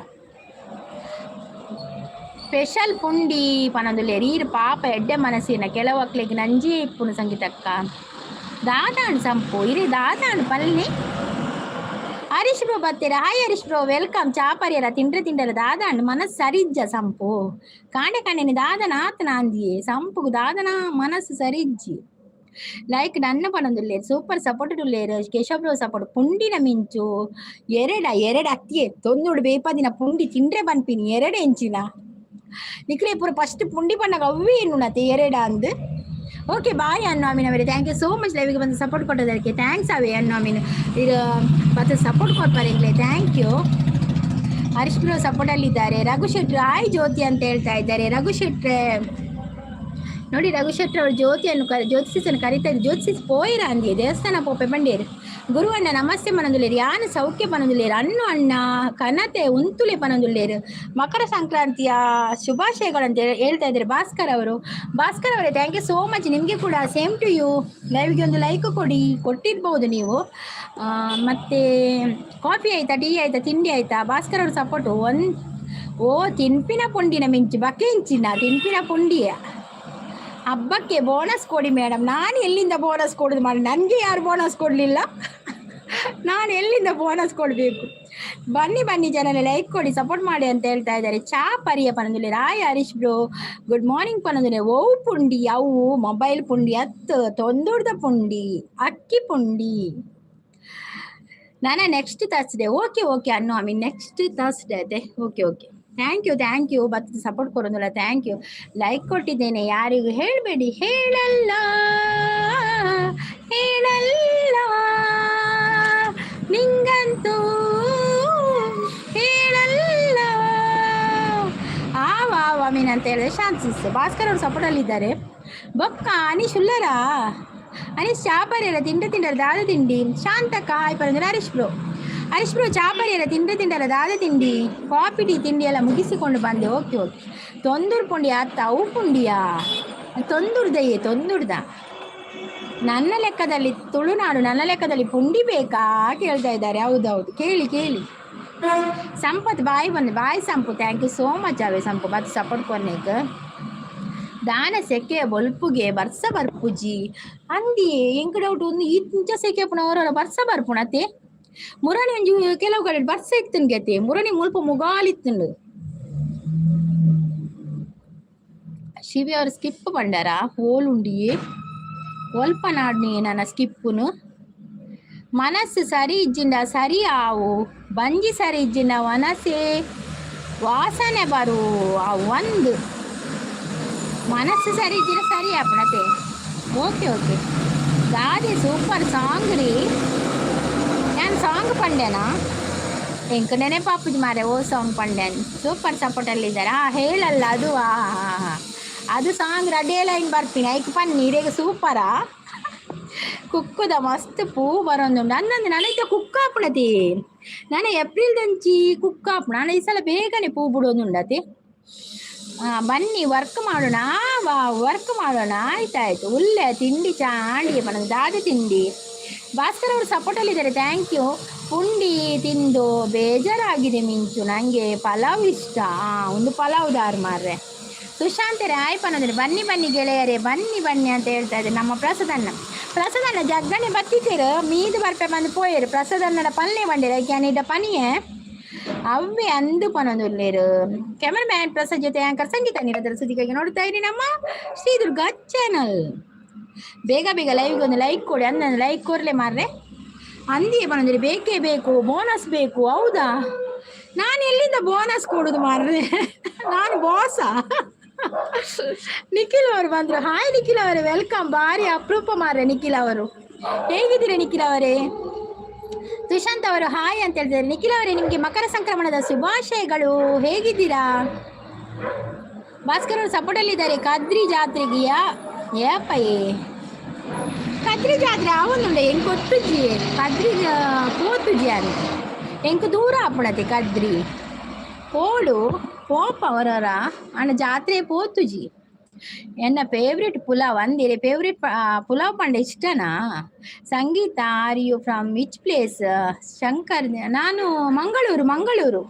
ಸ್ಪೆಷಲ್ ಪುಂಡಿ ಪನೊಂದುಲ್ಲೇರು. ಈರ್ ಪಾಪ ಎಡ್ಡೆ ಮನಸ್ಸಿನ ಕೆಲವು ಅಕ್ಲೆಗ್ ನಂಜಿ ಇಪ್ಪುನು. ಸಂಗೀತಕ್ಕ ದಾದಾಣ್ ಸಂಪು ಇರಿ ದಾದಾಣ್ ಪಲ್ನಿ. ಹರೀಶ್ ಬ್ರೋ ಬರ್ತೀರಾ? Hi Harish bro, welcome. ಚಾಪರಿಯರ ತಿಂಡ್ರೆ ತಿಂಡರ ದಾದಾಣ್ ಮನಸ್ಸು ಸರಿಜ್ಜ ಸಂಪು. ಕಾಂಡೆ ಕಾಂಡೆನಿ ದಾದನ ಆತನ ಅಂದಿಯೇ ಸಂಪುಗು ದಾದನ ಮನಸ್ಸು ಸರಿಜ್ಜಿ. ಲೈಕ್ ನನ್ನ ಪನೊಂದುಲ್ಲೇರು. ಸೂಪರ್ ಸಪೋರ್ಟ್ ಉಲ್ಲೇರು. Keshav bro support. ಪುಂಡಿನ ಮಿಂಚು ಎರಡ ಎರಡ ಅತ್ತಿಯೇ ತೊಂದುಡು ಬೇಪದಿನ ಪುಂಡಿ ತಿಂಡ್ರೆ ಬನ್ಪಿನಿ. ಎರಡು ಎಂಚಿನ ನಿಕ್ಲೆ ಪೂರ ಫಸ್ಟ್ ಪುಂಡಿ ಪಣ್ಣಗ ಅವ್ವೇ ಎನ್ನುನತೆ ಎರಡ ಅಂದು. ಓಕೆ ಬಾಯ್ ಅನ್ನು ಅಮೀನ್ ಅವರೇ, thank you so much. ಲೈವಿಗೆ ಬಂದು ಸಪೋರ್ಟ್ ಕೊಟ್ಟದಕ್ಕೆ thanks ಅವೇ. ಅನ್ನು ಅಮೀನ್ ಇದು ಮತ್ತೆ ಸಪೋರ್ಟ್ ಕೊಡ್ತಾರೆ ಎಂಗ್ಲೆ, thank you. Harish bro ಸಪೋರ್ಟಲ್ಲಿದ್ದಾರೆ. Raghu ಶೆಟ್ರು ಹಾಯ್ ಜ್ಯೋತಿ ಅಂತ ಹೇಳ್ತಾ ಇದ್ದಾರೆ. ರಘು ಶೆಟ್ರೆ ನೋಡಿ, ರಘು ಶೆಟ್ರು ಅವರು ಜ್ಯೋತಿಯನ್ನು ಜ್ಯೋತಿಸನ್ನು ಕರೀತಾ ಇದ್ದಾರೆ. ಜ್ಯೋತಿಸ್ ಪೋಯಿರ ಅಂದಿ ದೇವಸ್ಥಾನ ಪೋಪೆ ಬಂಡೇರು. ಗುರು ಅಣ್ಣ ನಮಸ್ತೆ ಪನೊಂದುಲ್ಲೇರು. ಯಾನ್ ಸೌಖ್ಯ ಪನೊಂದುಲ್ಲೇರು. ಅಣ್ಣು ಅಣ್ಣ ಕನತೆ ಉಂತುಲೆ ಪನೊಂದುಲ್ಲೇರು. ಮಕರ ಸಂಕ್ರಾಂತಿಯ ಶುಭಾಶಯಗಳಂತ ಹೇಳ್ತಾ ಇದ್ದಾರೆ ಭಾಸ್ಕರ್ ಅವರು. ಭಾಸ್ಕರ್ ಅವರೇ, thank you so much. ನಿಮಗೆ ಕೂಡ ಸೇಮ್ ಟು you. ಲೈವ್ಗೆ ಒಂದು ಲೈಕ್ ಕೊಡಿ, ಕೊಟ್ಟಿರ್ಬೋದು ನೀವು. ಮತ್ತೆ ಕಾಫಿ ಆಯ್ತಾ, ಟೀ ಆಯ್ತಾ, ತಿಂಡಿ ಆಯ್ತಾ? ಭಾಸ್ಕರ್ ಅವ್ರ ಸಪೋರ್ಟು ಒನ್. ಓ ತಿನ್ಪಿನ ಪುಂಡಿನ ಮಿಂಚು ಬಕೆಂಚಿನ ತಿನ್ಪಿನ ಪುಂಡಿಯ. ಹಬ್ಬಕ್ಕೆ ಬೋನಸ್ ಕೊಡಿ ಮೇಡಮ್. ನಾನು ಎಲ್ಲಿಂದ ಬೋನಸ್ ಕೊಡೋದು ಮಾಡಿ? ನನಗೆ ಯಾರು ಬೋನಸ್ ಕೊಡಲಿಲ್ಲ, ನಾನು ಎಲ್ಲಿಂದ ಬೋನಸ್ ಕೊಡಬೇಕು? ಬನ್ನಿ ಬನ್ನಿ ಜನರೇ, ಲೈಕ್ ಕೊಡಿ, ಸಪೋರ್ಟ್ ಮಾಡಿ ಅಂತ ಹೇಳ್ತಾ ಇದ್ದಾರೆ. ಚಾ ಪರಿಯ ಪನಂದುಲೆ. Rai Harish bro good morning ಪನಂದುಲೆ. ಓ ಪುಂಡಿ ಅವು ಮೊಬೈಲ್ ಪುಂಡಿ ಅತ್ತು, ತೊಂದುಡ್ದ ಪುಂಡಿ, ಅಕ್ಕಿ ಪುಂಡಿ. ನಾನು ನೆಕ್ಸ್ಟ್ ತರ್ಸ್ಡೇ. ಓಕೆ ಓಕೆ ಅನ್ನು I mean next Thursday ಅದೇ. Okay okay, thank you, thank you. ಮತ್ತೆ ಸಪೋರ್ಟ್ ಕೊಡೋದಿಲ್ಲ, thank you. Like ಕೊಟ್ಟಿದ್ದೇನೆ, ಯಾರಿಗೂ ಹೇಳಬೇಡಿ. ಹೇಳಲ್ಲ ಹೇಳಲ್ಲ ನಿಂಗಂತೂ ಹೇಳಲ್ಲ. ಆ ವಾ ವಾ ಮೀನ್ ಅಂತ ಹೇಳಿದ್ರೆ ಶಾಂತಿಸ್. ಭಾಸ್ಕರ್ ಅವರು ಸಪೋರ್ಟಲ್ಲಿದ್ದಾರೆ. ಬೊಕ್ಕ ಅನೀಶ್ ಉಲ್ಲರ? ಅನೀಶ್ ಚಾಪರಿಯರ ತಿಂಡಿ ತಿಂಡರ ದಾದ ತಿಂಡಿ? ಶಾಂತಕ್ಕ ಹಾಯ್ ಪರಂದ್ರೆ. ಹರೀಶ್ ಬ್ರೋ, ಹರೀಶ್ ಬ್ರೋ ಚಾಪರಿಯರ ತಿಂಡಿ ತಿಂಡರ ದಾದ ತಿಂಡಿ? ಕಾಫಿ ಟೀ ತಿಂಡಿ ಎಲ್ಲ ಮುಗಿಸಿಕೊಂಡು ಬಂದೆ. Okay okay. ತೊಂದೂರು ಪುಂಡಿ ಅತ್ತ ಅವು ಪುಂಡಿಯಾ? ತೊಂದೂರ್ದಯ್ಯೇ ತೊಂದೂರ್ದ. ನನ್ನ ಲೆಕ್ಕದಲ್ಲಿ ತುಳುನಾಡು, ನನ್ನ ಲೆಕ್ಕದಲ್ಲಿ ಪುಂಡಿ ಬೇಕಾ ಕೇಳ್ತಾ ಇದ್ದಾರೆ. ಹೌದೌದು, ಕೇಳಿ ಕೇಳಿ. ಸಂಪತ್ ಬಾಯ್ ಬಂದು ಬಾಯ್ ಸಂಪು. Thank you so much ಅವೇ ಸಂಪು ಮತ್ತೆ ಸಪೋರ್ಟ್ ಕೊರ್ನೇಕ್. ದಾನ ಸೆಕೆ ಬೊಲ್ಪುಗೆ ಬರ್ಸ ಬರ್ಪುಜಿ ಅಂದಿ. ಎಂಕ್ ಡೌಟ್, ಒಂದು ಇಂಚ ಸೆಕೆ ಅಪ್ಪುನ ಅವರ ಬರ್ಸ ಬರ್ಪುಣತೆ. ಮುರಣಿ ಒಂಜಿ ಕೆಲವು ಕಡೆ ಬರ್ಸ ಇತ್ತುನ್ ಗೆತೆ. ಮುರಣಿ ಮುಲ್ಪ ಮುಗಾಲಿತ್ತುಂಡು. ಶಿವಿ ಅವರು ಸ್ಕಿಪ್ ಪಂಡಾರ. ಹೋಲುಂಡಿಯೇ ಒಲ್ಪ ನಾಡ್ನಿ ನನ್ನ ಸ್ಕಿಪ್ಪುನು. ಮನಸ್ಸು ಸರಿ ಇಜ್ಜಿಂಡ ಸರಿ ಆವು, ಬಂಜಿ ಸರಿ ಇಜ್ಜಿಂಡ ವನಸೆ ವಾಸನೆ ಬರು. ಆ ಒಂದು ಮನಸ್ಸು ಸರಿ ಇಜ್ಜಿಂಡ ಸರಿ ಆಪಣತೆ. ಓಕೆ ಓಕೆ ದಾದಿ ಸೂಪರ್ ಸಾಂಗ್ ರೀ. ನಾನು ಸಾಂಗ್ ಪಂಡೆನಾ? ಎಂಕ್ ನೆನಪಾಪುಜಿ ಮಾರೆ, ಓ ಸಾಂಗ್ ಪಂಡೆನ್. ಸೂಪರ್ ಸಪೋರ್ಟಲ್ಲಿ ಇದ್ದಾರೆ. ಹಾಂ, ಹೇಳಲ್ಲ ಅದು. ಹಾಂ ಹಾಂ ಹಾಂ, ಅದು ಸಾಂಗ್ ರಡೇ ಲೈನ್ ಬರ್ಪಿನಿ ಐಕ್ ಪನ್ನಿ ಇರೆಗ್ ಸೂಪರಾ. ಕುಕ್ಕುದ ಮಸ್ತ್ ಪೂ ಬರೊಂದುಂಡು ಅಂದಂದು. ನನಗೆ ಕುಕ್ಕಾಪುಣತಿ ನಾನು ಏಪ್ರಿಲ್ ದಂಚಿ ಕುಕ್ಕಾಪುಣ. ನಾನು ಈ ಸಲ ಬೇಗನೆ ಪೂ ಬಿಡೋದುಂಡತಿ. ಬನ್ನಿ, ವರ್ಕ್ ಮಾಡೋಣ. ವರ್ಕ್ ಮಾಡೋಣ. ಆಯ್ತಾಯ್ತು. ಉಲ್ಲೆ ತಿಂಡಿ ಚಾಂಡಿ ಪನೊಂದು ದಾದ ತಿಂಡಿ? ಭಾಸ್ಕರ್ ಅವರು ಸಪೋರ್ಟಲ್ಲಿದ್ದಾರೆ, thank you. ಪುಂಡಿ ತಿಂದು ಬೇಜಾರಾಗಿದೆ ಮಿಂಚು, ನನಗೆ ಪಲಾವ್ ಇಷ್ಟ. ಒಂದು ಪಲಾವ್ ದಾರ್ ಮಾರ್ರೆ. ಸುಶಾಂತ್ ರಾಯ್ ಪನಂದ್ರೆ ಬನ್ನಿ ಬನ್ನಿ ಗೆಳೆಯರೇ, ಬನ್ನಿ ಬನ್ನಿ ಅಂತ ಹೇಳ್ತಾ ಇದ್ದಾರೆ ನಮ್ಮ ಪ್ರಸಾದಣ್ಣ. ಪ್ರಸಾದಣ್ಣ ಜಗ್ಗನೆ ಬತ್ತಿದ್ದೀರು, ಮೀದು ಬರ್ಪೆ ಬಂದು ಪೋಯರು. ಪ್ರಸಾದಣ್ಣನ ಪಲ್ಲೆ ಬಂಡಿರ ಇದ್ದ ಪನಿಯೇ ಅವ್ವೆ ಅಂದು ಪನೊಂದುಲ್ಲೇರು. ಕ್ಯಾಮರಾಮ್ಯಾನ್ ಪ್ರಸಾದ್ ಜೊತೆ ಆಂಕರ್ ಸಂಗೀತ ನಿರಂತರ ಸುದ್ದಿಗಾಗಿ ನೋಡ್ತಾ ಇರಿ ನಮ್ಮ ಶ್ರೀ ದುರ್ಗಾ ಚಾನಲ್. ಬೇಗ ಬೇಗ ಲೈವ್ಗೆ ಒಂದು ಲೈಕ್ ಕೊಡಿ. ಅಂದ ಲೈಕ್ ಕೊರ್ಲೆ ಮಾರ್ರೆ. ಅಂದಿಯೇ ಪನೊಂದಿರಿ ಬೇಕೇ ಬೇಕು, ಬೋನಸ್ ಬೇಕು. ಹೌದಾ? ನಾನು ಎಲ್ಲಿಂದ ಬೋನಸ್ ಕೊಡುದು ಮಾರ್ರೆ? ನಾನು ಬಾಸಾ? ನಿಖಿಲ್ ಅವರು ಬಂದ್ರು. ಹಾಯ್ ನಿಖಿಲ್ ಅವರೇ, welcome. ಭಾರಿ ಅಪರೂಪ ಮಾರ್ರೆ ನಿಖಿಲ್ ಅವರು. ಹೇಗಿದ್ದೀರಾ ನಿಖಿಲ್ ಅವರೇ? ತುಷಾಂತ್ ಅವರು ಹಾಯ್ ಅಂತ ಹೇಳ್ತಿದ್ದಾರೆ. ನಿಖಿಲ್ ಅವರೇ, ನಿಮಗೆ ಮಕರ ಸಂಕ್ರಮಣದ ಶುಭಾಶಯಗಳು. ಹೇಗಿದ್ದೀರಾ? ಭಾಸ್ಕರ್ ಅವರು ಸಪೋರ್ಟಲ್ಲಿದ್ದಾರೆ. ಕದ್ರಿ ಜಾತ್ರೆಗೆ ಯಾ ಏಪಯ್ಯೇ? ಕದ್ರಿ ಜಾತ್ರೆ ಆವೊಂದುಂಡೆ, ಎಂಕ್ ಗೊತ್ತುಜ್ಜಿ. ಕದ್ರಿ ಪೋತುಜಿ ಅನ್ ಎಂಕ್ ದೂರ ಆಪುಣತೆ. ಕದ್ರಿ ಪೋಡು ಪೋಪ ಅವರರ ಅಣ್ಣ ಜಾತ್ರೆ ಪೋತುಜಿ. ಎನ್ನ ಫೇವ್ರೆಟ್ ಪುಲಾವ್ ಅಂದಿರೆ. ಫೇವ್ರೆಟ್ ಪುಲಾವ್ ಪಂಡ ಇಷ್ಟನಾ? ಸಂಗೀತ, are you from which place? Shankar, ನಾನು ಮಂಗಳೂರು, ಮಂಗಳೂರು.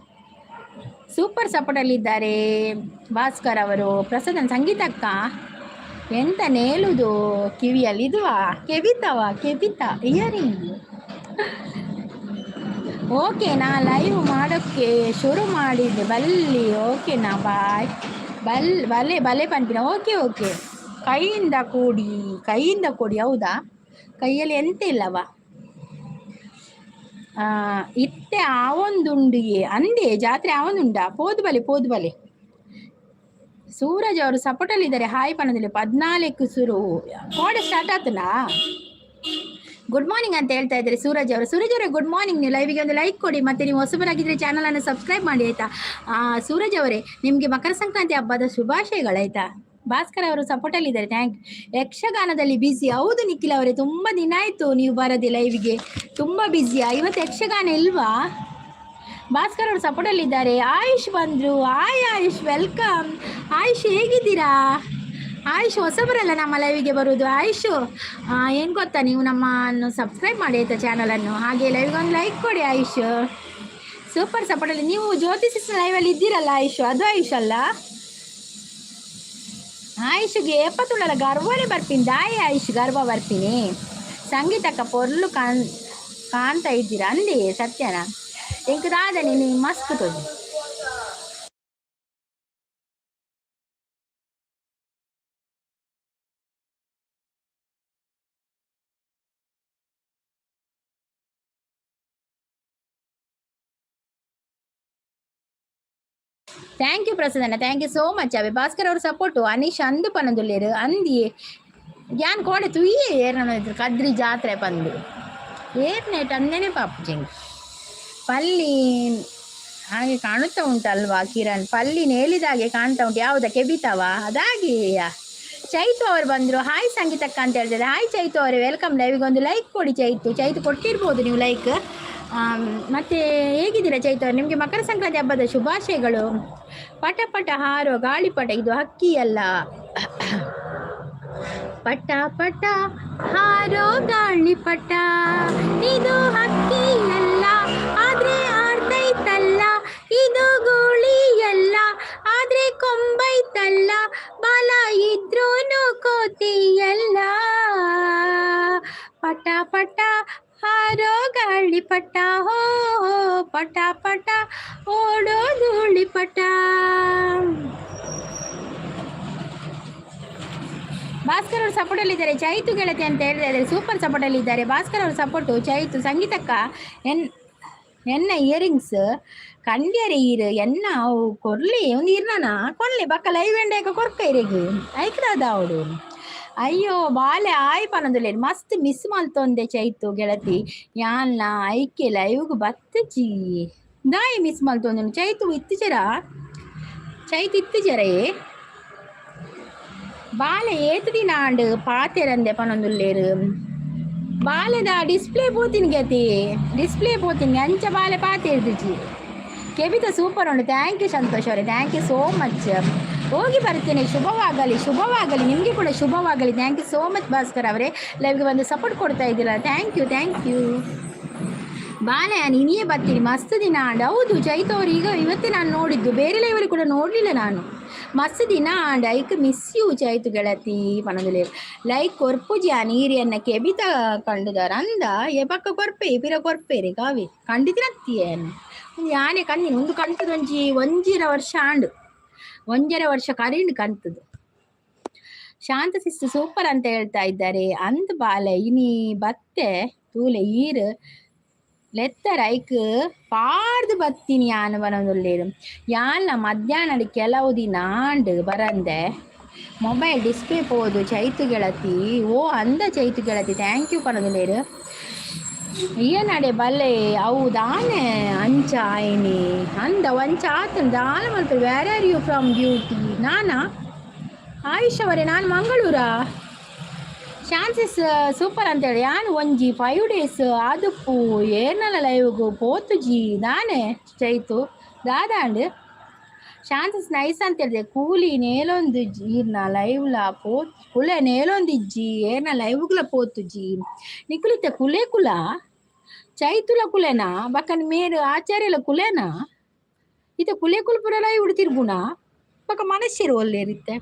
ಸೂಪರ್ ಸಪೋರ್ಟಲ್ಲಿದ್ದಾರೆ ಭಾಸ್ಕರ್ ಅವರು. ಪ್ರಸಾದನ್ ಸಂಗೀತಕ್ಕ ಎಂತ ನೇಲುದು ಕಿವಿಯಲ್ಲಿ? ಇದುವಾ ಕೆಬಿತವ? ಕೆಬಿತ ಇಯರಿಂಗ್. ಓಕೆ, ನಾ ಲೈವ್ ಮಾಡೋಕ್ಕೆ ಶುರು ಮಾಡಿದ್ದೆ ಬಲ್ಲಿ. ಓಕೆನಾ? ಬಾಯ್. ಬಲ್ ಬಲೆ ಬಲೆ ಪನ್ಪಿನ. ಓಕೆ ಓಕೆ ಕೈಯಿಂದ ಕೂಡಿ, ಕೈಯಿಂದ ಕೊಡಿ. ಹೌದಾ? ಕೈಯಲ್ಲಿ ಎಂತ ಇಲ್ಲವ? ಇತ್ತೆ ಆವೊಂದುಂಡಿಯೇ ಅಂದೆ. ಜಾತ್ರೆ ಆವೊಂದುಂಡ? ಪೋದು ಬಲೆ, ಪೋದು ಬಲೆ. ಸೂರಜ್ ಅವರು ಸಪೋರ್ಟಲ್ಲಿದ್ದಾರೆ. ಹಾಯ್ ಪನದಲ್ಲಿ. 14 ಸುರು ಕೋಡೆ ಸ್ಟಾರ್ಟ್ ಆತನಾ? ಗುಡ್ ಮಾರ್ನಿಂಗ್ ಅಂತ ಹೇಳ್ತಾ ಇದ್ದಾರೆ ಸೂರಜ್ ಅವರು. ಸೂರಜ್ ಅವರೇ, ಗುಡ್ ಮಾರ್ನಿಂಗ್. ನೀವು ಲೈವಿಗೆ ಒಂದು ಲೈಕ್ ಕೊಡಿ ಮತ್ತು ನೀವು ಹೊಸಬರಾಗಿದ್ದರೆ ಚಾನಲನ್ನು ಸಬ್ಸ್ಕ್ರೈಬ್ ಮಾಡಿ, ಆಯಿತಾ? ಸೂರಜ್ ಅವರೇ, ನಿಮಗೆ ಮಕರ ಸಂಕ್ರಾಂತಿ ಹಬ್ಬದ ಶುಭಾಶಯಗಳಾಯ್ತಾ? ಭಾಸ್ಕರ್ ಅವರು ಸಪೋರ್ಟಲ್ಲಿದ್ದಾರೆ, thank. ಯಕ್ಷಗಾನದಲ್ಲಿ ಬ್ಯುಸಿ. ಹೌದು ನಿಖಿಲ್ ಅವರೇ, ತುಂಬ ದಿನ ಆಯಿತು ನೀವು ಬರದೆ ಲೈವ್ಗೆ. ತುಂಬ ಬ್ಯುಸಿಯಾ? ಇವತ್ತು ಯಕ್ಷಗಾನ ಇಲ್ವಾ? ಭಾಸ್ಕರ್ ಅವರು ಸಪೋರ್ಟಲ್ಲಿದ್ದಾರೆ. ಆಯುಷ್ ಬಂದರು. Hi AYUSH, welcome AYUSH. ಹೇಗಿದ್ದೀರಾ ಆಯುಷ್? ಹೊಸಬರಲ್ಲ ನಮ್ಮ ಲೈವಿಗೆ ಬರೋದು ಆಯುಷು. ಏನು ಗೊತ್ತಾ, ನೀವು ನಮ್ಮನ್ನು ಸಬ್ಸ್ಕ್ರೈಬ್ ಮಾಡಿ ಆಯಿತಾ ಚಾನಲನ್ನು? ಹಾಗೆ ಲೈವ್ಗೆ ಒಂದು ಲೈಕ್ ಕೊಡಿ ಆಯುಷ್. ಸೂಪರ್ ಸಪೋರ್ಟಲ್ಲಿ. ನೀವು ಜ್ಯೋತಿಷ್ ಲೈವಲ್ಲಿ ಇದ್ದೀರಲ್ಲ ಆಯುಷ್, ಅದು ಆಯುಷ್ ಅಲ್ಲ? ಆಯುಷ್ಗೆ ಎಪ್ಪತ್ತುಳ್ಳಲ್ಲ ಗರ್ವನೇ ಬರ್ತೀನಿ ದಾಯಿ. ಆಯುಷ್ ಗರ್ವ ಬರ್ತೀನಿ. ಸಂಗೀತಕ್ಕ ಪೊರ್ಲು ಕಾಣ್ ಕಾಣ್ತಾ ಇದ್ದೀರಾ ಅಂದಿ. ಸತ್ಯನ? ಎಂಕ್ ದಾದ ನೀನು ಮಸ್ತ್ ತೋಜಿ. Thank you Prasanna, thank you so much. ಅವೆ ಭಾಸ್ಕರ್ ಅವ್ರ ಸಪೋರ್ಟು. ಅನೀಶ್ ಅಂದು ಪನೊಂದುಲ್ಲೇರು ಅಂದಿ. ಯಾನ್ ಕೋಡೆ ತುಯ್ಯೆ ಏರ್ನ ಕದ್ರಿ ಜಾತ್ರೆ ಪಂದು ಏರ್ನೇಟ್ ಅಂದೇನೆ ಪಾಪುಜಿಂಗ್. ಪಲ್ಲಿ ಹಾಗೆ ಕಾಣುತ್ತಾ ಉಂಟಲ್ವಾ ಕಿರಣ್? ಪಲ್ಲಿ ನೇಲಿದಾಗೆ ಕಾಣ್ತಾ ಉಂಟು. ಯಾವುದಾ ಕೆಬಿತವ? ಅದಾಗಿಯಾ? ಚೈತು ಅವರು ಬಂದರು. ಹಾಯ್ ಸಂಗೀತಕ್ಕ ಅಂತ ಹೇಳ್ತಾರೆ. ಹಾಯ್ ಚೈತು ಅವರೇ, welcome. ಲೈವಿಗೆ ಒಂದು ಲೈಕ್ ಕೊಡಿ ಚೈತು. ಚೈತು ಕೊಟ್ಟಿರ್ಬೋದು ನೀವು ಲೈಕ್. ಮತ್ತೆ ಹೇಗಿದ್ದೀರಾ ಚೈತು ಅವರು? ನಿಮಗೆ ಮಕರ ಸಂಕ್ರಾಂತಿ ಹಬ್ಬದ ಶುಭಾಶಯಗಳು. ಪಟ ಪಟ ಹಾರುವ ಗಾಳಿಪಟ ಇದು ಹಕ್ಕಿಯಲ್ಲ. ಪಟ ಪಟ ಹಾರೋ ಗಾಳಿಪಟ ಇದು ಹಕ್ಕಿಯಲ್ಲ, ಆದ್ರೆ ಆಡ್ತೈತಲ್ಲ. ಹಾರೋ ಗಾಳಿಪಟ, ಹೋ ಹೋ ಪಟ ಪಟ ಓಡೋ ಧೂಳಿಪಟ. ಭಾಸ್ಕರ್ ಅವರು ಸಪೋರ್ಟಲ್ಲಿದ್ದಾರೆ. ಚೈತು ಗೆಳತಿ ಅಂತ ಹೇಳ್ತಾ ಇದ್ದಾರೆ. ಸೂಪರ್ ಸಪೋರ್ಟಲ್ಲಿದ್ದಾರೆ ಭಾಸ್ಕರ್ ಅವ್ರ ಸಪೋರ್ಟು. ಚೈತು ಸಂಗೀತಕ್ಕ, ಎನ್ ಎನ್ನ ಇಯರಿಂಗ್ಸ್ ಕಂಡ್ಯರೆ ಈರು ಎನ್ನ ಅವು ಕೊರ್ಲಿ ಒಂದು ಇರ್ನನ ಕೊರ್ಲಿ ಬಕ್ಕ ಲೈವ್ ಎಂಡೇಕ ಕೊರ್ಕ ಇರೆಗ್ ಐಕ್ದಾದ ಅವಡು. ಅಯ್ಯೋ ಬಾಲೆ ಆಯ್ ಪನೊಂದುಲ್ಲೆರ್. ಮಸ್ತ್ ಮಿಸ್ ಮಲ್ತೊಂದೆ ಚೈತು ಗೆಳತಿ ಯಾನ್ನ. ಐಕೆ ಲೈವ್ಗ್ ಬತ್ತುಜಿ, ದಾಯಿ ಮಿಸ್ ಮಲ್ತೊಂದುಂಡು? ಚೈತು ಇತ್ತಿಜರ? ಚೈತು ಇತ್ತಿಜರೇ? ಬಾಲೆ ಏತ್ ದಿನ ಆಂಡ್ ಪಾತೆರಂದೆ ಪನೊಂದುಲ್ಲೆರ್. ಬಾಲೆದ ಡಿಸ್ಪ್ಲೇ ಪೋತಿನ ಗತಿ, ಡಿಸ್ಪ್ಲೇ ಪೋತಿನ ಅಂಚ ಬಾಲೆ ಪಾತೆರ್ದಿಜಿ. ಕೆಬಿತ ಸೂಪರ್ ಉಂಟು. Thank you Santosh ಅವರೇ, thank you so much. ಹೋಗಿ ಬರ್ತೇನೆ, ಶುಭವಾಗಲಿ. ಶುಭವಾಗಲಿ, ನಿಮಗೆ ಕೂಡ ಶುಭವಾಗಲಿ. Thank you so much Bhaskar ಅವರೇ. ಲೈವ್ಗೆ ಬಂದು ಸಪೋರ್ಟ್ ಕೊಡ್ತಾ ಇದ್ದೀರಾ, thank you, thank you. ಬಾಲೆ ನೀನೇ ಬರ್ತೀನಿ, ಮಸ್ತ್ ದಿನ ಆಂಡ್. ಹೌದು ಚೈತ್ ಅವರು, ಈಗ ಇವತ್ತೇ ನಾನು ನೋಡಿದ್ದು, ಬೇರೆ ಲೈವಲ್ಲಿ ಕೂಡ ನೋಡಲಿಲ್ಲ ನಾನು. ಮಸ್ತ್ ದಿನ ಆಂಡ್, ಐಕ್ ಮಿಸ್ you Chaitu ಗೆಳತಿ ಪನೊಂದುಲ್ಲೆರ್. ಲೈಕ್ ಕೊರ್ಪುಜಿ ಆ ನೀರಿಯನ್ನ ಕೆಬಿತ ಕಂಡುದಾರ ಅಂದ ಎಪಕ್ಕ ಕೊರ್ಪೆ ಪಿರ ಕೊರ್ಪೇರಿ ಕಾವಿ ಕಂಡಿತಿನತ್ತಿಯೇನು ಒಂದು ಯಾನೆ ಕಣ್ಣಿನ ಒಂದು ಕಂತದ ಒಂಜಿ ಒಂಜಿರ ವರ್ಷ ಆಂಡು, ಒಂಜರೆ ವರ್ಷ ಕರೀಂಡ್ ಕಂತದು. ಶಾಂತ ಸಿಸ್ಟರ್ ಸೂಪರ್ ಅಂತ ಹೇಳ್ತಾ ಇದ್ದಾರೆ. ಅಂದ್ ಬಾಲೆ, ಇನಿ ಬತ್ತೆ ತೂಲೆ ಈರ್ ಲೆತ್ತರ ಐಕ್ ಪಾರ್ದು ಬತ್ತೀನಿ ಯಾನ್ ಬನೊಂದುಲ್ಲೆರ್. ಯಾನ್ಲ ಮಧ್ಯಾಹ್ನ ಕೆಲವು ದಿನ ಆಂಡ್ ಬರಂದೆ. ಮೊಬೈಲ್ ಡಿಸ್ಪ್ಲೇ ಪೋದು ಚೈತು ಗೆಳತಿ. ಓ ಅಂದ ಚೈತು ಗೆಳತಿ, thank you ಪನೊಂದುಲ್ಲೆರ್. ನಡೆ ಬಲ್ಲೆ ಅವು ದಾನೆ ಅಂಚ ಆಯ್ನಿ ಅಂದ ಒಂಚ ಆತನ ದಾಲ ಮಲ್ಪೆ. Where are you from beauty? ನಾನಾ ಆಯುಷ್ ಅವರೇ, ನಾನು ಮಂಗಳೂರಾ. ಚಾನ್ಸಸ್ ಸೂಪರ್ ಅಂತೇಳಿ. ಯಾನ್ ಒಂಜಿ 5 ಡೇಸ್ ಆದುಪ್ಪು ಏರ್ನಲ ಲೈವ್ಗು ಪೋತುಜಿ ದಾನೆ ಚೈತು ದಾದಾಂಡ್. ಶಾಂತಸ್ ನೈಸ್ ಅಂತ ಹೇಳಿದೆ. ಕೂಲಿ ನೇಲೊಂದು ಈರ್ನ ಲೈವ್ಲ ಪೋ ಕುಲೆ ನೇಲೊಂದಿಜ್ಜಿ, ಏರ್ನ ಲೈವ್ಗ್ಲ ಪೋತುಜಿ. ನಿಕುಲಿತ್ತ ಕುಲೆ ಕುಲ ಚೈತುಲ ಕುಲೆನಾ ಬಕ್ಕನ್ ಮೇರು ಆಚಾರ್ಯಲ ಕುಲೆನಾ? ಇತ ಕುಲೆ ಕುಲ್ಪುರ ಲೈವ್ ಉಡ್ತಿರ್ಗುಣ ಬಕ್ಕ ಮನುಷ್ಯರು ಒಲ್ಲೇರಿತ್ತೆ.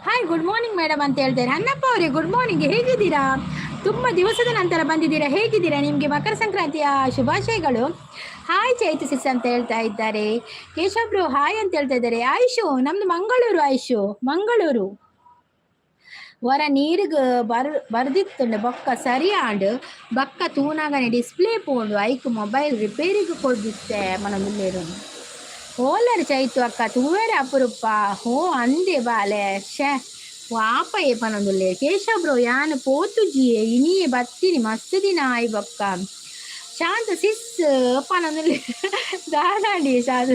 ಹಾಯ್, ಗುಡ್ ಮಾರ್ನಿಂಗ್ ಮೇಡಮ್ ಅಂತ ಹೇಳ್ತಾರೆ. ಅಣ್ಣಪ್ಪ ಅವರೇ, ಗುಡ್ ಮಾರ್ನಿಂಗ್. ಹೇಗಿದ್ದೀರಾ? ತುಂಬ ದಿವಸದ ನಂತರ ಬಂದಿದ್ದೀರಾ, ಹೇಗಿದ್ದೀರಾ? ನಿಮಗೆ ಮಕರ ಸಂಕ್ರಾಂತಿಯ ಶುಭಾಶಯಗಳು. ಹಾಯ್ ಚೈತು ಸಿಸ್ ಅಂತ ಹೇಳ್ತಾ ಇದ್ದಾರೆ. ಕೇಶವ್ರು ಹಾಯ್ ಅಂತ ಹೇಳ್ತಾ ಇದ್ದಾರೆ. ಆಯುಷು, ನಮ್ದು ಮಂಗಳೂರು ಆಯುಷು, ಮಂಗಳೂರು. ವರ ನೀರಿಗೆ ಬರ್ ಬರ್ದಿತ್ತುಂಡು ಬೊಕ್ಕ ಸರಿ ಆಂಡ್. ಬಕ್ಕ ತೂನಾಗನೆ ಡಿಸ್ಪ್ಲೇ ಪೋಂಡು, ಐಕ್ ಮೊಬೈಲ್ ರಿಪೇರಿಗೆ ಕೊಡ್ದಿತ್ತೆ ಮನ ಮುಲ್ಲೇರು. ಓಲರ್ ಚೈತು ಅಕ್ಕ ತೂವೆರೆ ಅಪರೂಪ. ಹೋ ಅಂದೆ ಬಾಲೆ, ಶೇ ವಾಪ ಏಪನೊಂದುಲ್ಲೆ. ಕೇಶವ್ ಬ್ರೋ, ಯಾನ್ ಪೋತುಜಿಯೇ, ಇನಿಯೇ ಬತ್ತೀನಿ, ಮಸ್ತ್ ದಿನ ಆಯ್ ಬೊಕ್ಕ. ಶಾಂತ ಸಿಸ್ ಪನೊಂದುಲ್ಲೆ. ದಾದಾಂಡಿ ಶಾಂತ?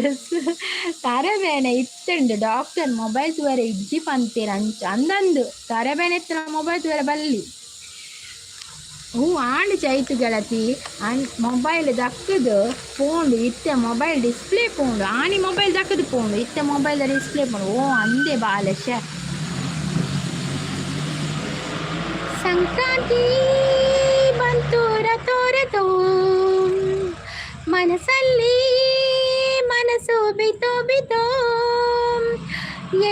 ತರಬೇನೆ ಇತ್ತುಂಡು ಡಾಕ್ಟರ್ ಮೊಬೈಲ್ ತೂವರೆ ಇಜ್ಜಿ ಪಂತೇರ್ ಅಂಚ ಅಂದಂದು. ತರಬೇನೆ ಇತ್ತಿನ ಮೊಬೈಲ್ ತೂವರೆ ಬಲ್ಲಿ. ಹ್ಞೂ ಆಂಡ್ ಚೈತು ಗೆಳತಿ, ಅನ್ ಮೊಬೈಲ್ ದಕ್ಕದು ಪೋಂಡು, ಇತ್ತೆ ಮೊಬೈಲ್ ಡಿಸ್ಪ್ಲೇ ಪೋಂಡು. ಆನಿ ಮೊಬೈಲ್ ದಕ್ಕದು ಪೋಂಡು, ಇತ್ತೆ ಮೊಬೈಲ್ ಡಿಸ್ಪ್ಲೇ ಪೋಂಡು. ಓ ಅಂದೆ ಬಾಲೆ, ಶೇ. ಸಂಕ್ರಾಂತಿ ಬಂತು ರಥೋ ರಥೋ, ಮನಸ್ಸಲ್ಲಿ ಮನಸ್ಸು ಬಿತೋ ಬಿತೋ,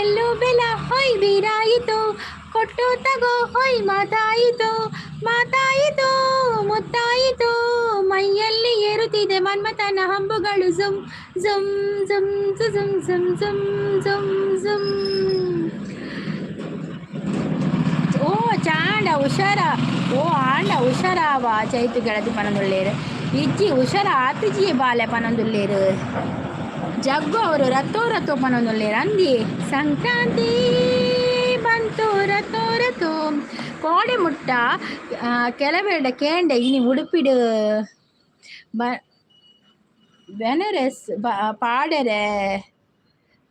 ಎಲ್ಲೋ ಬೆಲ ಹೊಯ್ ಬೀರಾಯಿತು, ಕೊಟ್ಟು ತಗೋ ಹೊಯ್ ಮಾತಾಯಿತು ಮಾತಾಯಿತು ಮುತ್ತಾಯಿತು, ಮೈಯಲ್ಲಿ ಏರುತ್ತಿದೆ ಮನ್ಮಥನ ಹಂಬುಗಳು, ಜುಮ್ ಜುಮ್ ಜುಮ್ ಜುಮ್ ಜುಮ್ ಜುಮ್ ಜುಮ್ ಜುಮ್. ಓ ಚಾಂಡ ಹುಷಾರ. ಓ ಆಂಡ ಹುಷಾರಾವ ಚೈತು ಗೆಳತಿ ಪನೊಂದುಲ್ಲೇರು. ಇಜ್ಜಿ, ಹುಷಾರ ಆತುಜಿ ಬಾಲೆ ಪನೊಂದುಲ್ಲೇರು. ಜಗ್ಗು ಅವರು ರಥೋ ರಥೋ ಪನೊಂದುಲ್ಲೇರು. ಅಂದಿ ಸಂಕ್ರಾಂತಿ ಬಂತು ರಥೋ ರಥೋ. ಕೋಡೆ ಮುಟ್ಟ ಕೆಲವೆರಡ ಕೇಂಡೆ ಇನಿ ಉಡುಪಿಡು ಬ ಬೆನರಸ್ ಪಾಡೆರೆ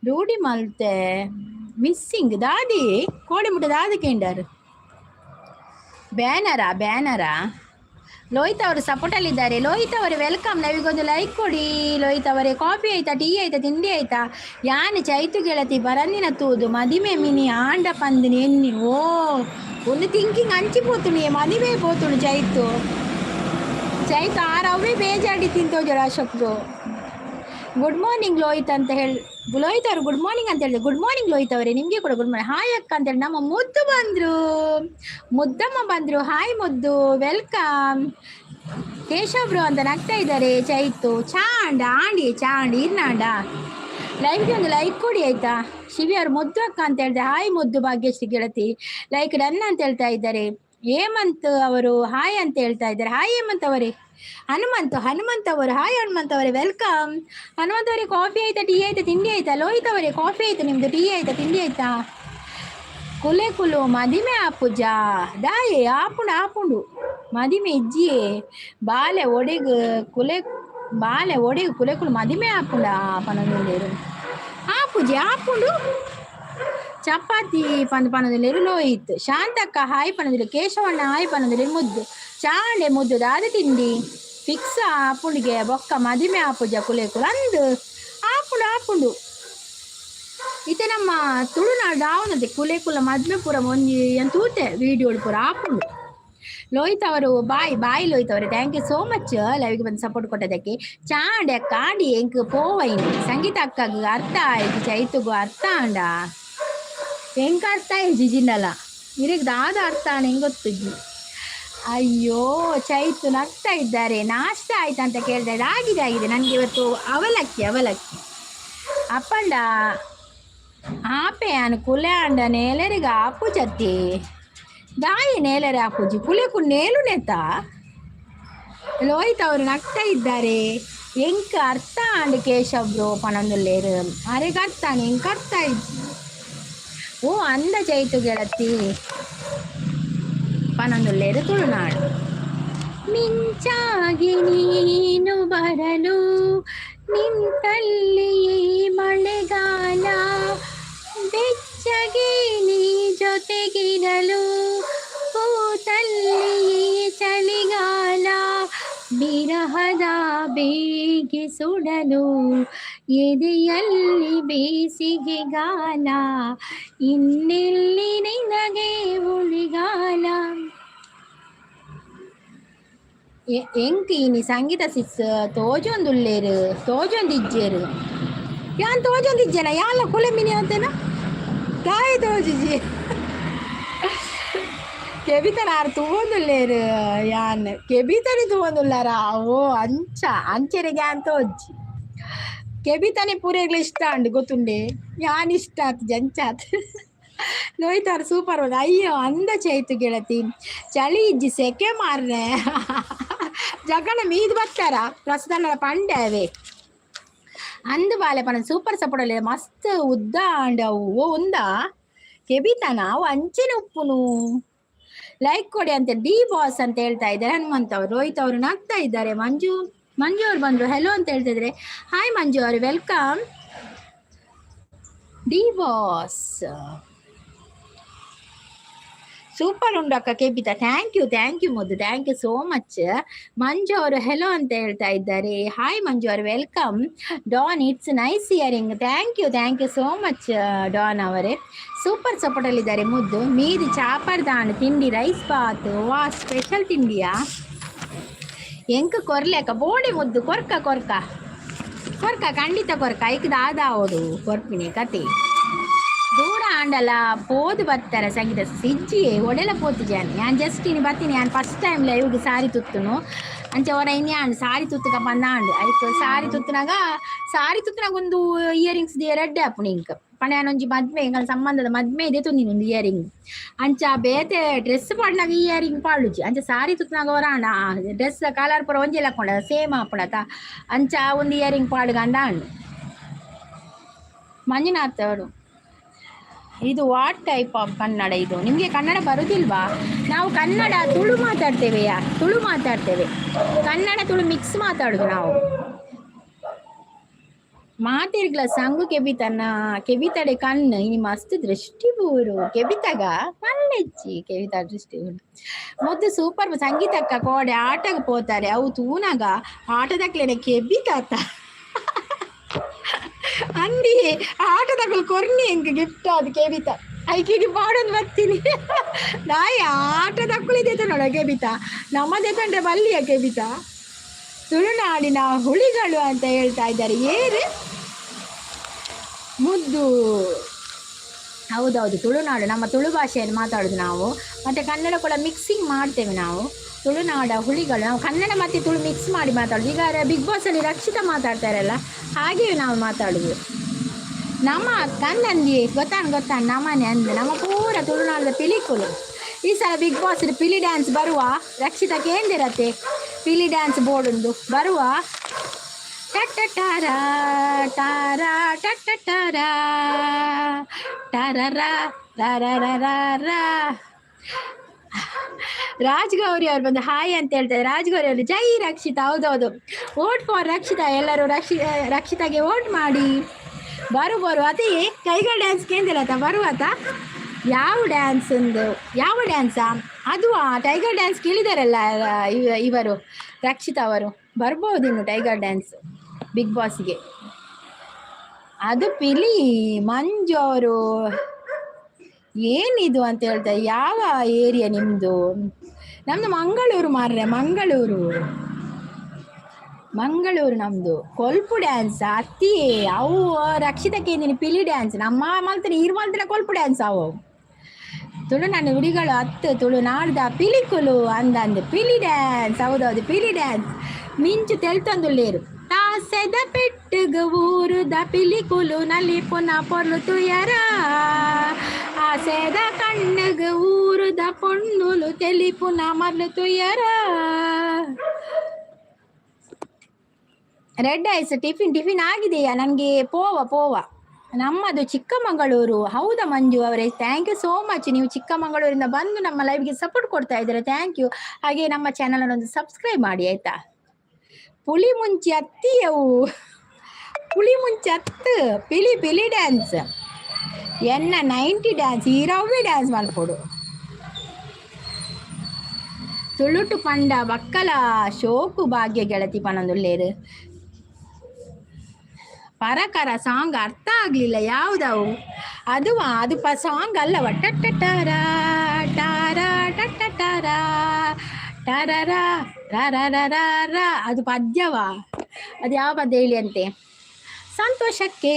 ರೂಢಿ ಮಲ್ತೆ ಮಿಸ್ಸಿಂಗ್ ದಾದಿ. ಕೋಡೆ ಮುಟ್ಟ ದಾದಿ ಕೇಂಡಾರು? ಬ್ಯಾನರಾ ಬ್ಯಾನರಾ? ಲೋಹಿತ್ ಅವರು ಸಪೋರ್ಟಲ್ಲಿದ್ದಾರೆ. ಲೋಹಿತ್ ಅವರು welcome. ನಾವೀಗೊಂದು ಲೈಕ್ ಕೊಡಿ ಲೋಹಿತ್ ಅವರೇ. ಕಾಫಿ ಆಯ್ತಾ? ಟೀ ಆಯ್ತಾ? ತಿಂಡಿ ಆಯ್ತಾ? ಯಾನ್ ಚೈತು ಗೆಳತಿ ಬರಂದಿನ ತೂದು ಮದಿಮೆ ಮಿನಿ ಆಂಡ ಪಂದಿನಿ ಎನ್ನಿ. ಓ ಒಂದು ಥಿಂಕಿಂಗ್ ಅಂಚಿ ಪೋತುಣಿ, ಮದಿಮೆ ಪೋತುಣು ಚೈತು. ಚೈತು ಆರ್ ಅವೇ ಬೇಜಾಡಿ ತಿಂತೋಜರ ಅಶೋಕ್. ಗುಡ್ ಮಾರ್ನಿಂಗ್ ಲೋಹಿತ್ ಅಂತ ಹೇಳಿ, ಲೋಹಿತ್ ಅವರು ಗುಡ್ ಮಾರ್ನಿಂಗ್ ಅಂತ ಹೇಳಿದ್ರು. ಗುಡ್ ಮಾರ್ನಿಂಗ್ ಲೋಹಿತ್ ಅವರೇ, ನಿಮಗೆ ಕೂಡ ಗುಡ್ ಮಾರ್ನಿಂಗ್. ಹಾಯ್ ಅಕ್ಕ ಅಂತ ಹೇಳಿ ನಮ್ಮ ಮುದ್ದು ಬಂದ್ರು, ಮುದ್ದಮ್ಮ ಬಂದ್ರು. ಹಾಯ್ ಮುದ್ದು, welcome. ಕೇಶವ್ರು ಅಂತ ನಗ್ತಾ ಇದ್ದಾರೆ. ಚೈತು ಚಾಂಡ ಆಂಡಿ ಚಾಂಡ್ ಇರ್ನಾಂಡ. ಲೈವ್ಗೆ ಒಂದು ಲೈಕ್ ಕೊಡಿ ಆಯ್ತಾ. ಶಿವಿ ಅವರು ಮುದ್ದು ಅಕ್ಕ ಅಂತ ಹೇಳಿದೆ. ಹಾಯ್ ಮುದ್ದು, ಭಾಗ್ಯಶ್ರೀ ಗೆಳತಿ ಲೈಕ್ ಡನ್ ಅಂತ ಹೇಳ್ತಾ ಇದ್ದಾರೆ. ಹೇಮಂತ್ ಅವರು ಹಾಯ್ ಅಂತ ಹೇಳ್ತಾ ಇದ್ದಾರೆ. ಹಾಯ್ ಹೇಮಂತ್ ಅವರೇ. ಹನುಮಂತ್, ಹನುಮಂತ್ ಅವರು, ಹಾಯ್ ಹನುಮಂತ್ ಅವರೇ, welcome. Hanumanth ಅವರೇ, ಕಾಫಿ ಆಯ್ತಾ, ಟೀ ಆಯ್ತಾ, ತಿಂಡಿ ಆಯ್ತಾ? ಲೋಹಿತ್ ಅವರೇ, ಕಾಫಿ ಆಯ್ತಾ ನಿಮ್ದು, ಟೀ ಆಯ್ತಾ, ತಿಂಡಿ ಆಯ್ತಾ? ಕುಲೆ ಕುಲು ಮದಿಮೆ ಆಪುಜ ದಾಯೆ? ಆಪುಂಡು ಆಪುಂಡು, ಮದಿಮೆ ಇಜ್ಜಿಯೇ. ಬಾಲೆ ಒಡೆಗ್ ಕುಲೆ, ಬಾಲೆ ಒಡೆಗ್ ಕುಲೆ ಕುಲು ಮದಿಮೆ ಆಪುಂಡ ಪನೊಂದುಲ್ಲೆರ್. ಆಪುಜಿ, ಆಪುಂಡು. ಚಪಾತಿ ಪಂದ್ ಪನೊಂದುಲ್ಲೆರ್ ಲೋಹಿತ್. ಶಾಂತಕ್ಕ ಹಾಯ್ ಪನೊಂದುಲ್ಲೆ. ಕೇಶವಣ್ಣ ಹಾಯ್ ಪನೊಂದುಲ್ಲೆರ್. ಮುದ್ದು ಚಾಂಡೆ ಮುದ್ದು, ದಾದ ತಿಂಡಿ? ಫಿಕ್ಸ್ ಆಪುಂಡಿಗೆ ಬೊಕ್ಕ ಮದಿಮೆ ಆಪುಜ ಕುಲೆ ಕುಲು ಅಂದ್. ಆಪುಂಡು ಆಪುಂಡು. ಇತ್ತೆ ನಮ್ಮ ತುಳುನಾಡು ಆವನದೆ ಕುಲೆ ಕುಲ ಮದ್ಮೆ ಪೂರ ಒಂಜಿ ತೂತೆ ವಿಡಿಯೋ ಪೂರ ಆಪುಂಡು. ಲೋಹಿತ್ ಅವರು ಬಾಯ್ ಬಾಯ್. ಲೋಹಿತ್ ಅವರು, thank you so much ಲೈವ್ಗೆ ಬಂದು ಸಪೋರ್ಟ್ ಕೊಟ್ಟದಕ್ಕೆ. ಚಾಂಡೆ ಕಾಂಡಿ ಎಂಕ್ ಪೋವೈನ್. ಸಂಗೀತ ಅಕ್ಕಗ್ ಅರ್ಥ ಆಯ್ತು, ಚೈತುಗು ಅರ್ಥ ಆಂಡ? ಎಂಕ್ ಅರ್ಥ ಆಯ್ತು ಜಿನ್ನಲ್ಲ, ಇರಗ್ ದಾದ ಅರ್ಥ ಆಂಡ ಹೆಂಗ್ ಗೊತ್ತುಜ್ಜಿ. ಅಯ್ಯೋ, ಚೈತು ನಗ್ತಾ ಇದ್ದಾರೆ. ನಾಷ್ಟ ಆಯ್ತಾ ಅಂತ ಕೇಳ್ತಾ ಇದ್ದೆ. ಆಗಿದೆ ಆಗಿದೆ. ನನಗೆ ಇವತ್ತು ಅವಲಕ್ಕಿ ಅವಲಕ್ಕಿ. ಅಪ್ಪಂಡ ಆಪೆ ಅನ್ ಕುಲೆ ಅಂಡ ನೇಲರಿಗೆ ಆಪುಜತ್ತಿ ದಾಯಿ? ನೇಲರೆ ಆಪುಜಿ, ಕುಲೆಕು ನೇಲು ನೆತ. ಲೋಹಿತ್ ಅವರು ನಗ್ತಾ ಇದ್ದಾರೆ. ಎಂಕ್ ಅರ್ಥ ಆಂಡ್ ಕೇಶವ್ ಬ್ರೋ ಪನೊಂದುಲ್ಲೇರು. ಅರೆಗ್ ಅರ್ಥ ಆಂಡ್, ಎಂಕ್ ಅರ್ಥ ಆಯ್ತು. ಓ ಅಂದ ಚೈತು ಗೆಳತಿ ಪನೊಂದುಲ್ಲೇರು. ತುಳುನಾಡು. ಮಿಂಚಾಗಿ ನೀನು ಬರಲು ನಿಂತಲ್ಲಿ ಮಳೆಗಾಲ, ಬೆಚ್ಚಗೆ ನೀ ಜೊತೆಗಿರಲು ಕೂತಲ್ಲಿ ಚಳಿಗಾಲ, ವಿರಹದ ಬೇಗೆ ಸುಡಲು ಎದೆಯಲ್ಲಿ ಬೇಸಿಗೆಗಾಲ, ಇನ್ನೆಲ್ಲಿ ನಿನಗೆ ಉಳಿಗಾಲ. ಎಂಕ್ ಇನಿ ಸಂಗೀತ ಸಿಸ್ ತೋಜೊಂದುಲ್ಲೇರು, ತೋಜೊಂದಿಜ್ಜೇರು. ಯಾನ್ ತೋಜೊಂದಿಜ್ಜೇನ? ಯಾಲ ಕುಲೆ ಮಿನಿ ಅಂತೇನ ದಾಯಿ ತೋಜಿಜಿ? ಕೆಬಿತನ ಆರ್ ತೂವೊಂದುಲ್ಲೇರು. ಯಾನ್ ಕೆಬಿತನಿ ತೂವೊಂದುಲ್ಲಾರ? ಓ ಅಂಚ, ಅಂಚೆರೆಗೆ ಯಾನ್ ತೋಜ್ಜಿ. ಕೆಬಿತನಿ ಪೂರೆಗ್ಲ ಇಷ್ಟ ಅಂಡ್ ಗೊತ್ತುಂಡೆ, ಯಾನ್ ಇಷ್ಟ ಆತ್ ಜಂಚಾತ್. ಲೋಹಿತಾರ್ ಸೂಪರ್. ಅಯ್ಯೋ ಅಂದ ಚೈತು ಗೆಳತಿ, ಚಳಿ ಇಜ್ಜಿ, ಸೆಕೆ ಮಾರ್ರೆ. ಜಗಣ ಮೀದ್ ಬತ್ತಾರ ಪ್ರಸ್ತುತ ಪಂಡೆ ಅವೇ ಅಂದು ಬಾಲೆ ಪನ. ಸೂಪರ್ ಸಪೋರ್ಟ್ ಅಲ್ಲಿ ಮಸ್ತ್ ಉದ್ದ ಅಂಡ್ ಅವು. ಓ ಉಂದ ಕೆಬಿತನ ಅವು ಅಂಚೆನೆ ಉಪ್ಪುನು. ಲೈಕ್ ಕೊಡಿ ಅಂತ ಡಿ ಬಾಸ್ ಅಂತ ಹೇಳ್ತಾ ಇದ್ದಾರೆ ಹನುಮಂತ ಅವರು. ರೋಹಿತ್ ಅವರು ನಗ್ತಾ ಇದ್ದಾರೆ. ಮಂಜು, ಮಂಜು ಅವರು ಬಂದ್ರು, ಹೆಲೋ ಅಂತ ಹೇಳ್ತಾ ಇದ್ದಾರೆ. ಹಾಯ್ ಮಂಜು ಅವರು, welcome. D boss super ಉಂಡು ಅಕ್ಕ ಕೆಬಿತ. Thank you, thank you ಮುದ್ದು, thank you so much. ಮಂಜು ಅವರು ಹೆಲೋ ಅಂತ ಹೇಳ್ತಾ ಇದ್ದಾರೆ. ಹಾಯ್ ಮಂಜು ಅವರು, welcome. Don, it's nice hearing. Thank you, thank you so much Don ಅವರೇ. ಸೂಪರ್ ಸಪೋರ್ಟ್ ಅಲ್ಲಿದ್ದಾರೆ ಮುದ್ದು. ಮೀದಿ ಚಾಪರ್ದಾಂಡ್ ತಿಂಡಿ ರೈಸ್ ಬಾತ್. ವಾ, ಸ್ಪೆಷಲ್ ತಿಂಡಿಯಾ? ಎಂಕ್ ಕೊರ್ಲೆಕ ಬೋಡಿ ಮುದ್ದು. ಕೊರ್ಕ ಕೊರ್ಕ ಕೊರ್ಕ, ಖಂಡಿತ ಕೊರ್ಕ. ಐಕ್ ದಾದ ಅವಡು ಕೊರ್ಪಿನಿ ಕತೆ. ದೂರ ಆಂಡಲ ಪೋದು ಬತ್ತರ ಸಂಗೀತ ಸಿಜ್ಜಿ ಒಡೆಲ ಪೋತು ಜಾನಿ. ಯಾನ್ ಜಸ್ಟ್ ಇನಿ ಬತ್ತೀನಿ. ಯಾನ್ ಫಸ್ಟ್ ಟೈಮ್ ಲೈವ್ಗೆ ಸಾರಿ ತುತ್ತುನು. ಅಂಚ ಒರ ಇನಿ ಆಂಡ್ ಸಾರಿ ತುತ್ತುಕ ಬಂದಾಂಡ್. ಐಕ್ ಸಾರಿ ತುತ್ತುನಾಗ, ಸಾರಿ ತುತ್ತುನಾಗ ಒಂದು ಇಯರಿಂಗ್ಸ್ ರೆಡ್ ಆಪುಂಡು ಇಂಕ್. ಪಂಡ ಯಾನೊಂಜಿ ಮದ್ಮೆ, ಎಂಕಲ್ ಸಂಬಂಧದ ಮದ್ಮೆ ಇದೆ ತುಂದಿನಿ ಒಂದು ಇಯರಿಂಗ್. ಅಂಚ ಬೇತೆ ಡ್ರೆಸ್ ಪಾಡ್ನಾಗ ಇಯರಿಂಗ್ ಪಾಡುಜಿ. ಅಂಚ ಸಾರಿ ತುತ್ತುನಾಗ ಒರ ಆಂಡ ಡ್ರೆಸ್ ಕಲರ್ ಪೂರ ಒಂಜಿ ಲಕ್ಕೊಂಡ ಸೇಮ್ ಆಪುಂಡತ, ಅಂಚ ಒಂದು ಇಯರಿಂಗ್ ಪಾಡುಗಂದ ಆಂಡ್. ಮಂಜುನಾಥ್ ಅವರು, ಇದು what type of Kannada ಇದು? ನಿಮಗೆ ಕನ್ನಡ ಬರುದಿಲ್ವಾ? ನಾವು ಕನ್ನಡ ತುಳು ಮಾತಾಡ್ತೇವೆಯಾ, ತುಳು ಮಾತಾಡ್ತೇವೆ. ಕನ್ನಡ ತುಳು ಮಿಕ್ಸ್ ಮಾತಾಡುದು ನಾವು. ಮಾತಿರ್ಗ್ಲ ಸಂಗು ಕೆಬಿತನ ಕೆಬಿತಡೆ ಕಣ್ಣು ಇನಿ ಮಸ್ತ್ ದೃಷ್ಟಿ ಬೂರು ಕೆಬಿತಗ ಮಲ್ಲೆಚ್ಚಿ ಕೆಬಿತ ದೃಷ್ಟಿ ಬೂರು. ಮುದ್ದು ಸೂಪರ್. ಸಂಗೀತಕ್ಕ ಕೋಡೆ ಆಟಗ ಪೋತಾರೆ, ಅವು ತೂನಾಗ ಆಟದಕ್ಲೇನೆ ಕೆಬಿತಾತ. ಅಂದಿ ಆಟದಗಳು ಕೊರ್ನಿ ಎಂಕ್ ಗಿಫ್ಟ್ ಅದು ಕೆಬಿತ. ಐಕಿಗೆ ಪಾಡೊಂದು ಬರ್ತೀನಿ ನಾಯಿ. ಆಟದಕ್ಕುಳಿದೆ ನೋಡ ಕೆಬಿತ, ನಮ್ಮದೇ ತಂಡ್ರೆ ಬಲ್ಲಿಯ ಕೆಬಿತ. ತುಳುನಾಡಿನ ಹುಲಿಗಳು ಅಂತ ಹೇಳ್ತಾ ಇದ್ದಾರೆ. ಏರು ಮುದ್ದು. ಹೌದೌದು, ತುಳುನಾಡು ನಮ್ಮ ತುಳು ಭಾಷೆಯನ್ನು ಮಾತಾಡೋದು ನಾವು. ಮತ್ತು ಕನ್ನಡ ಕೂಡ ಮಿಕ್ಸಿಂಗ್ ಮಾಡ್ತೇವೆ ನಾವು. ತುಳುನಾಡ ಹುಲಿಗಳು. ನಾವು ಕನ್ನಡ ಮತ್ತು ತುಳು ಮಿಕ್ಸ್ ಮಾಡಿ ಮಾತಾಡೋದು. ಈಗ ಬಿಗ್ ಬಾಸಲ್ಲಿ ರಕ್ಷಿತಾ ಮಾತಾಡ್ತಾರಲ್ಲ, ಹಾಗೆಯೇ ನಾವು ಮಾತಾಡೋದು. ನಮ್ಮ ಕನ್ನಂದಿ ಗೊತ್ತಾನ ಗೊತ್ತಾನ ನಮ್ಮನೆ ಅಂದ ನಮ್ಮ ಪೂರ ತುಳುನಾಡದ ಪಿಲಿಕುಲು. ಈ ಸಲ ಬಿಗ್ ಬಾಸ್ ಪಿಲಿ ಡ್ಯಾನ್ಸ್ ಬರುವ. ರಕ್ಷಿತಾ ಕೇಂದಿರತ್ತೆ ಪಿಲಿ ಡ್ಯಾನ್ಸ್ ಬೋರ್ಡ್ ಬರುವ. ಟಟ ಟಾರ ಟಟ ಟಾರ ಟಾರ ರ. ರಾಜ್ಗೌರಿ ಅವ್ರು ಬಂದು ಹಾಯ್ ಅಂತ ಹೇಳ್ತಾರೆ. ರಾಜ್ಗೌರಿ ಅವರು ಜೈ ರಕ್ಷಿತಾ. ಹೌದೌದು, ವೋಟ್ ಫಾರ್ ರಕ್ಷಿತಾ. ಎಲ್ಲರೂ ರಕ್ಷಿತಾಗೆ ವೋಟ್ ಮಾಡಿ. ಬರು ಬರು. ಅದೇ ಕೈಗಳ ಡ್ಯಾನ್ಸ್ ಕೇಂದಿರತ್ತ ಬರುವಾತ. ಯಾವ ಡ್ಯಾನ್ಸ್ ಒಂದು? ಯಾವ ಡ್ಯಾನ್ಸಾ ಅದು? ಆ ಟೈಗರ್ ಡ್ಯಾನ್ಸ್ ಕೇಳಿದಾರಲ್ಲ ಇವರು, ರಕ್ಷಿತಾ ಅವರು. ಬರ್ಬೋದು ಇನ್ನು ಟೈಗರ್ ಡ್ಯಾನ್ಸ್ ಬಿಗ್ ಬಾಸ್ಗೆ. ಅದು ಪಿಲಿ. ಮಂಜು ಅವರು ಏನಿದು ಅಂತ ಹೇಳ್ತಾರೆ. ಯಾವ ಏರಿಯಾ ನಿಮ್ಮದು? ನಮ್ಮದು ಮಂಗಳೂರು ಮಾರ್ರೆ, ಮಂಗಳೂರು, ಮಂಗಳೂರು ನಮ್ಮದು. ಕೊಲ್ಪು ಡ್ಯಾನ್ಸ್ ಅತ್ತಿ ಅವು ರಕ್ಷಿತಕ್ಕೆ ಪಿಲಿ ಡ್ಯಾನ್ಸ್. ನಮ್ಮ ಮಲ್ತನೆ ಈರ್ ಮಲ್ತನೆ ಕೊಲ್ಪು ಡ್ಯಾನ್ಸ್ ಅವು. ತುಳುನಾಡು ನುಡಿಗಳು ಹತ್ತು ತುಳುನಾಡ್ದ ಪಿಲಿಕುಲು ಅಂದಂದು ಪಿಲಿ ಡ್ಯಾನ್ಸ್. ಹೌದೌದು, ಪಿಲಿ ಡ್ಯಾನ್ಸ್. ಮಿಂಚು ತೆಲ್ತೊಂದುಲ್ಲೇರು. ತಾಸೆದ ಪೆಟ್ಟುಗು ಊರುದ ಪಿಲಿಕುಲು ನಲಿಪುನ ಪೊರ್ಲು ತುಯರ. ಆಸೆದ ಕಣ್ಣುಗು ಊರುದ ಪೊಣ್ಣುಲು ತೆಲಿಪುನ ಮರ್ಲು ತುಯರ. ರೆಡ್ ಐಸ್ ಟಿಫಿನ್ ಟಿಫಿನ್ ಆಗಿದೆಯಾ? ನನಗೆ ಪೋವ ಪೋವ. ನಮ್ಮದು ಚಿಕ್ಕಮಗಳೂರು. ಹೌದಾ ಮಂಜು ಅವರೇ? Thank you so much. ನೀವು ಚಿಕ್ಕಮಗಳೂರಿಂದ ಬಂದು ನಮ್ಮ ಲೈವ್ಗೆ ಸಪೋರ್ಟ್ ಕೊಡ್ತಾ ಇದ್ದೀರಾ, thank you. ಹಾಗೆ ನಮ್ಮ ಚಾನಲ್ ಒಂದು ಸಬ್ಸ್ಕ್ರೈಬ್ ಮಾಡಿ, ಆಯ್ತಾ? ಪುಳಿ ಮುಂಚಿ ಅತ್ತಿಯವು, ಪುಳಿ ಮುಂಚಿ ಅತ್ತು, ಪಿಲಿ ಪಿಲಿ ಡ್ಯಾನ್ಸ್ ಎನ್ನ 90 ಡ್ಯಾನ್ಸ್ ಈ ರವ್ವೆ ಡ್ಯಾನ್ಸ್ ಮಲ್ಪೊಡು. ತುಳುಟು ಪಂಡ ಬಕ್ಕಲ ಶೋಕು. ಭಾಗ್ಯ ಗೆಳತಿ ಪನೊಂದುಲ್ಲೇರು. ಪರಕರ ಸಾಂಗ್ ಅರ್ಥ ಆಗಲಿಲ್ಲ. ಯಾವುದವು ಅದು? ಅದು ಪ ಸಾಂಗ್ ಅಲ್ಲವ. ಟಟ್ಟ ಟಾರ ಟಾರ ಟಟ್ಟ ಟಾರ ಟರರ ರ ರ, ಅದು ಪದ್ಯವಾ? ಅದು ಯಾವ ಪದ್ಯ ಹೇಳಿ ಅಂತೆ. ಸಂತೋಷಕ್ಕೆ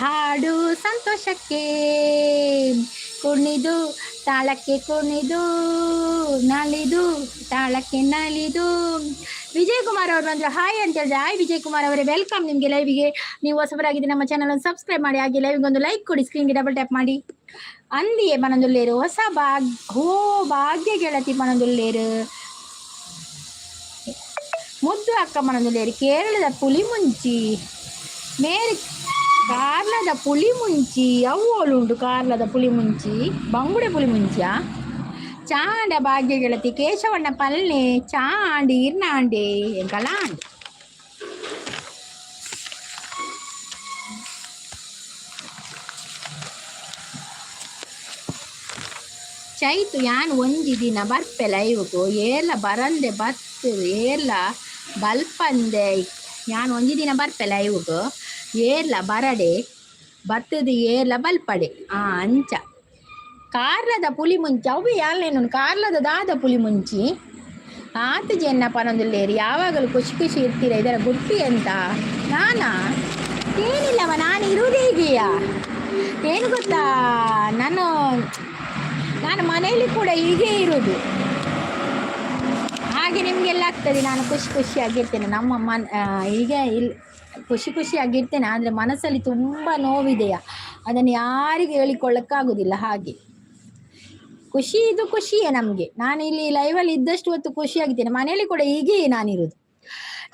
ಹಾಡು, ಸಂತೋಷಕ್ಕೆ ಕುಣಿದು, ತಾಳಕ್ಕೆ ಕುಣಿದು ನಲಿದು, ತಾಳಕ್ಕೆ ನಲಿದು. ವಿಜಯ್ ಕುಮಾರ್ ಅವರು ಬಂದರು, ಹಾಯ್ ಅಂತ ಹೇಳಿದ್ರೆ. ಹಾಯ್ ವಿಜಯ್ ಕುಮಾರ್ ಅವರೇ, welcome ನಿಮಗೆ ಲೈವಿಗೆ. ನೀವು ಹೊಸಬರಾಗಿದ್ದರೆ ನಮ್ಮ ಚಾನಲ್ ಅನ್ನು ಸಬ್ಸ್ಕ್ರೈಬ್ ಮಾಡಿ, ಹಾಗೆ ಲೈವ್ಗೆ ಒಂದು ಲೈಕ್ ಕೊಡಿ. ಸ್ಕ್ರೀನ್ಗೆ ಡಬಲ್ ಟ್ಯಾಪ್ ಮಾಡಿ. ಅಂದಿಯೇ ಪನೊಂದುಲ್ಲೇರು. ಹೊಸ ಭಾಗ್ ಹೋ ಭಾಗ್ಯ ಗೆಳತಿ ಪನೊಂದುಲ್ಲೇರು. ಮುದ್ದು ಅಕ್ಕ ಪನೊಂದುಲ್ಲೇರು. ಕೇರಳದ ಪುಲಿ ಮುಂಚಿ ಮೇರೆ. ಕಾರ್ಲದ ಪುಳಿ ಮುಂಚಿ ಅವು ಉಂಟು. ಕಾರ್ಲದ ಪುಳಿ ಮುಂಚಿ, ಬಂಗುಡೆ ಪುಳಿ ಮುಂಚಿಯಾ? ಚಾಂಡ ಭಾಗ್ಯ ಗೆಳತಿ. ಕೇಶವಣ್ಣ ಪಲ್ಲೆ ಚಾಂಡಿ ಇರ್ನಾಂಡೆ ಎಂಕಲಾಂಡ್. ಚೈತು ಯಾನ್ ಒಂಜಿ ದಿನ ಬರ್ಪೆ ಲೈವ್ಗು. ಏರ್ಲ ಬರಂದೆ ಬತ್ತು ಏರ್ಲ ಬಲ್ಪಂದೆ. ಯಾನ್ ಒಂಜಿ ದಿನ ಬರ್ಪೆ ಲೈವ್ಗು. ಏರ್ಲ ಬರಡೆ ಬತ್ತದ, ಏರ್ಲ ಬಲ್ಪಡೆ. ಆ ಅಂಚ ಕಾರ್ಲದ ಪುಲಿ ಮುಂಚಿ ಅವು ಯಾಲ್ನೇನು? ಕಾರ್ಲದ ದಾದ ಪುಲಿ ಮುಂಚಿ? ಆತ ಜೆನ್ನ ಪನೊಂದುಲ್ಲೇರು. ಯಾವಾಗಲೂ ಖುಷಿ ಖುಷಿ ಇರ್ತೀರ, ಇದರ ಗುಟ್ಟಿ ಅಂತ. ನಾನಾ? ಏನಿಲ್ಲವ, ನಾನು ಇರುವುದೇ ಹೀಗೆಯಾ. ಏನು ಗೊತ್ತಾ, ನಾನು ನಾನು ಮನೆಯಲ್ಲಿ ಕೂಡ ಹೀಗೆ ಇರುವುದು. ಹಾಗೆ ನಿಮಗೆಲ್ಲ ಆಗ್ತದೆ. ನಾನು ಖುಷಿ ಖುಷಿಯಾಗಿರ್ತೇನೆ. ನಮ್ಮ ಮನ್ ಹೀಗೆ ಇಲ್ಲಿ ಖುಷಿ ಖುಷಿಯಾಗಿರ್ತೇನೆ, ಆದರೆ ಮನಸ್ಸಲ್ಲಿ ತುಂಬ ನೋವಿದೆಯಾ, ಅದನ್ನು ಯಾರಿಗೂ ಹೇಳಿಕೊಳ್ಳಕ್ಕಾಗೋದಿಲ್ಲ. ಹಾಗೆ ಖುಷಿ, ಇದು ಖುಷಿಯೇ ನಮಗೆ. ನಾನು ಇಲ್ಲಿ ಲೈವಲ್ಲಿ ಇದ್ದಷ್ಟು ಹೊತ್ತು ಖುಷಿಯಾಗಿದ್ದೇನೆ. ಮನೆಯಲ್ಲಿ ಕೂಡ ಹೀಗೆಯೇ ನಾನಿರುವುದು.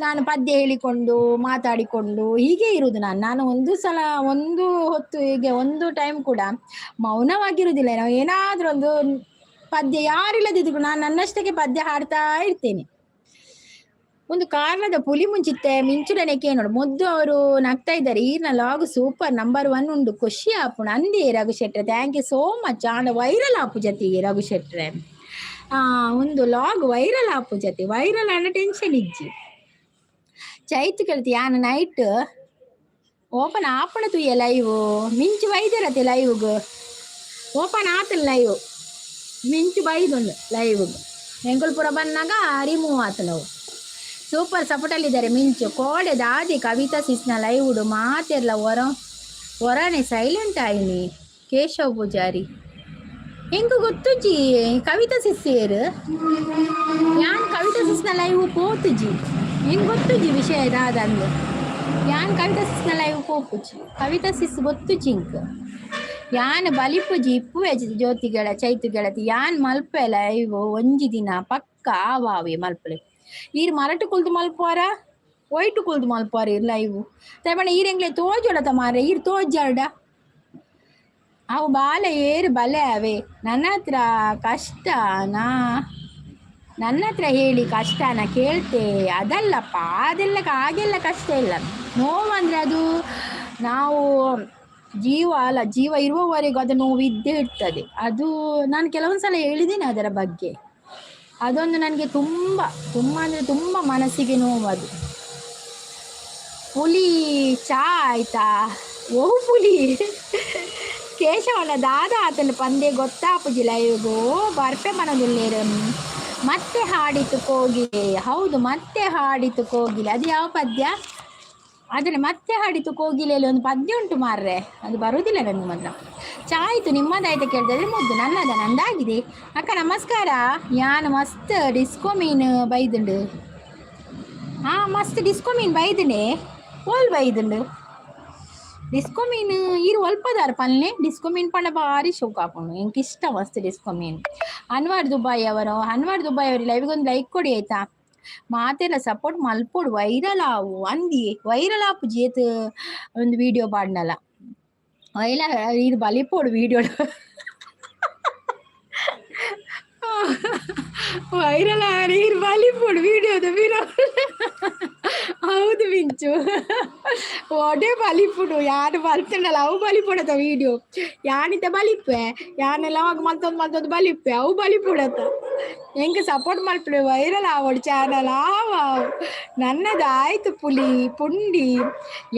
ನಾನು ಪದ್ಯ ಹೇಳಿಕೊಂಡು ಮಾತಾಡಿಕೊಂಡು ಹೀಗೆ ಇರುವುದು. ನಾನು ನಾನು ಒಂದು ಸಲ ಒಂದು ಹೊತ್ತು ಹೀಗೆ ಒಂದು ಟೈಮ್ ಕೂಡ ಮೌನವಾಗಿರುವುದಿಲ್ಲ. ನಾವು ಏನಾದರೂ ಒಂದು ಪದ್ಯ, ಯಾರಿಲ್ಲದಿದ್ರು ನಾನು ನನ್ನಷ್ಟಕ್ಕೆ ಪದ್ಯ ಹಾಡ್ತಾ ಇರ್ತೇನೆ. ಒಂದು ಕಾರ್ಲದ ಪುಲಿ ಮುಂಚಿತ್ತೆ ಮಿಂಚುಡನೆ ನೋಡು. ಮುದ್ದು ಅವರು ನಗ್ತಾ ಇದ್ದಾರೆ. ಈರ್ನ ಲಾಗ್ ಸೂಪರ್, ನಂಬರ್ 1 ಉಂಡು. ಖುಷಿ ಆಪುಂಡು ಅಂದಿ ರಘು ಶೆಟ್ರೆ. Thank you so much. ಆಂಡ ವೈರಲ್ ಆಪು ಜೊತೆಗೆ ರಘು ಶೆಟ್ರೆ. ಒಂದು ಲಾಗ್ ವೈರಲ್ ಆಪು ಜೊತೆ. ವೈರಲ್ ಆಂಡ ಟೆನ್ಷನ್ ಇಜ್ಜಿ. ಚೈತು ಕೇಳ್ತಿ ಯಾನ್ ನೈಟ್ ಓಪನ್ ಆಪಣ ತುಯ್ಯ ಲೈವ್. ಮಿಂಚು ಬೈದಿರತ್ತೆ ಲೈವ್ಗ್. ಓಪನ್ ಆತಲ್ಲ ಲೈವ್. ಮಿಂಚು ಬೈದೊಂದು ಲೈವ್ಗ್. ಎಂಕುಲು ಪೂರ ಬಂದಾಗ ರಿಮೂವ್ ಆತನವು. ಸೂಪರ್ ಸಪೋರ್ಟಲ್ಲಿದ್ದಾರೆ ಮಿಂಚು. ಕೋಡೆ ದಾದಿ ಕವಿತಾ ಸಿಸ್ನ ಲೈವುಡು ಮಾತೆರ್ಲ ಒರ ಒರನೆ ಸೈಲೆಂಟ್ ಆಯಿನಿ. ಕೇಶವ್ ಪೂಜಾರಿ, ಎಂಕ್ ಗೊತ್ತುಜಿ ಕವಿತಾ ಸಿಸ್ಸೇರು. ಯಾನ್ ಕವಿತಾ ಸಿಸ್ನ ಲೈವ್ ಪೋತುಜಿ. ಎಂಕ್ ಗೊತ್ತುಜಿ ವಿಷಯ ದಾದಂದು. ಯಾನ್ ಕವಿತಾ ಸಿಸ್ನ ಲೈವ್ ಪೋಪುಜಿ. ಕವಿತಾ ಸಿಸ್ ಗೊತ್ತುಜಿ ಇಂಕ್. ಯಾನ್ ಬಲಿಪುಜಿ ಇಪ್ಪುವೆ. ಜ್ಯೋತಿ ಗೆಳ, ಚೈತು ಗೆಳತಿ, ಯಾನ್ ಮಲ್ಪೆ ಲೈವ್ ಒಂಜಿ ದಿನ ಪಕ್ಕ. ಆವಾವೆ ಮಲ್ಪಲೆ. ಈರ್ ಮರಟು ಕುಲ್ದು ಮಲ್ಪುವಾರ, ಒಯ್ಟು ಕುಲ್ದು ಮಲ್ಪುವಾರ ಈರ್ ಲೈವ್? ತೈಪಂಡ ಈರ್ ಎಂಗ್ಲೆ ತೋಜೊಡತ ಮಾರೆ, ಈರ್ ತೋಜಾರ್ಡ ಅವು ಬಾಲೆ ಏರು ಬಲೆ ಅವೆ. ನನ್ನ ಹತ್ರ ಕಷ್ಟ ನಾ, ನನ್ನ ಹತ್ರ ಹೇಳಿ ಕಷ್ಟನ ಕೇಳ್ತೆ. ಅದಲ್ಲಪ್ಪ, ಅದೆಲ್ಲ ಹಾಗೆಲ್ಲ ಕಷ್ಟ ಇಲ್ಲ. ನೋವಂದರೆ ಅದು ನಾವು ಜೀವ ಅಲ್ಲ, ಜೀವ ಇರುವವರೆಗೂ ಅದು ನೋವು ಇದ್ದೇ ಇರ್ತದೆ. ಅದು ನಾನು ಕೆಲವೊಂದು ಸಲ ಹೇಳಿದ್ದೇನೆ ಅದರ ಬಗ್ಗೆ. ಅದೊಂದು ನನಗೆ ತುಂಬ ತುಂಬ ಅಂದರೆ ತುಂಬ ಮನಸ್ಸಿಗೆ ನೋವು ಅದು. ಪುಲಿ, ಚಾ ಆಯ್ತಾ? ಓ ಪುಲಿ, ಕೇಶವನ ದಾದ ಆತನ ಪಂದೆ ಗೊತ್ತಾಪುಜಿ ಲೈವ್ಗು ಬರ್ಪೆ ಮನದುಲ್ಲೇರು. ಮತ್ತೆ ಹಾಡಿತು ಕೋಗಿಲೆ. ಹೌದು, ಮತ್ತೆ ಹಾಡಿತು ಕೋಗಿಲೆ, ಅದು ಯಾವ ಪದ್ಯ? ಆದರೆ ಮತ್ತೆ ಹಾಡಿತು ಕೋಗಿಲೆಯಲ್ಲಿ ಒಂದು ಪದ್ಯ ಉಂಟು ಮಾರ್ರೆ, ಅದು ಬರುವುದಿಲ್ಲ ನನಗೆ ಮಾತ್ರ. ಚಾ ಆಯಿತು, ನಿಮ್ಮದಾಯ್ತು ಕೇಳಿದ್ರೆ ಮುದ್ದು. ನನ್ನದ, ನಂದಾಗಿದೆ. ಅಕ್ಕ ನಮಸ್ಕಾರ. ಯಾನ್ ಮಸ್ತ್ ಡಿಸ್ಕೋ ಮೀನು ಬೈದುಂಡು. ಹಾಂ, ಮಸ್ತ್ ಡಿಸ್ಕೋ ಮೀನು ಬೈದುಂಡೆ. ಓಲ್ ಬೈದುಂಡು ಡಿಸ್ಕೋ ಮೀನು? ಈರು ಒಲ್ಪದಾರ ಪಲ್ಲೆ. ಡಿಸ್ಕೋ ಮೀನು ಪಂಡ ಭಾರಿ ಶೋಕ್ ಆಪುಂಡು. ಎಂಕ್ ಇಷ್ಟ ಮಸ್ತ್ ಡಿಸ್ಕೋ ಮೀನು. ಅನ್ವರ್ ದುಬಾಯ್ ಅವರು, ಅನ್ವರ್ ದುಬಾಯ್ ಅವರು, ಲೈವ್ಗೆ ಒಂದು ಲೈಕ್ ಕೊಡಿ ಆಯ್ತಾ? ಮಾತೆಲ್ಲ ಸಪೋರ್ಟ್ ಮಲ್ಪೊಡು, ವೈರಲ್ ಆವು ಅಂದಿ. ವೈರಲ್ ಆಪುಜಿ ಏತ್ ಒಂದು ವಿಡಿಯೋ ಪಾಡ್ನಲ ವೈಲ. ಇದು ಬಲಿಪೋಡು ವಿಡಿಯೋ ವೈರಲ್ ಆರ್ ಬಲಿಪೋಡು ವಿಡಿಯೋದ ವಿಡಿಯೋ. ಹೌದು ಮಿಂಚು, ಒಡೆ ಬಲಿಪುಡು. ಯಾರು ಬಲ್ತಂಡಲ್ಲ ಅವು ಬಲಿಪುಡತ ವಿಡಿಯೋ. ಯಾನಿತ ಬಲಿಪ್ಪೆ, ಯಾನೆಲ್ಲ ಅವಾಗ ಮಲ್ತೊಂದು ಮಲ್ತೊಂದು ಬಲಿಪ್ಪೆ, ಅವು ಬಲಿಪುಡತ. ಎಂಕ್ ಸಪೋರ್ಟ್ ಮಲ್ಪುಲೆ, ವೈರಲ್ ಆವಡ್ ಚಾನಲ್. ಆವ, ನನ್ನದು ಆಯ್ತು. ಪುಲಿ ಪುಂಡಿ,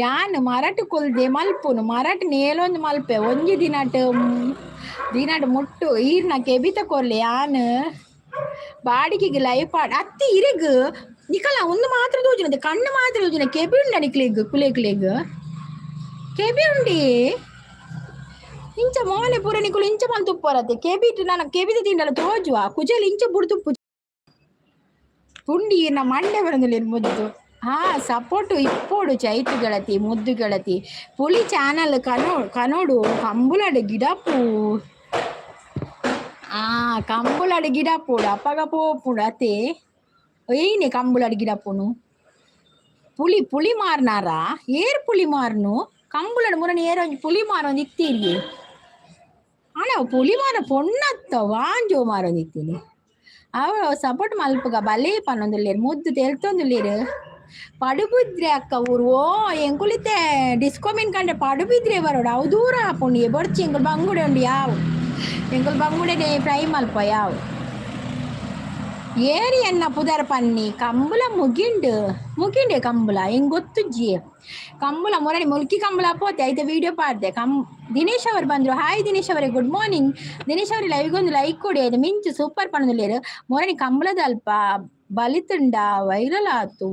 ಯಾನ್ ಮರಟ್ ಕುಲ್ದೆ ಮಲ್ಪುನು. ಮರಟ್ ನೇಲೊಂದು ಮಲ್ಪೆ ಒಂಜಿ ದಿನಟ್ ದಿನಟ್ ಮುಟ್ಟು. ಈರ್ನ ಕೆಬಿತ ಕೊರ್ಲೆ. ಯಾನ್ ಬಾಡಿಗೆಗೆ ಲೈವ್ ಪಾಡ್ ಅತ್ತಿ ಇರೆಗ್ ನಿಕಲ ಒಂದು ಮಾತ್ರ ತೋಜುನದೆ, ಕಣ್ಣು ಮಾತ್ರ ತೋಜುನ. ಕೆಬಿ ಉಂಡ ನಿಕ್ಲೆಗ್? ಕುಲೇಕ್ಲೆಗ್ ಕೆಬಿ ಉಂಡಿ? ಇಂಚ ಮೋನೆ ಪೂರ ನಿಕುಲು ಇಂಚ ಮಲ್ತುಪ್ಪರತ್ತೆ. ಕೆಬಿಟ್ ನಾನು ಕೆಬಿದ ತಿಂಡಲ ತೋಜುವ ಕುಜಲ್ ಇಂಚ ಬುಡ್ದುಪ್ಪು. ಪುಂಡಿ, ಈರ್ನ ಮಂಡೆ ಬರಂದಿಲ್ಲ ಮುದ್ದು. ಹಾ, ಸಪೋರ್ಟು ಇಪ್ಪೋಡು ಚೈತು ಗೆಳತಿ, ಮುದ್ದು ಗೆಳತಿ. ಪುಲಿ ಚಾನಲ್ ಕನೋ ಕನೋಡು ಕಂಬುಲಡ್ ಗಿಡಪು. ಆ ಕಂಬುಲಡ್ ಗಿಡಪೋಡು ಅಪ್ಪಗ ಪೋಪುಂಡು ಅತೆ. ಏಯ್ನೆ ಕಂಬುಲಡ್ ಗಿಡಪುನು? ಪುಳಿ ಪುಳಿ ಮಾರ್ನಾರ? ಏರ್ ಪುಳಿ ಮಾರ್ನು ಕಂಬುಲಡ್? ಮುರನಿ ಏರ್ ಒಂಜಿ ಪುಳಿ ಮಾರೊಂದು ಇತ್ತೀರಿ. ಆಂಡ ಪುಳಿ ಮಾರ ಪೊಣ್ಣತ್ತ ವಾಂಜೋ ಮಾರೊಂದು ಇತ್ತೀನಿ. ಅವ ಸಪೋರ್ಟ್ ಮಲ್ಪುಗ ಬಲೇ ಪನ್ನೊಂದುಲ್ಲೇರು. ಮುದ್ದು ತೆಲ್ತೊಂದುಲ್ಲೇರು. ಪಡುಬಿದ್ರೆ ಅಕ್ಕ ಊರು. ಓ, ಎಂಕುಲಿತ್ತೆ ಡಿಸ್ಕೋ ಮೀನ್ ಕಂಡೆ ಪಡುಬಿದ್ರೆ ಬರೋಡು. ಅವು ದೂರ ಆಪುಂಡು. ಬೊಡ್ಚಿ, ಎಂಕುಲು ಬಂಗುಡೆ ಉಂಡು. ಯಾವ ಎಂಕುಲು ಬಂಗುಡೆನೆ ಫ್ರೈ ಮಲ್ಪ. ಯಾವ ಏರಿ ಎನ್ನ ಪುದರ್ ಪನ್ನಿ. ಕಂಬುಲ ಮುಗಿಂಡು, ಮುಗಿಂಡೆ ಕಂಬುಲ. ಎಂಗ್ ಗೊತ್ತುಜ್ಜಿ ಕಂಬುಲ. ಮೊರನಿ ಮುಲ್ಕಿ ಕಂಬುಲ ಪೋತೆ, ಐತೆ ವಿಡಿಯೋ ಪಾಡ್ದೆ. ಕಂ ದಿನೇಶ್ ಅವರು ಬಂದ್ರು. ಹಾಯ್ ದಿನೇಶ್ ಅವರೇ, ಗುಡ್ ಮಾರ್ನಿಂಗ್. ದಿನೇಶ್ ಅವರೇ, ಲೈವ್ಗೆ ಒಂದು ಲೈಕ್ ಕೊಡಿ ಆಯ್ತು. ಮಿಂಚು ಸೂಪರ್ ಪನ್ನೊಂದುಲ್ಲೇರು. ಮೊರನಿ ಕಂಬಳದಲ್ಪ ಬಲಿತುಂಡ ವೈರಲ್ ಆತು.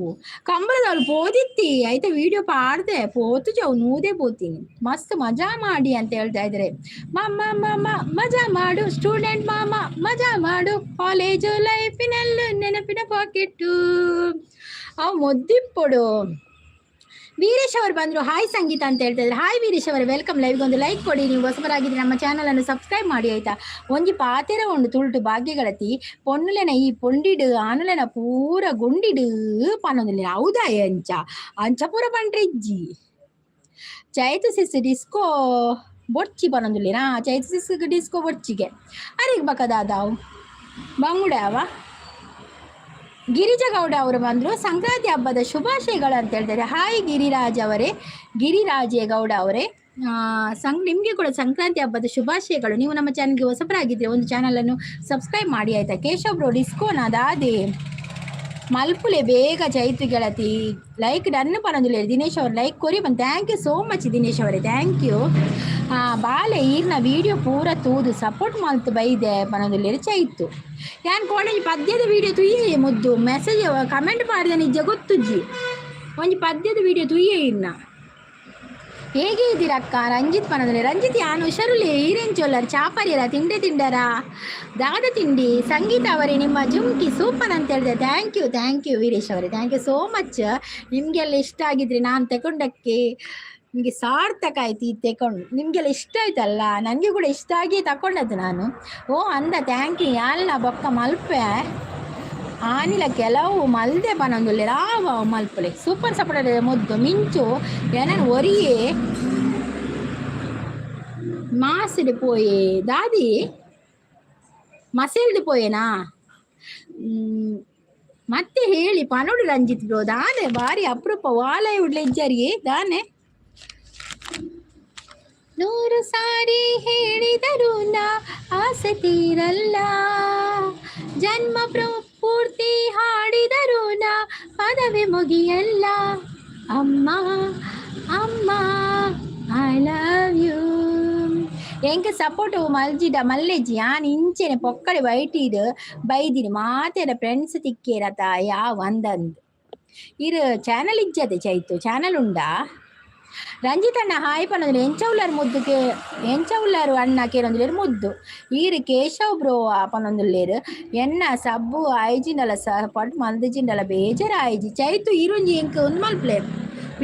ಕಂಬಳದಲ್ಪ ಪೋದಿತ್ತಿ, ಐತೆ ವಿಡಿಯೋ ಪಾಡ್ದೆ. ಪೋತು ಜವು ನೂದೆ ಪೋತೀನಿ. ಮಸ್ತ್ ಮಜಾ ಮಾಡಿ ಅಂತ ಹೇಳ್ತಾ ಇದ್ದಾರೆ. ಮಾಮ ಮಾಮ ಮಜಾ ಮಾಡು, ಸ್ಟೂಡೆಂಟ್ ಮಾಮ ಮಜಾ ಮಾಡು, ಕಾಲೇಜು ಲೈಫಿನಲ್ಲೂ ನೆನಪಿನ ಪಾಕೆಟ್ಟು. ಅವು ಮೊದ್ದಿಪ್ಪೊಡು. ವೀರೇಶ್ ಅವರು ಬಂದರು. ಹಾಯ್ ಸಂಗೀತ ಅಂತ ಹೇಳ್ತಾ ಇದ್ದಾರೆ. ಹಾಯ್ ವೀರೇಶ್ ಅವರೇ, welcome. ಲೈವ್ಗೆ ಒಂದು ಲೈಕ್ ಕೊಡಿ. ನೀವು ಹೊಸಬರಾಗಿದ್ರೆ ನಮ್ಮ ಚಾನಲ್ ಅನ್ನು ಸಬ್ಸ್ಕ್ರೈಬ್ ಮಾಡಿ ಆಯ್ತಾ? ಒಂಜಿ ಪಾತೆರ ಉಂಡು ತುಳುಟು ಭಾಗ್ಯಗಳತಿ. ಪೊನ್ನುಲೆನ ಈ ಪೊಂಡಿಡು, ಆನುಲೆನ ಪೂರ ಗುಂಡಿಡು ಪನ್ನೊಂದಿಲ್ಲ. ಹೌದಾ? ಅಂಚ ಅಂಚ ಪೂರ ಪಂಡ್ರೆ ಇಜ್ಜಿ. ಚೈತು ಸಿಸ್ ಡಿಸ್ಕೋ ಬೊಡ್ಚಿ ಪನ್ನೊಂದುಲ್ಲೇನಾ? ಚೈತು ಸಿಸ್ ಡಿಸ್ಕೋ ಬೊಡ್ಚಿಗೆ ಅರೆಗ್ ಬಕದಾದಾವು ಬಂಗುಡೆ ಅವ. ಗಿರಿಜಗೌಡ ಅವರು ಬಂದರು. ಸಂಕ್ರಾಂತಿ ಹಬ್ಬದ ಶುಭಾಶಯಗಳು ಅಂತ ಹೇಳ್ತಾರೆ. ಹಾಯ್ ಗಿರಿರಾಜ್ ಅವರೇ, ಗಿರಿರಾಜೇಗೌಡ ಅವರೇ, ಸಂ ನಿಮಗೆ ಕೂಡ ಸಂಕ್ರಾಂತಿ ಹಬ್ಬದ ಶುಭಾಶಯಗಳು. ನೀವು ನಮ್ಮ ಚಾನಲ್ಗೆ ಹೊಸಬರಾಗಿದ್ದರೆ ಒಂದು ಚಾನಲನ್ನು ಸಬ್ಸ್ಕ್ರೈಬ್ ಮಾಡಿ ಆಯ್ತಾ? ಕೇಶವ್ ಬ್ರೋ, ಡಿಸ್ಕೋನ ದಾದೆ ಮಲ್ಪುಲೆ ಬೇಗ. ಚೈತು ಗೆಳತಿ ಲೈಕ್ ಡನ್ ಪನ್ನೊಂದುಲ್ಲೇರು. ದಿನೇಶ್ ಅವರು ಲೈಕ್ ಕೊರಿ ಬಂದು. Thank you so much Dinesh ಅವರೇ, thank you. ಬಾಲೆ ಈರ್ನ ವೀಡಿಯೋ ಪೂರ ತೂದು ಸಪೋರ್ಟ್ ಮಲ್ತ್ ಬೈದೆ ಪನೊಂದುಲ್ಲೆರ್ ಚೈತು. ಯಾನ್ ಕೋಡೆ ಪದ್ಯದ ವೀಡಿಯೋ ತೂಯೆ ಮುದ್ದು. ಮೆಸೇಜ್ ಕಮೆಂಟ್ ಪಾಡ್ದೆ, ನಿಜ ಗೊತ್ತುಜ್ಜಿ. ಒಂಜಿ ಪದ್ಯದ ವೀಡಿಯೋ ತೂಯೆ ಇರ್ನ. ಹೇಗೆ ಇದ್ದೀರಕ್ಕ ರಂಜಿತ್ ಪನೊಂದುಲ್ಲೆ. ರಂಜಿತ್, ಯಾನ್ ಹುಷಾರುಲ್ಲೆ. ಈರೆಂಚೊಲ್ಲರ್? ಚಾಪರಿಯರ? ತಿಂಡೆ ತಿಂಡರ? ದಾದ ತಿಂಡಿ? ಸಂಗೀತ ಅವರೇ, ನಿಮ್ಮ ಜುಮ್ಕಿ ಸೂಪರ್ ಅಂತ ಹೇಳಿದೆ. Thank you, thank you Veeresh ಅವರೇ. Thank you so much. ನಿಮಗೆಲ್ಲ ಇಷ್ಟ ಆಗಿದ್ರೆ ನಾನು ತಗೊಂಡಕ್ಕೆ ನಿಮಗೆ ಸಾರ್ಥಕ ಆಯ್ತು. ಇದು ತಗೊಂಡು ನಿಮಗೆಲ್ಲ ಇಷ್ಟ ಆಯ್ತಲ್ಲ, ನನಗೆ ಕೂಡ ಇಷ್ಟ ಆಗಿ ತಗೊಂಡದ್ದು ನಾನು. ಓ ಅಂದ, thank you. ಯಾಲ್ನ ಬೊಕ್ಕ ಮಲ್ಪೆ ಆನಿಲ ಕೆಲವು ಮಲ್ದೆ ಪನೊಂದುಲ್ಲೆರ್. ಆವ ಮಲ್ಪಲೆ. ಸೂಪರ್ ಸಪೋರ್ಟ್ ಮುದ್ದು. ಮಿಂಚು ಎನನ್ ಒರಿಯೇ ಮಾಸಿಡ್ ಪೋಯೆ ದಾದಿ ಮಸೆಲ್ದು ಪೋಯೆನಾ? ಮತ್ತೆ ಹೇಳಿ ಪನೋಡು ರಂಜಿತ್ ಬ್ರೋ. ದಾನೆ ಬಾರಿ ಅಪರೂಪ ವಾಲೈ ಉಡ್ಲೆ ಇಜ್ಜಾರಿಗೆ ದಾನೆ. 100 ಸಾರಿ ಹೇಳಿದರು ನಾ ಆಸೆ ತೀರಲ್ಲ, ಜನ್ಮ ಪೂರ್ತಿ ಹಾಡಿದರು ನಾ ಪದವಿ ಮುಗಿಯಲ್ಲ. ಅಮ್ಮ ಅಮ್ಮ, I love you. ಎಂಕ್ ಸಪೋರ್ಟ್ ಮಲ್ಜಿಡ ಮಲ್ಲೆಜ್ಜಿ. ಯಾನ್ ಇಂಚೆನೆ ಪೊಕ್ಕಡೆ ಬೈಟಿಡ್ ಬೈದಿನಿ. ಮಾತೆರ ಫ್ರೆಂಡ್ಸ್ ತಿಕ್ಕೇರತ ಯಾವ ಅಂದಂದು. ಇರು ಚಾನಲ್ ಇಜ್ಜದೆ ಚೈತು? ಚಾನಲ್ ಉಂಡಾ? ರಂಜಿತ್ ಅಣ್ಣ ಹಾಯ್ ಪನೊಂದುಲ್ಲೆರ್. ಎಂಚ ಉಲ್ಲರ್ ಮುದ್ದುಗೆ? ಎಂಚ ಉಲ್ಲರು ಅಣ್ಣ ಕೇರೊಂದುಲ್ಲೆರ್ ಮುದ್ದು. ಈರ್ ಕೇಶವ್ ಬ್ರೋ ಪನೊಂದುಲ್ಲೆರ್. ಎನ್ನ ಸಬ್ಬು ಆಯ್ಜಿಂಡಲ ಸಪೋರ್ಟ್ ಮಲ್ದಿಜಿಂಡಲ ಬೇಜಾರ್ ಆಯ್ಜಿ. ಚೈತು, ಈರೊಂಜಿ ಎಂಕ್ ಉಂದು ಮಲ್ಪಲೆ,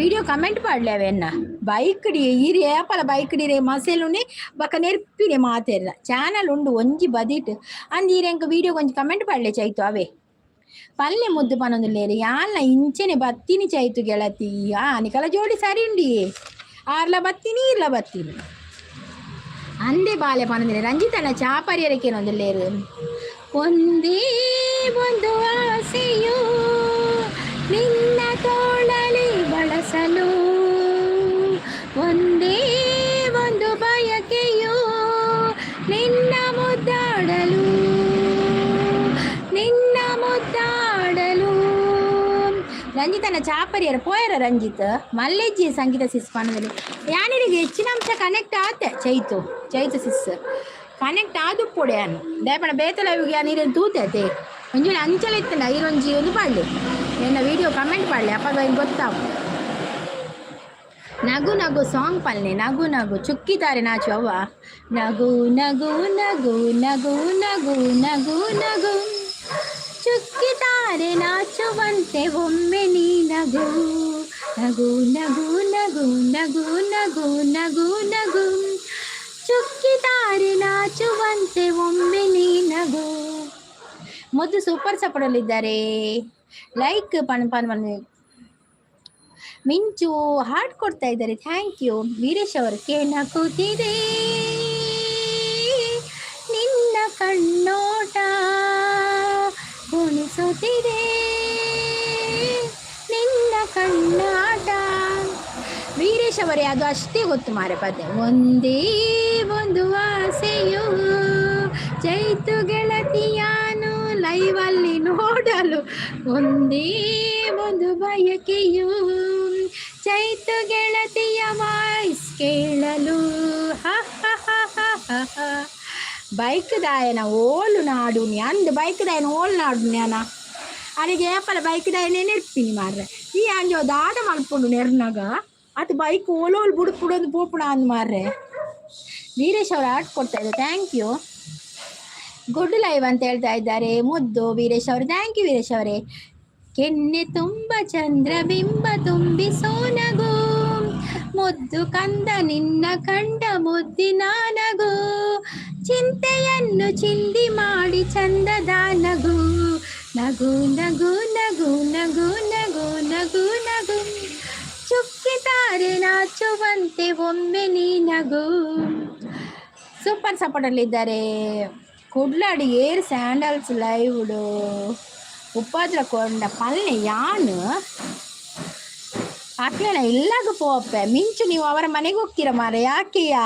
ವಿಡಿಯೋ ಕಮೆಂಟ್ ಪಾಡ್ಲೆ ಅವೆನ್ನ. ಬೈಕ್ ಡಿ ಈರ್ ಏಪಲ ಬೈಕ್ ಡಿರೆ ಮಸೆಲುನೆ ಬಕ ನೆರ್ಪಿನೆ ಮಾತೆರ್ನ. ಚಾನಲ್ ಉಂಡು ಒಂಜಿ ಬದಿಟ್ ಅಂದ್. ಈರ್ ಎಂಕ್ ವಿಡಿಯೋ ಒಂಜಿ ಕಮೆಂಟ್ ಪಾಡ್ಲೆ ಚೈತು. ಅವೇ ಪಲ್ಲೆ ಮುದ್ದು ಪನೊಂದುಲ್ಲೆರ್. ಯಾನ್ಲ ಇಂಚೆನೆ ಬತ್ತೀನಿ ಚೈತು ಗೆಳತಿ. ಆ ನಿಕಲ ಜೋಡಿ ಸರಿ ಉಂಡಿ. ಆರ್ಲ ಬತ್ತೀನಿ, ಈರ್ಲ ಬತ್ತೀನಿ. ಅಂದೆ ಬಾಲೆ ಪನೊಂದುಲ್ಲೆ. ರಂಜಿತಣ್ಣ ಚಾಪರಿಯರ ಕೇನೊಂದುಲ್ಲೆರ್. ಒಂದೇ ಒಂದು ಆಸೆಯು ನಿನ್ನ ತೋಳಲಿ ಬಳಸಲು, ಒಂದೇ ಒಂದು ಬಯಕೆಯು ನಿನ್ನ ಮುದ್ದಾಡಲು, ನಿನ್ನ ಮುದ್ದಾಡಲು. ರಂಜಿತನ ಚಾಪರಿಯರ ಪೋಯರ ರಂಜಿತ್? ಮಲ್ಲೆಜ್ಜಿ ಸಂಗೀತ ಸಿಸ್ ಪನದಲ್ಲಿ. ಯಾನಿರಿಗೆ ಹೆಚ್ಚಿನ ಅಂಶ ಕನೆಕ್ಟ್ ಆತೆ ಚೈತು. ಚೈತು ಸಿಸ್ ಕನೆಕ್ಟ್ ಆದು ಪೊಡೆ. ಯಾನು ದಾಯಪಣ ಬೇತಲ ಯಾನ್ ಇರೇನು ತೂತೆ ಅತೆ. ಒಂಜಿ ವೇಳೆ ಅಂಚಲ ಇತ್ತಂಡ ಈರೊಂಜಿ ಒಂದು ಪಾಡ್ಲಿ, ಎನ್ನ ವಿಡಿಯೋ ಕಮೆಂಟ್ ಪಾಡ್ಲಿ. ಅಪ್ಪಗ ಗೊತ್ತಾವು. ನಗು ನಗು ಸಾಂಗ್ ಪಲ್ನೆ. ನಗು ನಗು ಚುಕ್ಕಿತಾರೆ ನಾಚು ಅವ್ವ. ನಗು ನಗು ನಗು ನಗು ನಗು ನಗು ನಗು, ಚುಕ್ಕಿತಾರೆ ನಾಚುವಂತೆ ಒಮ್ಮೆ ನೀ ನಗು. ನಗು ನಗು ನಗು ನಗು ನಗು ನಗು ನಗು, ಚುಕ್ಕಿತಾರೆ ನಾಚುವಂತೆ ಒಮ್ಮೆ ನೀ ನಗು. ಮುದ್ದು ಸೂಪರ್ ಸಪೋರ್ಟಲ್ಲಿದ್ದಾರೆ. ಲೈಕ್ ಪನ್ ಪನ್ ಪನ್. ಮಿಂಚು ಹಾರ್ಟ್ ಕೊಡ್ತಾ ಇದ್ದಾರೆ. Thank you Veeresh ಅವರು. ಕೆಣಕುತ್ತಿದೆ ನಿನ್ನ ಕಣ್ಣೋಟ, ಕುಣಿಸುತ್ತಿದೆ ನಿನ್ನ ಕಣ್ಣಾಟ. ವೀರೇಶ್ ಅವರೇ, ಅದು ಅಷ್ಟೇ ಗೊತ್ತು ಮಾರೆ ಪದ್ಯ. ಒಂದೇ ಒಂದು ಆಸೆಯು ಚೈತು ಗೆಳತಿಯಾನು ಲೈವಲ್ಲಿ ನೋಡಲು, ಒಂದೇ ಒಂದು ಬಯಕೆಯು ಚೈತು ಗೆಳತಿಯ ವಾಯ್ಸ್ ಕೇಳಲು. ಹ ಹ ಹ ಹ ಹ ಹ. ಬೈಕ್ ದಾಯನ ಓಲು ನಾಡು ಅಂದ್. ಬೈಕ್ ದಾಯನ ಓಲು ನಾಡು ಜ್ಞಾನ ಅನಿಗೆ ಏಪಲ ಬೈಕ್ ದಾಯನೇ ನೆರ್ಪಿನಿ ಮಾರ್ರೆ. ಈ ಅಂಜೋ ದಾದ ಮಲ್ಪುಂಡು ನೆರ್ನಾಗ ಅದು ಬೈಕ್ ಓಲೋಲ್ ಬುಡುಪುಡೊಂದು ಪೋಪುಣ ಅಂದ್ ಮಾರ್ರೆ. ವೀರೇಶ್ ಅವರು ಹಾರ್ಟ್ ಕೊಡ್ತಾ ಇದ್ದಾರೆ. Thank you. Good live ಅಂತ ಹೇಳ್ತಾ ಇದ್ದಾರೆ ಮುದ್ದು ವೀರೇಶ್ ಅವರು. Thank you Veeresh ಅವರೇ. ಕೆನ್ನೆ ತುಂಬ ಚಂದ್ರಬಿಂಬ ತುಂಬಿಸೋ ನಗು, ಮುದ್ದು ಕಂದ ನಿನ್ನ ಕಂಡ ಮುದ್ದಿನ ನಗು, ಚಿಂತೆಯನ್ನು ಚಿಂದಿ ಮಾಡಿ ಚಂದದ ನಗು. ನಗು ನಗು ನಗು ನಗು ನಗು ನಗು ನಗು, ಚುಕ್ಕಿತಾರೆ ನಾಚುವಂತೆ ಒಮ್ಮೆ ನೀ ನಗು. ಸೂಪರ್ ಸಪೋರ್ಟಲ್ಲಿದ್ದಾರೆ. ಕುಡ್ಲಾಡಿ ಏರ್ ಸ್ಯಾಂಡಲ್ಸ್ ಲೈವ್ಡು ಉಪಾದ್ರ ಕೊಂಡ ಪಲ್ನೆ. ಯಾನ್ ಅಕ್ಲೇನ ಇಲ್ಲಾಗ ಪೋಪೆ. ಮಿಂಚು, ನೀವು ಅವರ ಮನೆಗೆ ಹೋಗ್ತೀರಾ ಮಾರ? ಯಾಕೆಯಾ?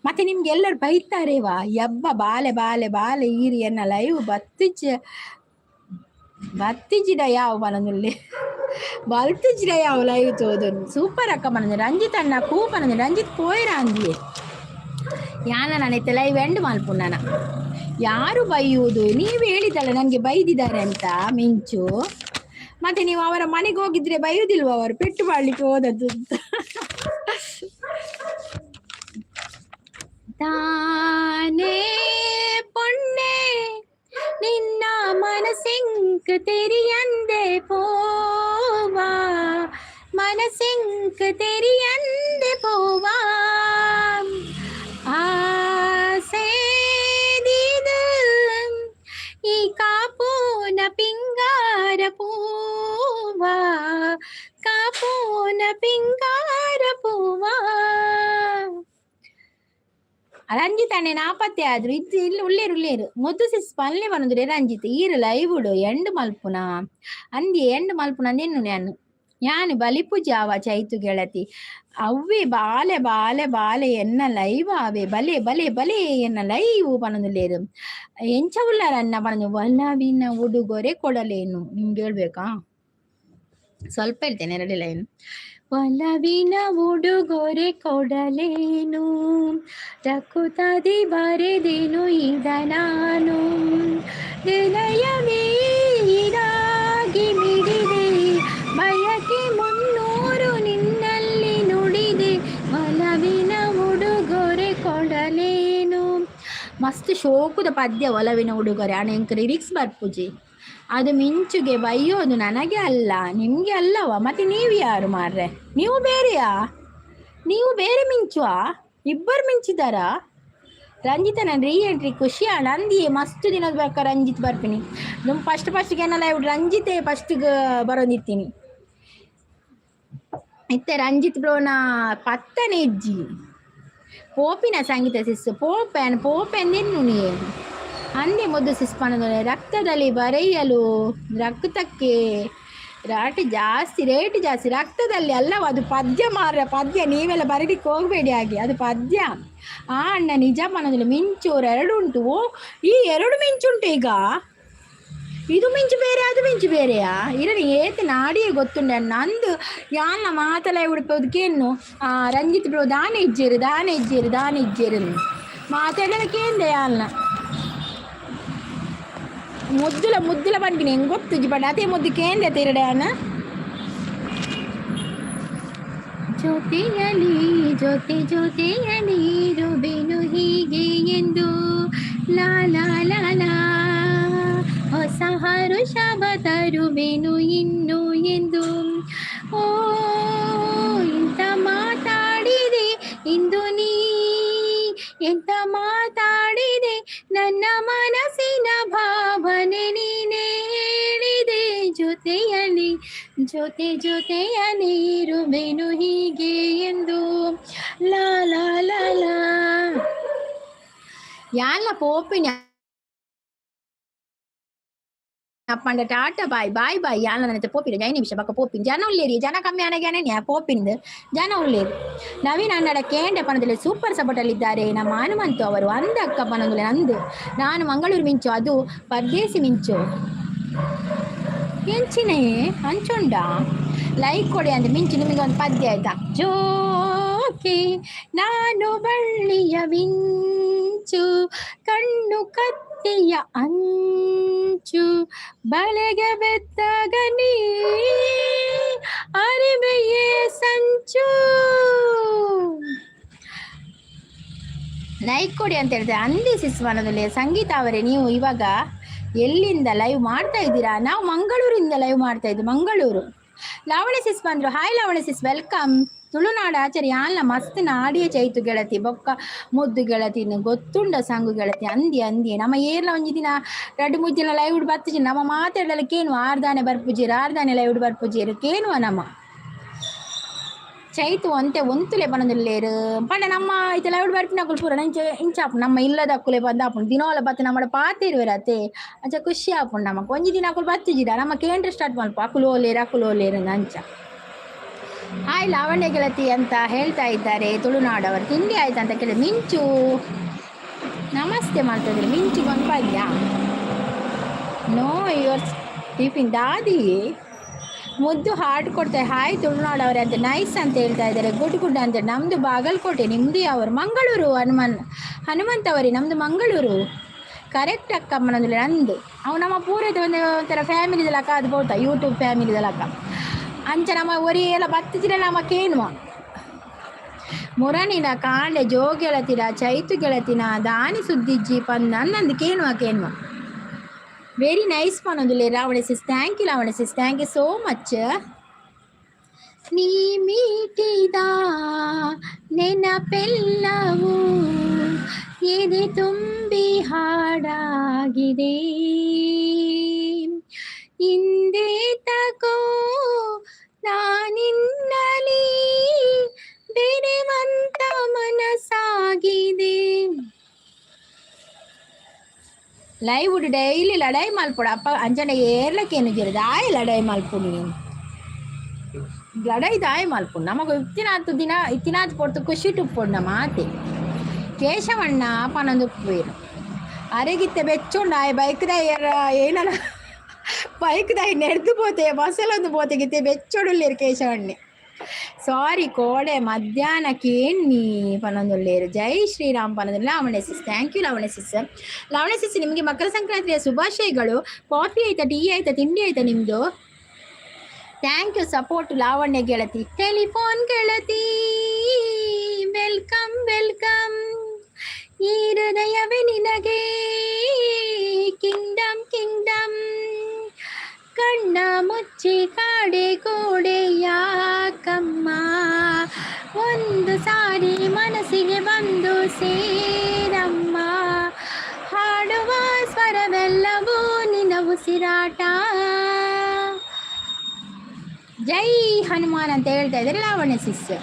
ಮತ್ತೆ ನಿಮ್ಗೆ ಎಲ್ಲರೂ ಬೈತಾರೆ ವಾ. ಯಬ್ಬ ಬಾಲೆ ಬಾಲೆ ಬಾಲೆ, ಈರಿ ಎನ್ನ ಲೈವ್ ಬತ್ತಿಜ ಬತ್ತಿಜಿಡ ಯಾವ ಮನನುಲ್ಲೆ ಬಲ್ತಿಜಿಡ ಯಾವ ಲೈವ್ ತೋದನು. ಸೂಪರ್ ಅಕ್ಕ ಮನಂದು. ರಂಜಿತ್ ಅಣ್ಣ ಕೂ ಪನಂದು. ರಂಜಿತ್ ಪೋಯರ ಅಂದಿಯೇ. ಯಾನ ನಾನು ಲೈವ್ ಎಂಡ್ ಮಲ್ಪುನಾನ. ಯಾರು ಬೈಯುವುದು? ನೀವು ಹೇಳಿದಲ್ಲ ನನಗೆ ಬೈದಿದ್ದಾರೆ ಅಂತ ಮಿಂಚು. ಮತ್ತೆ ನೀವು ಅವರ ಮನೆಗೆ ಹೋಗಿದ್ರೆ ಬೈಯುವುದಿಲ್ವ ಅವರು ಪೆಟ್ಟು ಮಾಡಲಿಕ್ಕೆ ಹೋದದ್ದು ಅಂತ? ತಾನೇ ಪೊಣ್ಣೆ ನಿನ್ನ ಮನಸ್ಸಿಂಕ್ ತೆರಿಯಂದೆ ಪೋವಾ, ಮನಸ್ಸಿಂಕ್ ತೆರಿಯಂದೆ ಪೋವಾ. ಆಸೆದಿದ ಈ ಕಾಪೋನ ಪಿಂಗಾರ ಪೂವ, ಕಾಪೋನ ಪಿಂಗಾರ ಪೂವ. ರಂಜಿತ್ ಅಣ್ಣೆ ನಾಪತ್ತೆ ಆದ್ರು. ಇದ್ದು ಇಲ್ಲಿ ಉಳ್ಳೇರು ಉಳ್ಳೇರು. ಮುದ್ದು ಸಿಸ್ ಪಲ್ಲೆ ಬನದುರೆ. ರಂಜಿತ್ ಈರು ಲೈವುಡು ಎಂಡ್ ಮಲ್ಪುನ ಅಂದಿ, ಎಂಡ್ ಮಲ್ಪುನ ಅಂದೆನ್ನು ನಾನು. ಯಾನ್ ಬಲಿಪು ಜಾವ ಚೈತು ಗೆಳತಿ. ಅವ್ವೆ ಬಾಲೆ ಬಾಲೆ ಬಾಲೆ ಎನ್ನ ಲೈವ್ ಆವೆ ಬಲೆ ಬಲೆ ಬಲೆ ಎನ್ನ ಲೈವ್ ಪನೊಂದುಲ್ಲೇರು. ಎಂಚ ಉಲ್ಲಾರ ಅನ್ನ ಪನೊಂದು. ಒಲವಿನ ಉಡುಗೊರೆ ಕೊಡಲೇನು? ನಿಮ್ಗೆ ಹೇಳ್ಬೇಕಾ? ಸ್ವಲ್ಪ ಹೇಳ್ತೇನೆ, ಎರಡು ಲೈನ್. ಒಲವಿನ ಉಡುಗೊರೆ ಕೊಡಲೇನು, ರಕುತದಿ ಬರೆದೆನು ಇದ ನಾನು. ಹೃದಯವೇ ಇದಾಗಿ ಮಿಡಿದೆ, ಬಯಕೆ 300 ನಿನ್ನಲ್ಲಿ ನುಡಿದೆ. ಒಲವಿನ ಉಡುಗೊರೆ ಕೊಡಲೇನು. ಮಸ್ತ್ ಶೋಕುದ ಪದ್ಯ ಒಲವಿನ ಉಡುಗೊರೆ. ಅಣ್ಣ, ಎಂಕ್ ಲಿರಿಕ್ಸ್ ಬರ್ಪುಜಿ. ಅದು ಮಿಂಚುಗೆ ಬೈಯೋದು ನನಗೆ ಅಲ್ಲ, ನಿಮಗೆ ಅಲ್ಲವ. ಮತ್ತೆ ನೀವು ಯಾರು ಮಾರ್ರೆ? ನೀವು ಬೇರೆಯಾ? ನೀವು ಬೇರೆ ಮಿಂಚುವಾ? ಇಬ್ಬರು ಮಿಂಚಿದಾರಾ? ರಂಜಿತ ನನ್ನ ರೀ ಎಂಟ್ರಿ ಖುಷಿ ಆಂಡ್. ಅಂದಿಯೇ ಮಸ್ತ್ ದಿನದ ಬಕ್ಕ ರಂಜಿತ್ ಬರ್ಪಿನಿ. ನಮ್ಮ ಫಸ್ಟ್ ಫಸ್ಟ್ಗೆ ಏನಲ್ಲ ರಂಜಿತೆ ಫಸ್ಟ್ಗೆ ಬರೋದಿತ್ತೀನಿ. ಇತ್ತೆ ರಂಜಿತ್ ಬ್ರೋನ ಪತ್ತನೆ ಇಜ್ಜಿ. ಪೋಪಿನ ಸಂಗೀತ ಸಿಸ್ ಪೋಪೆನ್ ಪೋಪೆನ್ ನೀ ಅಂದೆ. ಮುದ್ದು ಸಿಸ್ ಪನೊಂದುಲ್ಲೆ. ರಕ್ತದಲ್ಲಿ ಬರೆಯಲು ರಕ್ತಕ್ಕೆ ರಾಟ್ ಜಾಸ್ತಿ, ರೇಟ್ ಜಾಸ್ತಿ. ರಕ್ತದಲ್ಲಿ ಅಲ್ಲವ, ಅದು ಪದ್ಯ ಮಾರ್ರೆ, ಪದ್ಯ. ನೀವೆಲ್ಲ ಬರೀಲಿಕ್ಕೆ ಹೋಗಬೇಡಿ ಹಾಗೆ, ಅದು ಪದ್ಯ. ಆ ಅಣ್ಣ ನಿಜ ಪನೊಂದಿಲ್ಲ. ಮಿಂಚೂರು ಎರಡು ಉಂಟು. ಓ, ಈ ಎರಡು ಮಿಂಚುಂಟು ಈಗ. ಇದು ಮಿಂಚು ಬೇರೆ, ಅದು ಮಿಂಚು ಬೇರೆಯಾ? ಇರಲಿ, ಏತ್ ನಾಡಿಯೇ ಗೊತ್ತುಂಡೆ ನಂದು. ಯಾನ್ನ ಮಾತಲ ಉಡುಪೋದಕ್ಕೇನು. ರಂಜಿತ್ ಬ್ರೋ ದಾನೆ ಇಜ್ಜೇರು, ದಾನೆ ಇಜ್ಜೇರು, ದಾನೆ ಇಜ್ಜೇರು ಮಾತಾಡೋದಕ್ಕೇಂದೆ. ಯಾಲ್ನ ಮುದ್ದುಲ ಮುದ್ದುಲ ಪನ್ಪಿನಿ ಹೆಂಗೆ ಗೊತ್ತುಜಿ ಪಂಡ. ಅದೇ ಮುದ್ದು ಕೇಂದೆ ತಿರಡೆ ಅಣ್ಣ. ಜೊತೆಯಲಿ ಜೊತೆ ಜೊತೆಯಲಿ ಇರುವೆನು ಹೀಗೆ ಎಂದು, ಲಾ ಲಾ ಲಾ ಲಾ. ಹೊಸ ಹರುಷವ ತರುವೆನು ಇನ್ನು ಎಂದು. ಓ, ಇಂತ ಮಾತಾಡಿದೆ ಇಂದು ನೀ, ಎಂತ ಮಾತಾಡಿದೆ? ನನ್ನ ಮನಸ್ಸಿನ ಭಾವನೆ ನೀನೇ ಹೇಳಿದೆ. ಜೊತೆಯಲ್ಲಿ ಜೊತೆ ಜೊತೆಯಲ್ಲಿ ಇರುವೆನು ಹೀಗೆ ಎಂದು, ಲಾ ಲಾ ಲಾ ಲಾ. ಯಾಲ್ಲ ಪೋಪಿನ ಅಪ್ಪಂಡ. Tata, bye bye bye. ಯಾಲ ನನ್ನ ಪೋಪಿನ ಜೈ ನಿಮಿಷ ಬಕ್ಕ ಪೋಪಿನ. ಜನ ಉಳ್ಳೇರಿ, ಜನ ಕಮ್ಮಿ ಅನಗ್ಯಾನೆ ಪೋಪಿಂದ. ಜನ ಉಳ್ಳೇರಿ. ನವೀನ್ ಅನ್ನಡ ಕೇಂದ್ರ ಪನದಲ್ಲಿ ಸೂಪರ್ ಸಪೋರ್ಟಲ್ಲಿದ್ದಾರೆ ನಮ್ಮ ಹನುಮಂತು ಅವರು. ಅಂದ ಅಕ್ಕ ಪನಂದುಲೆ ನಂದು. ನಾನು ಮಂಗಳೂರು ಮಿಂಚು, ಅದು ಪರ್ದೇಸಿ ಮಿಂಚು. ಎಂಚಿನೇ ಅಂಚುಂಡ? ಲೈಕ್ ಕೊಡಿ ಅಂದ್ರೆ ಮಿಂಚು. ನಿಮಗೆ ಒಂದು ಪದ್ಯ ಆಯ್ತಾ? ಜೋಕೆ ನಾನು ಬಳ್ಳಿಯ ಮಿಂಚು, ಕಣ್ಣು ಕತ್ತಿಯ ಅಂಚು, ಬಲೆಗೆ ಬೆತ್ತಾಗ ನೀ ಅರಿವೆಯೇ ಸಂಚು. ಲೈಕ್ ಕೊಡಿ ಅಂತ ಹೇಳ್ತಾರೆ ಅಂದಿ ಸಿಸ್ವನದಲ್ಲಿ. ಸಂಗೀತ ಅವರೇ, ನೀವು ಇವಾಗ ಎಲ್ಲಿಂದ ಲೈವ್ ಮಾಡ್ತಾ ಇದ್ದೀರಾ? ನಾವು ಮಂಗಳೂರಿಂದ ಲೈವ್ ಮಾಡ್ತಾ ಇದ್ದೀವಿ, ಮಂಗಳೂರು. ಲಾವಣಿ ಸಿಸ್ ಬಂದ್ರು. Hi Lavani sis, welcome. Tulunadu Acharya ಯಾನ್ಲ ಮಸ್ತ್ ನಾಡಿಯ ಚೈತು ಗೆಳತಿ. ಬೊಕ್ಕ ಮುದ್ದು ಗೆಳತಿ, ಗೊತ್ತುಂಡ ಸಂಗು ಗೆಳತಿ. ಅಂದಿ ಅಂದಿ. ನಮ್ಮ ಏರ್ಲ ಒಂಜಿ ದಿನ ರಡ್ಡು ಮೂಜಿ ದಿನ ಲೈವ್ ಬತ್ತುಜಿ. ನಮ್ಮ ಮಾತಾಡಲ ಕೇನು ಆರ್ದಾನೆ ಬರ್ಪುಜೀರು, ಆರ್ದಾನೆ ಲೈವ್ ಬರ್ಪುಜೀರು ಕೇನುವ. ನಮ್ಮ ಚೈತು ಅಂತೆ ಒಂತುಲೆ ಪನೊಂದುಲ್ಲೇರು ಪಂಡ. ನಮ್ಮ ಇತ್ತೆ ಲೈವ್ ಬರ್ಪಿನಕುಲು ಪೂರ ಇಂಚ ಇಂಚ ಆಪುಂಡು. ನಮ್ಮ ಇಲ್ಲದಕ್ಕುಲೆ ಬಂದ ಆಪುಂಡು. ದಿನೋಲ ಬತ್ತು ನಮ್ಮಡ ಪಾತೆರುವೆರ್ ಅತೆ, ಅಂಚ ಖುಷಿ ಆಪುಂಡು ನಮಕ್. ಒಂಜಿ ದಿನ ಅಕುಲು ಬತ್ತಿಜಿಡ ನಮ್ಮ ಕೇಂದ್ರ ಸ್ಟಾರ್ಟ್ ಮಲ್ಪ, ಅಕುಲು ಓಲೇರು, ಅಕುಲು ಓಲೇರು ಅಂಚ. ಹಾಯ್ ಲಾವಣ್ಯ ಗೆಳತಿ ಅಂತ ಹೇಳ್ತಾ ಇದ್ದಾರೆ ತುಳುನಾಡವರು. ತಿಂಡಿ ಆಯ್ತು ಅಂತ ಕೇಳಿ ಮಿಂಚು ನಮಸ್ತೆ ಮಾಡ್ತಾ ಇದ್ದಾರೆ. ಮಿಂಚು ಬಂದ್ಯಾ? ನೋ your tiffin ದಾದಿ. ಮುದ್ದು ಹಾರ್ಟ್ ಕೊಡ್ತಾರೆ. ಹಾಯ್ ತುಳುನಾಡವರೇ ಅಂತ, ನೈಸ್ ಅಂತ ಹೇಳ್ತಾ ಇದ್ದಾರೆ. ಗುಡ್ ಗುಡ್ ಅಂತ. ನಮ್ಮದು ಬಾಗಲಕೋಟೆ, ನಿಮ್ಮದು ಯಾವರು? ಮಂಗಳೂರು. ಹನುಮಂತ ಅವರೇ, ನಮ್ಮದು ಮಂಗಳೂರು. ಕರೆಕ್ಟ್ ಅಕ್ಕ ಮನಂದಿಲ್ಲ ನಂದು. ಅವು ನಮ್ಮ ಪೂರದ ಒಂದು ಒಂಥರ ಫ್ಯಾಮಿಲಿದಲಕ್ಕ, ಅದು ಬೋತ ಯೂಟ್ಯೂಬ್ ಫ್ಯಾಮಿಲಿದಲಕ್ಕ. ಅಂಚ ನಮ್ಮ ಒರಿ ಎಲ್ಲ ಬತ್ತಿಜಿನ ನಮ್ಮ ಕೇನುವ ಮುರಣಿನ ಕಾಂಡೆ ಜೋ ಗೆಳತಿರ ಚೈತು ಗೆಳತಿನ ದಾನಿ ಸುದ್ದಿಜ್ಜಿ ಪಂದ ನಂದು ಕೇನುವ ಕೇನುವ. ವೆರಿ ನೈಸ್ ಪನೊಂದುಲ್ಲೆ Ravana sis. Thank you Lavanya sis, thank you so much. ನೀ ಮೀಟಿದ ನೆನಪೆಲ್ಲವೂ ಎದೆ ತುಂಬಿ ಹಾಡಾಗಿದೆ. ಹಿಂದೆ ತಗೋ ನಾನಿನ್ನಲಿ ಬೆರೆವಂತ ಮನಸ್ಸಾಗಿದೆ. ಲೈವ್ ಡೈಲಿ ಲಡಾಯಿ ಮಲ್ಪೊಡು ಅಪ್ಪ. ಅಂಚನೆ ಏರ್ಲಕ್ಕೇನು ದಾಯ ಲಡಾಯಿ ಮಲ್ಪುನಿ ನೀನು? ಲಡಾಯಿ ದಾಯ ಮಲ್ಪುನು. ನಮಗ ಇತ್ತಿನಾತ್ ದಿನ ಇತ್ತಿನಾತ್ ಪೊರ್ತು ಖುಷಿ ಉಪ್ಪೊಡು ನಮ್ಮ ಮಾತೆ. ಕೇಶವಣ್ಣ ಪನೊಂದು ಉಪ್ಪುವೆರು. ಅರೆಗಿತ್ತೆ ಬೆಚ್ಚುಂಡು. ಆಯ್ ಬೈಕ್ದ ಏನನ ಬೈಕ್ದ ನೆಡ್ದು ಪೋತೆ, ಬಸ್ಸಲ್ಲೊಂದು ಪೋತೆ. ಗಿತ್ತೆ ಬೆಚ್ಚೊಡುಲ್ಲೇರು ಕೇಶವಣ್ಣೆ. ಸಾರಿ, ಕೋಡೆ ಮಧ್ಯಾಹ್ನ ಕೇನ್ನಿ ಪನೊಂದುಲ್ಲೇರು. ಜೈ ಶ್ರೀರಾಮ್ ಪನೊಂದು ಲಾವಣ್ಯ ಸಿಸ್. Thank you Lavanya sis. Lavanya sis, ನಿಮಗೆ ಮಕರ ಸಂಕ್ರಾಂತಿಯ ಶುಭಾಶಯಗಳು. ಕಾಫಿ ಆಯ್ತಾ? ಟೀ ಆಯ್ತಾ? ತಿಂಡಿ ಆಯ್ತಾ ನಿಮ್ಮದು? Thank you support Lavanya ಗೆಳತಿ. ಟೆಲಿಫೋನ್ ಗೆಳತಿ, welcome welcome. ಈ ಹೃದಯವೇ ನಿನಗೆ ಕಿಂಗ್ಡಮ್ ಕಿಂಗ್ಡಮ್. ಕಣ್ಣ ಮುಚ್ಚಿ ಕಾಡೆ ಕೋಡೆ ಯಾಕಮ್ಮ? ಒಂದು ಸಾರಿ ಮನಸ್ಸಿಗೆ ಬಂದು ಸೇರಮ್ಮ. ಹಾಡುವ ಸ್ವರವೆಲ್ಲವೂ ನಿನ್ನ ಉಸಿರಾಟ. ಜೈ ಹನುಮಾನ್ ಅಂತ ಹೇಳ್ತಾ ಇದ್ದಾರೆ ಲಾವಣ್ಯ ಸಿಸ್.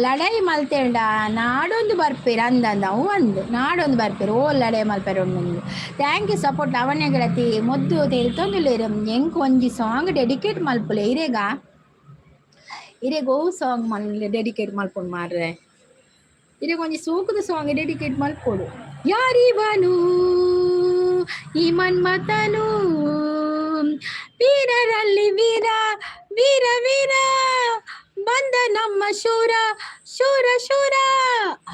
ಲಡಾಯಿ ಮಲ್ತೇಂಡ ನಾಡೊಂದು ಬರ್ಪೇರು ಅಂದಂದ ಅವು ಒಂದು ನಾಡೊಂದು ಬರ್ಪೇರು. ಓ ಲಡಾಯಿ ಮಲ್ಪೇರು ಒಂದೊಂದು. Thank you support Lavanya ಗೆಳತಿ. ಮೊದ್ದು ತೆಲ್ತೊಂದುಲ್ಲೇರು. ಎಂಕ್ ಒಂಜಿ ಸಾಂಗ್ ಡೆಡಿಕೇಟ್ ಮಲ್ಪುಲೆ ಇರೇಗ. ಇರೆಗ್ ಒವು ಸಾಂಗ್ ಮಲ್ ಡೆಡಿಕೇಟ್ ಮಲ್ಪೊಡು ಮಾರ್ರೆ? ಇರೆಗ್ ಒಂಜಿ ಸೋಕುದ ಸಾಂಗ್ ಡೆಡಿಕೇಟ್ ಮಲ್ಪೊಡು. ಯಾರಿವನು ಈ ಮನ್ಮಥನು? ವೀರರಲ್ಲಿ ವೀರ ವೀರ ವೀರ, ಬಂದ ನಮ್ಮ ಶೂರ ಶೂರ ಶೂರ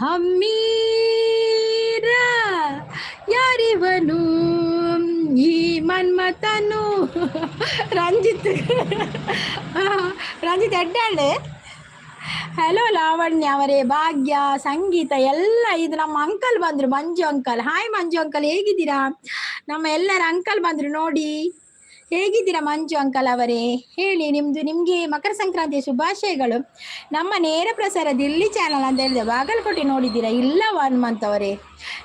ಹಮ್ಮೀರ. ಯಾರಿವನು ಈ ಮನ್ಮಥನು? ರಂಜಿತ್, ರಂಜಿತ್ ಎಡ್ಡಾಳೆ. ಹಲೋ ಲಾವಣ್ಯ ಅವರೇ, ಭಾಗ್ಯ, ಸಂಗೀತ ಎಲ್ಲ. ಇದು ನಮ್ಮ ಅಂಕಲ್ ಬಂದ್ರು, ಮಂಜು ಅಂಕಲ್. ಹಾಯ್ ಮಂಜು ಅಂಕಲ್, ಹೇಗಿದ್ದೀರಾ? ನಮ್ಮ ಎಲ್ಲರ ಅಂಕಲ್ ಬಂದ್ರು ನೋಡಿ. ಹೇಗಿದ್ದೀರಾ ಮಂಜು ಅಂಕಲ್ ಅವರೇ? ಹೇಳಿ ನಿಮ್ದು. ನಿಮಗೆ ಮಕರ ಸಂಕ್ರಾಂತಿಯ ಶುಭಾಶಯಗಳು. ನಮ್ಮ ನೇರ ಪ್ರಸಾರ ದಿಲ್ಲಿ ಚಾನಲ್ ಅಂತ ಹೇಳಿದೆ. ಬಾಗಲಕೋಟೆ ನೋಡಿದ್ದೀರಾ? ಇಲ್ಲವ ಹನುಮಂತ್ ಅವರೇ,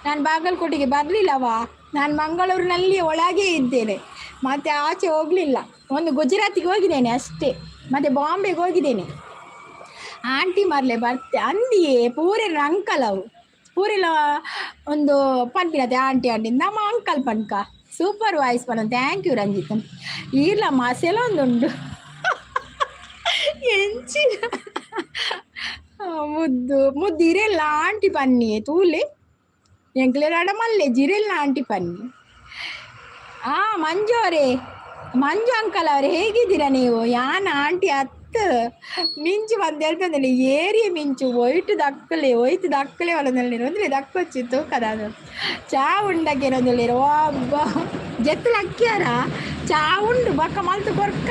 ನಾನು ಬಾಗಲಕೋಟೆಗೆ ಬರಲಿಲ್ಲವಾ. ನಾನು ಮಂಗಳೂರಿನಲ್ಲಿ ಒಳಗೆ ಇದ್ದೇನೆ, ಮತ್ತೆ ಆಚೆ ಹೋಗಲಿಲ್ಲ. ಒಂದು ಗುಜರಾತಿಗೆ ಹೋಗಿದ್ದೇನೆ ಅಷ್ಟೇ, ಮತ್ತೆ ಬಾಂಬೆಗೆ ಹೋಗಿದ್ದೇನೆ. ಆಂಟಿ ಮರ್ಲೆ ಬರ್ತೆ ಅಂದಿಯೇ. ಪೂರೆಲ್ಲ ಅಂಕಲ್ ಅವು. ಪೂರೆಲ್ಲ ಒಂದು ಪನ್ಪಿನತೆ ಆಂಟಿ ಆಂಟಿ. ನಮ್ಮ ಅಂಕಲ್ ಪನ್ಕ. ಸೂಪರ್ ವಾಯ್ಸ್ ಪನ. Thank you Ranjit. ಈರ್ಲ ಮಸೆಲ ಒಂದುಂಡು ಎಂಚಿನ ಮುದ್ದು ಮುದ್ದು. ಇರೆಲ್ಲ ಆಂಟಿ ಪನ್ನಿ ತೂಲೆ. ಎಂಕ್ಲೆನಾಡ ಮಲ್ಲೆ ಜಿರೆಲ್ಲ ಆಂಟಿ ಪನ್ನಿ. ಆ ಮಂಜು ಅವರೇ, ಮಂಜು ಅಂಕಲ್ ಅವರೇ, ಹೇಗಿದ್ದೀರಾ ನೀವು? ಯಾನ್ ಆಂಟಿ ಅತ್ತು. ಮಿಂಚು ಬಂದು ಹೇಳ್ತಂದಿಲ್ಲ ಏರಿಯ ಮಿಂಚು ಒಯ್ಟು ದಕ್ಕಲೆ ಒಯ್ತು ದಕ್ಕಲೆ ಒಲದಲ್ಲಿ ಅಂದ್ರೆ ದಕ್ಕೊಚ್ಚಿತ್ತು ಕದ. ಅದು ಚಾ ಉಂಡಕ್ಕೆ ಒಬ್ಬ ಜೆತ್ತಲ ಅಕ್ಕಿಯಾರ. ಚಾ ಉಂಡು ಬಕ್ಕ ಮಲ್ತು ಕೊರ್ಕ.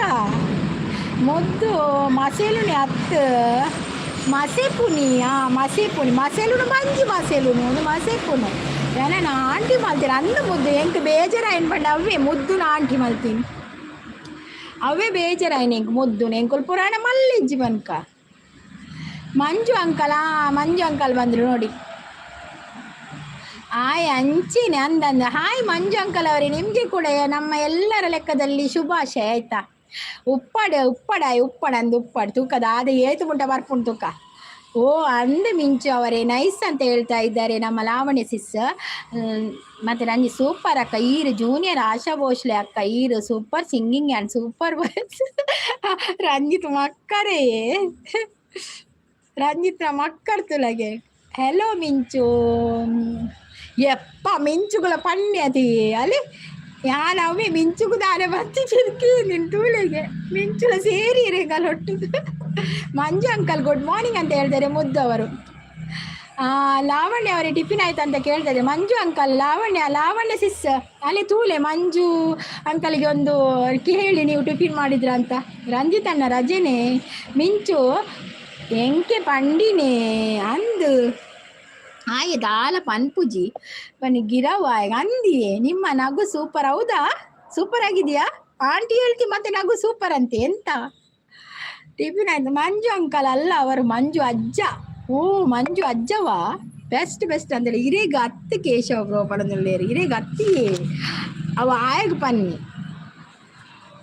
ಮೊದ್ದು ಮಸೇಲುನಿ ಅತ್ತು, ಮಸೆಪುನಿ. ಆ ಮಸೆಪುನಿ ಮಸೆಲುನು ಬಂಜಿ ಮಸೆಲುನು ಒಂದು ಮಸೆಪುನು. ಏನ ಆಂಟಿ ಮಲ್ತೀರ ಅಂದು ಮುದ್ದು. ಎಂಕ್ ಬೇಜಾರಾಯಿನ ಪಂಡ ಅವೇ ಮುದ್ದುನ ಆಂಟಿ ಮಲ್ತೀನಿ. ಅವೇ ಬೇಜಾರಾಯಿನ ಎಂಕ್ ಮುದ್ದುನ. ಎಂಕುಲು ಪುರಾಣ ಮಲ್ಲಿಜ್ಜಿ ಬನ್ಕ. ಮಂಜು ಅಂಕಲ್, ಆ ಮಂಜು ಅಂಕಲ್ ಬಂದರು ನೋಡಿ. ಆಯ್ ಅಂಚಿನೆ ಅಂದಂದ. ಹಾಯ್ ಮಂಜು ಅಂಕಲ್ ಅವರೇ, ನಿಮಗೆ ಕೂಡ ನಮ್ಮ ಎಲ್ಲರ ಲೆಕ್ಕದಲ್ಲಿ ಶುಭಾಶಯ ಆಯ್ತಾ? ಉಪ್ಪಡ ಉಪ್ಪಡಾಯ್ ಉಪ್ಪಡ ಅಂದು ಉಪ್ಪಡು ತೂಕದ ಆದ ಏತು ಮುಟ್ಟ ಬರ್ಪುಂಡು ತೂಕ. ಓ ಅಂದು ಮಿಂಚು ಅವರೇ, ನೈಸ್ ಅಂತ ಹೇಳ್ತಾ ಇದ್ದಾರೆ ನಮ್ಮ ಲಾವಣ್ಯ ಸಿಸ್. ಮತ್ತೆ ನಂಗೆ ಸೂಪರ್ ಅಕ್ಕ ಈರು ಜೂನಿಯರ್ ಆಶಾ ಭೋಸ್ಲೆ ಅಕ್ಕ ಈರು super singing and super voice. Ranjit ಮಕ್ಕರೇ, ರಂಜಿತ್ ಮಕ್ಕರ್ ತುಲಗೆ. ಹೆಲೋ ಮಿಂಚು. ಯಪ್ಪ ಮಿಂಚುಗಳ ಪಣ್ಯ ಅತಿ ಅಲ್ಲಿ. ಯಾನ್ ಅವೇ ಮಿಂಚುಗು ದಾನೆ ಬತ್ತಿ ಚಿರ್ಕಿ ನಿನ್ ತೂಲೆಗೆ ಮಿಂಚುಲ ಸೇರಿ ಒಟ್ಟು. ಮಂಜು ಅಂಕಲ್ ಗುಡ್ ಮಾರ್ನಿಂಗ್ ಅಂತ ಹೇಳ್ತಾರೆ ಮುದ್ದು ಅವರು. ಲಾವಣ್ಯ ಅವರೇ, ಟಿಫಿನ್ ಆಯ್ತು ಅಂತ ಕೇಳ್ತಾ ಮಂಜು ಅಂಕಲ್. ಲಾವಣ್ಯ, ಲಾವಣ್ಯ ಸಿಸ್, ಅಲ್ಲಿ ತೂಲೆ, ಮಂಜು ಅಂಕಲ್ಗೆ ಒಂದು ಕೇಳಿ ನೀವು ಟಿಫಿನ್ ಮಾಡಿದ್ರ ಅಂತ. ರಂಜಿತ್ ಅಣ್ಣ ರಜೆನೆ. ಮಿಂಚು ಎಂಕೆ ಪಂಡಿನೇ ಅಂದು ಆಯೆ ದಾಲ ಪನ್ಪುಜಿ ಬನ್ನಿ ಗಿರವ ಅಂದಿಯೇ. ನಿಮ್ಮ ನಗು ಸೂಪರ್. ಹೌದಾ? ಸೂಪರ್ ಆಗಿದೆಯಾ? ಆಂಟಿ ಹೇಳ್ತಿ ಮತ್ತೆ ನಗು ಸೂಪರ್ ಅಂತೆ. ಎಂತ ಟಿಫಿನ್ ಆಯ್ತು? ಮಂಜು ಅಂಕಲ್ ಅಲ್ಲ ಅವರು, ಮಂಜು ಅಜ್ಜ. ಓ, ಮಂಜು ಅಜ್ಜವಾ? ಬೆಸ್ಟ್ ಬೆಸ್ಟ್ ಅಂತೇಳಿ. ಇರೇಗ ಅತ್ತು ಕೇಶವ ಬ್ರೋ ಪಡೊಂದುಲ್ಲೇರು. ಇರೇಗ ಅತ್ತಿಯೇ ಅವ ಆಯಗ್ ಪನ್ನಿ.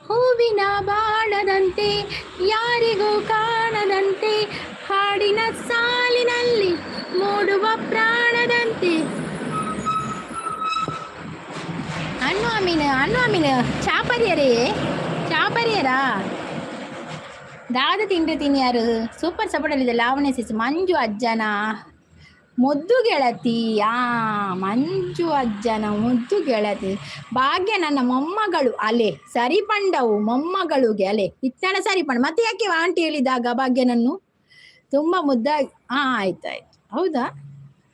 ಹೂವಿನ ಬಾಣದಂತೆ, ಯಾರಿಗೂ ಕಾಣದಂತೆ, ಹಾಡಿನ ಸಾಲಿನಲ್ಲಿ ಮೂಡುವ ಪ್ರಾಣದಂತೆ. ಅಣ್ಣು ಅಮೀನ್, ಅಣ್ಣು ಅಮೀನ್, ಚಾಪರಿಯರೇ, ಚಾಪರಿಯರಾ? ದಾದ ತಿಂಡ್ರೆ ತಿನ್ಯಾರು? ಸೂಪರ್ ಸಪೋರ್ಟಲ್ಲಿದೆ ಲಾವಣ್ಯ ಸಿಸ್. ಮಂಜು ಅಜ್ಜನ ಮುದ್ದು ಗೆಳತಿ. ಆ ಮಂಜು ಅಜ್ಜನ ಮುದ್ದು ಗೆಳತಿ ಭಾಗ್ಯ ನನ್ನ ಮೊಮ್ಮಗಳು. ಅಲೆ ಸರಿ ಪಂಡವು ಮೊಮ್ಮಗಳುಗೆ. ಅಲೆ ಇತ್ತಣ ಸರಿ ಪಂಡ. ಮತ್ತೆ ಯಾಕೆ ಆಂಟಿ ಹೇಳಿದಾಗ ಭಾಗ್ಯನನ್ನು ತುಂಬ ಮುದ್ದಾಗಿ? ಹಾಂ, ಆಯ್ತು ಆಯ್ತು. ಹೌದಾ?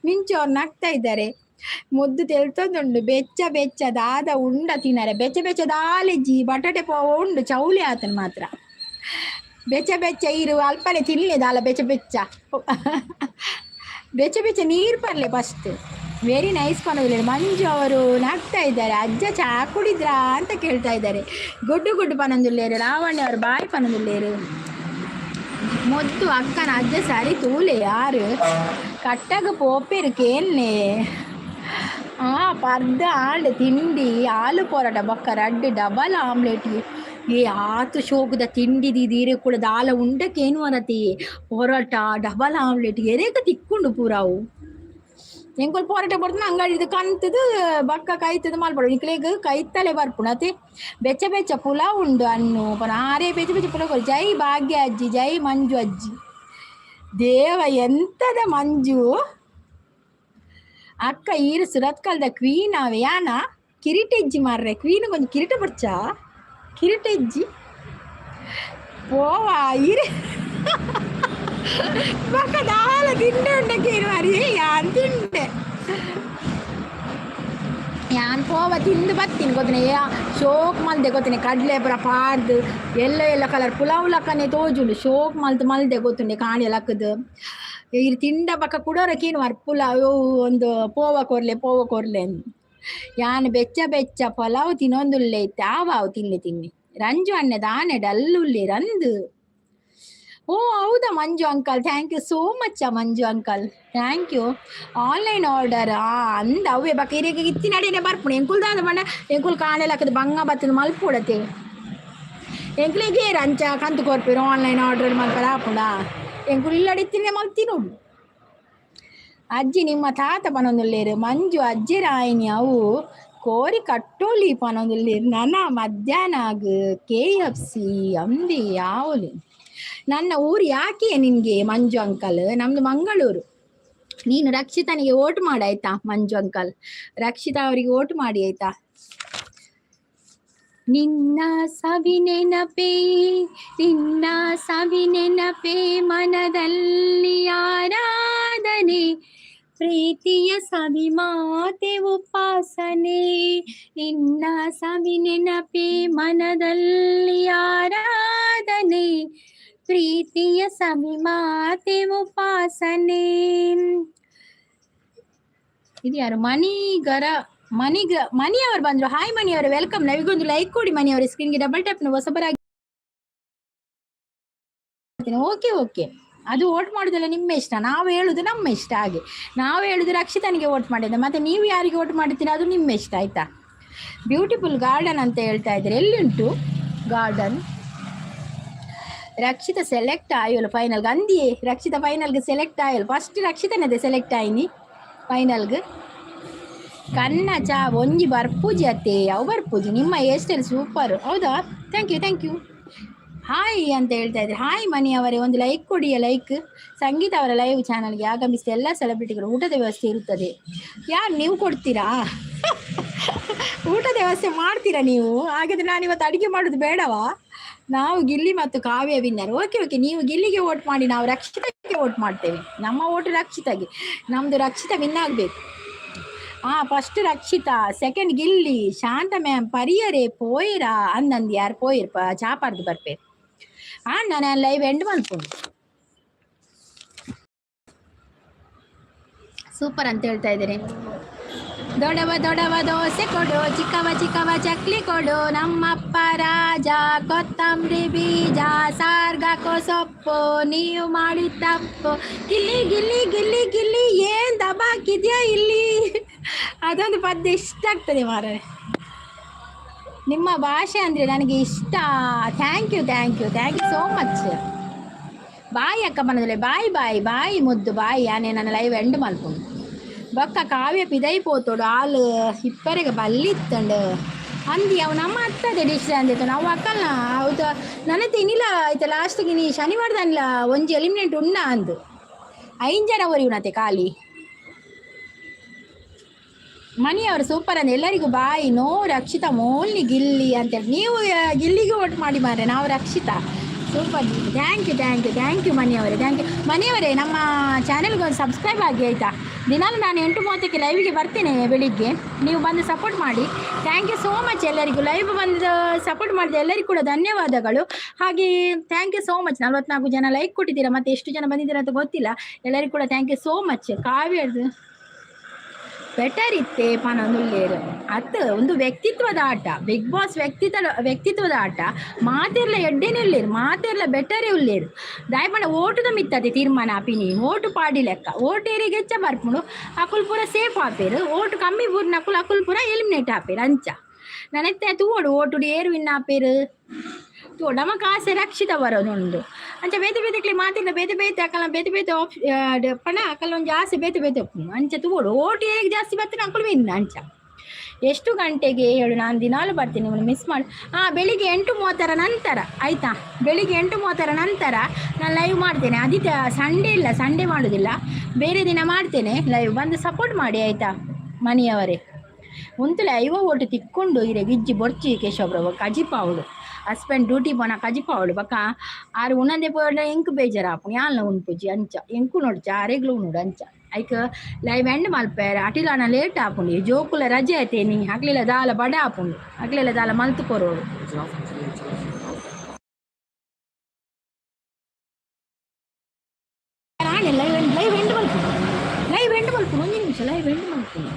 ಮಿಂಚು ಅವ್ರು ನಗ್ತಾ ಇದ್ದಾರೆ. ಮುದ್ದು ತೆಲ್ತೊಂದುಂಡು. ಬೆಚ್ಚ ಬೆಚ್ಚ ದಾದ ಉಂಡ ತಿನ್ನರೆ. ಬೆಚ್ಚ ಬೆಚ್ಚ ದಾಲೆಜ್ಜಿ ಬಟಾಟೆ ಪೋವ ಉಂಡು. ಚೌಲಿ ಆತನ ಮಾತ್ರ. ಬೆಚ್ಚ ಬೆಚ್ಚ ಇರು ಅಲ್ಪನೆ ತಿನ್ಲಿ ದಾಲ. ಬೆಚ್ಚ ಬೆಚ್ಚ ಬೆಚ್ಚ ಬೆಚ್ಚ ನೀರು ಪರ್ಲೆ ಫಸ್ಟ್. ವೆರಿ ನೈಸ್ ಪನೋದಿಲ್ಲ. ಮಂಜು ಅವರು ನಗ್ತಾ ಇದ್ದಾರೆ. ಅಜ್ಜ ಚಾ ಕುಡಿದ್ರಾ ಅಂತ ಕೇಳ್ತಾ ಇದ್ದಾರೆ. ಗುಡ್ಡು ಗುಡ್ಡು ಪನೊಂದುಲ್ಲೇರು. ಲಾವಣ್ಯ ಅವರು ಬಾಯ್ ಪನೊಂದುಲ್ಲೇರು. ಮುದ್ದು ಅಕ್ಕನ ಅಜ್ಜ ಸರಿ ತೂಲೆ. ಯಾರು ಕಟ್ಟಗ ಪೋಪೆರು ಕೇನ್ನೆ. ಆ ಪರ್ದ ಆಂಡ್ ತಿಂಡಿ ಆಲು ಪೊರೋಟ ಬೊಕ್ಕ ರಡ್ಡ್ ಡಬಲ್ ಆಮ್ಲೆಟ್. ಏ ಆತು ಶೋಕುದ ತಿಂಡಿ ದೀರೆ ಕೂಡ ದಾಲ ಉಂಡಕೇನು ಅನತಿ. ಪೊರೋಟ, ಡಬಲ್ ಆಮ್ಲೆಟ್ ಎರೇಕ ತಿಕ್ಕುಂಡು ಪೂರಾವು. ಎಂಕುಲು ಪೊರೋಟ ಬರ್ತನ ಅಂಗಡಿದು ಕಂತದು ಬಕ್ಕ ಕೈತದ ಮಲ್ಪಡು. ನಿಕ್ಲೆಗ್ ಕೈತಲೆ ಬರ್ಪುಂಡು ಅತೆ. ಬೆಚ್ಚ ಬೆಚ್ಚ ಪುಲಾವ್ ಉಂಡು ಅನ್ನು ಪನ ಆರೇ. ಬೆಚ್ಚ ಬೆಚ್ಚ ಪುಲಾವ್ ಕೊರು. ಜೈ ಭಾಗ್ಯ ಅಜ್ಜಿ, ಜೈ ಮಂಜು ಅಜ್ಜಿ. ದೇವ ಎಂತದ ಮಂಜು ಅಕ್ಕ ಈರು ಸುರತ್ಕಲ್ದ ಕ್ವೀನ್ ಅವೆ. ಯಾನ ಕಿರೀಟೆಜ್ಜಿ ಮಾರ್ರೆ. ಕ್ವೀನ್ ಕೊಂಚ ಕಿರೀಟ ಬರ್ಚಾ? ಕಿರೀಟೆಜ್ಜಿ ಪೋವಾ ಈರೆ ಬಕ್ಕ ದಾಲ ತಿಂಡೆ ಉಂಡಕ್ಕೆ ಮಾರಿ. ಯಾನ್ ತಿಂಡೆ, ಯಾನ್ ಪೋವ ತಿಂದು ಬತ್ತೀನಿ ಗೊತ್ತನೆ. ಶೋಕ್ ಮಲ್ದೆ ಗೊತ್ತನೆ. ಕಡಲೆ ಪೂರ ಪಾಡ್ದು ಎಲ್ಲೋ ಎಲ್ಲೋ ಕಲರ್ ಪುಲಾವ್ ಲಕ್ಕನೆ ತೋಜುಂಡು. ಶೋಕ್ ಮಲ್ತ್ ಮಲ್ದೆ ಗೊತ್ತುಂಡೆ. ಕಾಣಿ ಲಕ್ಕದು ಇರ್ ತಿಂಡ ಬಕ್ಕ ಕುಡೋರಕೇನು ವಾರ್ ಪುಲಾವ್ ಒಂದು ಪೋವ ಕೊರ್ಲೆ, ಪೋವ ಕೊರ್ಲೆ. ಯಾನ್ ಬೆಚ್ಚ ಬೆಚ್ಚ ಪಲಾವ್ ತಿನ್ನೊಂದುಲ್ಲೆ ಇತ್ತೆ. ಆವಾವ್ ತಿನ್ನಿ ತಿನ್ನಿ. ರಂಜು ಅಣ್ಣೆ ದಾನೆ ಡಲ್ಲುಲ್ಲೆ ರಂದು. ಓ ಹೌದಾ ಮಂಜು uncle? Thank you so much Manju uncle, thank you. Online order ಅಂದ ಅವೇ ಬಕ್ಕ ಇರೆಗ್ ಇತ್ತಿನಡೆನೆ ಬರ್ಪುಂಡು. ಎಂಕುಲ್ ದಾದ ಪಂಡ ಎಂಕುಲ್ ಕಾಣೆ ಲಕ್ಕದ ಬಂಗ ಬತ್ತದ ಮಲ್ಪೊಡತೆ. ಎಂಕ್ಲೆಗ್ ಏರ್ ಅಂಚ ಕಂತು ಕೊರ್ಪೆರ್? ಆನ್ಲೈನ್ ಆರ್ಡರ್ ಮಲ್ಪರ ಆಪುಂಡಾ? ಎಂಕುಲು ಇಲ್ಲಡೆ ಇತ್ತಿನ ಮಲ್ತಿನೋಡು. ಅಜ್ಜಿ ನಿಮ್ಮ ತಾತ ಪನೊಂದುಲ್ಲೇರು. ಮಂಜು ಅಜ್ಜಿ ರಾಯಿನಿ ಅವು ಕೋರಿ ಕಟ್ಟೋಲಿ ಪನೊಂದುಲ್ಲೇರು. ನನ ಮಧ್ಯಾಹ್ನ ಕೆಎಫ್ಸಿ ಅಂದಿ ಯಾವಲಿ. ನನ್ನ ಊರು ಯಾಕೆ ನಿನ್ಗೆ ಮಂಜು ಅಂಕಲ್? ನಮ್ದು ಮಂಗಳೂರು. ನೀನು ರಕ್ಷಿತನಿಗೆ ಓಟ್ ಮಾಡು ಆಯ್ತಾ ಮಂಜು ಅಂಕಲ್? ರಕ್ಷಿತಾ ಅವರಿಗೆ ಓಟ್ ಮಾಡಿ ಆಯ್ತಾ? ನಿನ್ನ ಸವಿ ನೆನಪೇ, ನಿನ್ನ ಸವಿ ನೆನಪೇ ಮನದಲ್ಲಿ ಆರಾಧನೆ, ಪ್ರೀತಿಯ ಸವಿ ಮಾತೆ ಉಪಾಸನೆ. ನಿನ್ನ ಸವಿ ನೆನಪೇ ಮನದಲ್ಲಿ ಆರಾಧನೆ, ಪ್ರೀತಿಯ ಸವಿ ಮಾತೆ ಉಪಾಸನೆ. ಇದು ಯಾರು? ಮಣಿಗರ ಮಣಿಗ ಮಣಿ ಅವರು ಬಂದ್ರು. ಹಾಯ್ ಮಣಿ ಅವರು, welcome. ಲೈವ್ಗೊಂದು ಲೈಕ್ ಕೊಡಿ ಮಣಿ ಅವರು. ಸ್ಕ್ರೀನ್ಗೆ ಡಬಲ್ ಟ್ಯಾಪ್. ಹೊಸಬರಾಗಿ ಓಕೆ ಓಕೆ. ಅದು ವೋಟ್ ಮಾಡುದಲ್ಲ ನಿಮ್ಮ ಇಷ್ಟ. ನಾವು ಹೇಳುದು ನಮ್ಮ ಇಷ್ಟ. ಹಾಗೆ ನಾವು ಹೇಳುದು ರಕ್ಷಿತನಿಗೆ ವೋಟ್ ಮಾಡಿದ್ದೆ. ಮತ್ತೆ ನೀವು ಯಾರಿಗೆ ವೋಟ್ ಮಾಡ್ತೀರಾ ಅದು ನಿಮ್ಮ ಇಷ್ಟ ಆಯ್ತಾ? ಬ್ಯೂಟಿಫುಲ್ ಗಾರ್ಡನ್ ಅಂತ ಹೇಳ್ತಾ ಇದ್ದಾರೆ. ಎಲ್ಲಿಂಟು ಗಾರ್ಡನ್? ರಕ್ಷಿತ ಸೆಲೆಕ್ಟ್ ಆಯೋಲು ಫೈನಲ್ಗೆ ಅಂದಿಯೇ. ರಕ್ಷಿತ ಫೈನಲ್ಗೆ ಸೆಲೆಕ್ಟ್ ಆಯೋಲು. ಫಸ್ಟ್ ರಕ್ಷಿತನದೆ ಸೆಲೆಕ್ಟ್ ಆಯ್ನಿ ಫೈನಲ್ಗೆ. ಕನ್ನ ಚಾ ಒಂಜಿ ಬರ್ಪೂಜಿ ಅತ್ತೆ. ಅವು ಬರ್ಪೂಜಿ. ನಿಮ್ಮ ಹೇರ್ ಸ್ಟೈಲ್ ಸೂಪರ್. ಹೌದಾ? Thank you, thank you. Hi ಅಂತ ಹೇಳ್ತಾ ಇದ್ದಾರೆ. ಹಾಯ್ ಮಣಿ ಅವರೇ, ಒಂದು ಲೈಕ್ ಕೊಡಿ, ಲೈಕ್. ಸಂಗೀತ ಅವರ ಲೈವ್ ಚಾನಲ್ಗೆ ಆಗಮಿಸಿದ ಎಲ್ಲ ಸೆಲೆಬ್ರಿಟಿಗಳು ಊಟದ ವ್ಯವಸ್ಥೆ ಇರುತ್ತದೆ. ಯಾರು ನೀವು ಕೊಡ್ತೀರಾ? ಊಟದ ವ್ಯವಸ್ಥೆ ಮಾಡ್ತೀರಾ ನೀವು? ಹಾಗಿದ್ರೆ ನಾನು ಇವತ್ತು ಅಡುಗೆ ಮಾಡೋದು ಬೇಡವಾ? ನಾವು ಗಿಲ್ಲಿ ಮತ್ತು ಕಾವ್ಯ ವಿನ್ನರ್. ಓಕೆ ಓಕೆ, ನೀವು ಗಿಲ್ಲಿಗೆ ವೋಟ್ ಮಾಡಿ, ನಾವು ರಕ್ಷಿತಕ್ಕೆ ವೋಟ್ ಮಾಡ್ತೇವೆ. ನಮ್ಮ ವೋಟ್ ರಕ್ಷಿತಾಗೆ. ನಮ್ಮದು ರಕ್ಷಿತ ವಿನ್ ಆಗಬೇಕು. ಹಾಂ, ಫಸ್ಟ್ ರಕ್ಷಿತಾ, ಸೆಕೆಂಡ್ ಗಿಲ್ಲಿ. ಶಾಂತ ಮ್ಯಾಮ್ ಪರಿಯರೆ ಪೋಯಿರಾ ಅಂದಂದು ಯಾರು ಪೋಯಿರ್ ಪ ಚಾಪಾರ್ದು ಬರ್ಪೇರು. ಹಾಂ, ನಾನು ಲೈವ್ ಎಂಡ್ ಮಲ್ಪುಂಡು. ಸೂಪರ್ ಅಂತ ಹೇಳ್ತಾ ಇದ್ದೀನಿ. ದೊಡವ ದೊಡವ ದೋಸೆ ಕೊಡು, ಚಿಕ್ಕವ ಚಿಕ್ಕವ ಚಕ್ಲಿ ಕೊಡು, ನಮ್ಮಪ್ಪ ರಾಜ ಕೊತ್ತಂಬರಿ ಬೀಜ, ಸಾರ್ಗಾಕೋ ಸೊಪ್ಪು, ನೀವು ಮಾಡಿದ ತಪ್ಪು, ಗಿಲ್ಲಿ ಗಿಲ್ಲಿ ಗಿಲ್ಲಿ ಗಿಲ್ಲಿ, ಏನ್ ದಬಾಕಿದ್ಯಾ ಇಲ್ಲಿ. ಅದೊಂದು ಪದ್ಯ ಇಷ್ಟ ಆಗ್ತದೆ ಮಾರ್ರೆ. ನಿಮ್ಮ ಭಾಷೆ ಅಂದರೆ ನನಗೆ ಇಷ್ಟ. Thank you, thank you, thank you so much. Bye ಅಕ್ಕ ಮನದಲ್ಲೇ. ಬಾಯ್ ಬಾಯ್ ಬಾಯ್ ಮುದ್ದು ಬಾಯ್. ಯಾನೆ ನನ್ನ ಲೈವ್ ಎಂಡ್ ಮಲ್ಪುಂಡು. ಬೊಕ್ಕ ಕಾವ್ಯ ಪಿದೈ ಪೋತೋಡು. ಆಲ್ ಇಪ್ಪರೆಗೆ ಬಲ್ಲಿತ್ತಂಡು ಅಂದಿ. ಅವು ನಮ್ಮ ಅತ್ತದೆ ಡಿಶ್ ಅಂದಿತ್ತು ನಾವು ಅಕ್ಕಲ್ನ ಹೌದು. ನನ್ನ ತಿನ್ನಿಲ್ಲ ಆಯ್ತಾ. ಲಾಸ್ಟ್ಗೆ ನೀ ಶನಿವಾರದಲ್ಲ ಒಂಜಿ ಎಲಿಮಿನೇಟ್ ಉಣ್ಣ ಅಂದು ಐದು ಜನ ಒರಿಯುನತೆ ಖಾಲಿ. ಮಣಿಯವರು ಸೂಪರ್ ಅಂದ. ಎಲ್ಲರಿಗೂ ಬಾಯ್. ನೋ ರಕ್ಷಿತಾ, ಮೋನ್ಲಿ ಗಿಲ್ಲಿ ಅಂತೇಳಿ. ನೀವು ಗಿಲ್ಲಿಗೆ ವೋಟ್ ಮಾಡಿ ಮಾರೆ, ನಾವು Rakshita. Super, thank you, thank you, thank you ಮಣಿಯವರೇ, thank you ಮಣಿಯವರೇ. ನಮ್ಮ ಚಾನೆಲ್ಗೆ ಒಂದು ಸಬ್ಸ್ಕ್ರೈಬ್ ಆಗಿ, ಆಯಿತಾ? ದಿನಾಲು ನಾನು 8:30ಕ್ಕೆ ಲೈವಿಗೆ ಬರ್ತೇನೆ ಬೆಳಿಗ್ಗೆ. ನೀವು ಬಂದು ಸಪೋರ್ಟ್ ಮಾಡಿ. Thank you so much ಎಲ್ಲರಿಗೂ. ಲೈವ್ ಬಂದು ಸಪೋರ್ಟ್ ಮಾಡಿದ ಎಲ್ಲರಿಗೂ ಕೂಡ ಧನ್ಯವಾದಗಳು. ಹಾಗೆ thank you so much. 44 ಜನ ಲೈಕ್ ಕೊಟ್ಟಿದ್ದೀರಾ ಮತ್ತು ಎಷ್ಟು ಜನ ಬಂದಿದ್ದೀರಾ ಅಂತ ಗೊತ್ತಿಲ್ಲ. ಎಲ್ಲರಿಗೂ ಕೂಡ thank you so much. ಕಾವ್ಯದ್ದು better ಇತ್ತೆ ಪನೊಂದುಲ್ಲೇರು ಅತ್. ಒಂದು ವ್ಯಕ್ತಿತ್ವದ ಆಟ ಬಿಗ್ ಬಾಸ್, ವ್ಯಕ್ತಿತ್ವದ ಆಟ. ಮಾತೆರ್ಲ ಎಡ್ಡೆನೆ ಉಲ್ಲೇರು, ಮಾತೆರ್ಲ ಬೆಟರೇ ಉಲ್ಲೇರು. ದಾಯಪಂಡ ಓಟುದ ಮಿತ್ತದೆ ತೀರ್ಮಾನ ಆಪಿನಿ. ಓಟು ಪಾಡಿ ಲೆಕ್ಕ. ಓಟು ಏರಿಗೆ ಹೆಚ್ಚ ಬರ್ಪುಂಡು ಅಕುಲ್ ಪೂರ ಸೇಫ್ ಆಪೇರು. ಓಟು ಕಮ್ಮಿ ಬೂರ್ನ ಅಕುಲ್ ಅಕುಲ್ ಪೂರ ಎಲಿಮಿನೇಟ್ ಆಪೇರು. ಅಂಚ ನನತ್ತೆ ತೂವೊಡು, ಓಟುಡು ಏರು ವಿನ್ ಆಪೇರು ತೂವೊಡು. ನಮಕ್ ಆಸೆ ರಕ್ಷಿತ ಬರೋದುಂಡು. ಅಂಚ ಬೇತೆ ಬೇತೆಕ್ಲೆ ಮಾತಿಲ್ಲ. ಬೇತೆ ಬೇತೆ ಅಕಲ್ನ ಬೇತೆ ಬೇತೆ ಆಪ್ ಪಂಡ ಅಕಲ್ನ ಒಂಜಿ ಆಸೆ ಬೇತೆ ಬೇತೆ ಉಪ್ಪುಂಡು. ಅಂಚ ತೂವೊಡು, ಓಟು ಏರಿಗೆ ಜಾಸ್ತಿ ಬತ್ತಿನ ಅಕುಲು ವಿನ್. ಅಂಚ ಎಷ್ಟು ಗಂಟೆಗೆ ಹೇಳು, ನಾನು ದಿನಾಲು ಬರ್ತೀನಿ, ನಿಮ್ಮನ್ನು ಮಿಸ್ ಮಾಡಿ. ಹಾಂ, ಬೆಳಿಗ್ಗೆ 8:30ರ ನಂತರ, ಆಯಿತಾ? ಬೆಳಿಗ್ಗೆ 8:30ರ ನಂತರ ನಾನು ಲೈವ್ ಮಾಡ್ತೇನೆ. ಆದಿತ್ಯ ಸಂಡೇ ಇಲ್ಲ, ಸಂಡೇ ಮಾಡೋದಿಲ್ಲ, ಬೇರೆ ದಿನ ಮಾಡ್ತೇನೆ ಲೈವ್. ಬಂದು ಸಪೋರ್ಟ್ ಮಾಡಿ, ಆಯಿತಾ ಮನೆಯವರೇ? ಉಂತುಲೆ 50 ಓಟು ತಿಕ್ಕೊಂಡು ಇರೆಗ್ ಇಜ್ಜಿ ಬೊರ್ಚಿ ಕೇಶವಪ್ರಭು. ಕಜಿಪಾವಳು ಹಸ್ಬೆಂಡ್ ಡ್ಯೂಟಿ ಪೋನ ಕಜಿಪಾವಳು. ಬೊಕ ಆರು ಉಣಂದೆ ಪೋಂಡ ಎಂಕ್ ಬೇಜಾರಾಪುಂಡು, ಯಾನ್ಲ ಉನ್ಪುಜಿ. ಅಂಚ ಎಂಕು ನೋಡ್ಚ, ಅರೆಗ್ಲು ಉನೋಡು. ಅಂಚ ಐಕ್ ಲೈವ್ ಎಂಡ್ ಮಲ್ಪೆರೆ ಅಟಿಲಾನ ಲೇಟ್ ಆಪುಂಡು. ಈ ಜೋಕುಲ ರಜೆ ಆತೇನಿ, ಅಕ್ಲೆಲ ದಾಲ ಬಡ ಆಪುಂಡು, ಅಕ್ಲೆಲ ದಾಲ ಮಲ್ತ್ ಕೊರೋಡು. ನಾನೆ ಲೈವ್ ಎಂಡ್ ಮಲ್ಪುನು, ಲೈವ್ ಎಂಡ್ ಮಲ್ಪುನು. ಒಂಜಿ ನಿಮಿಷ, ಲೈವ್ ಎಂಡ್ ಮಲ್ಪುನು.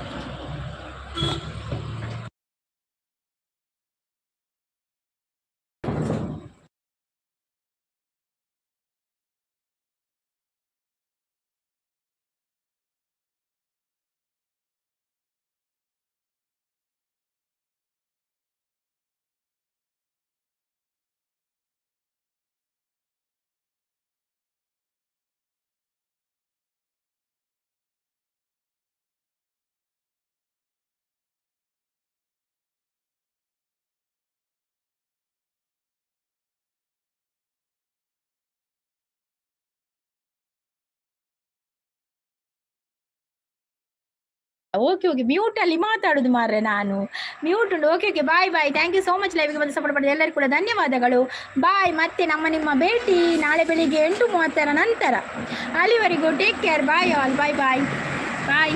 ಓಕೆ ಓಕೆ, ಮ್ಯೂಟಲ್ಲಿ ಮಾತಾಡೋದು ಮಾರ್ರೆ ನಾನು. ಮ್ಯೂಟ್ ಉಂಟು. Okay okay, bye bye, thank you so much. ಲೈವ್ಗೆ ಬಂದು ಸಪೋರ್ಟ್ ಮಾಡಿದ ಎಲ್ಲರಿಗೂ ಕೂಡ ಧನ್ಯವಾದಗಳು. ಬಾಯ್. ಮತ್ತೆ ನಮ್ಮ ನಿಮ್ಮ ಭೇಟಿ ನಾಳೆ ಬೆಳಿಗ್ಗೆ 8:30ರ ನಂತರ. ಅಲ್ಲಿವರೆಗೂ take care, bye all, bye bye bye.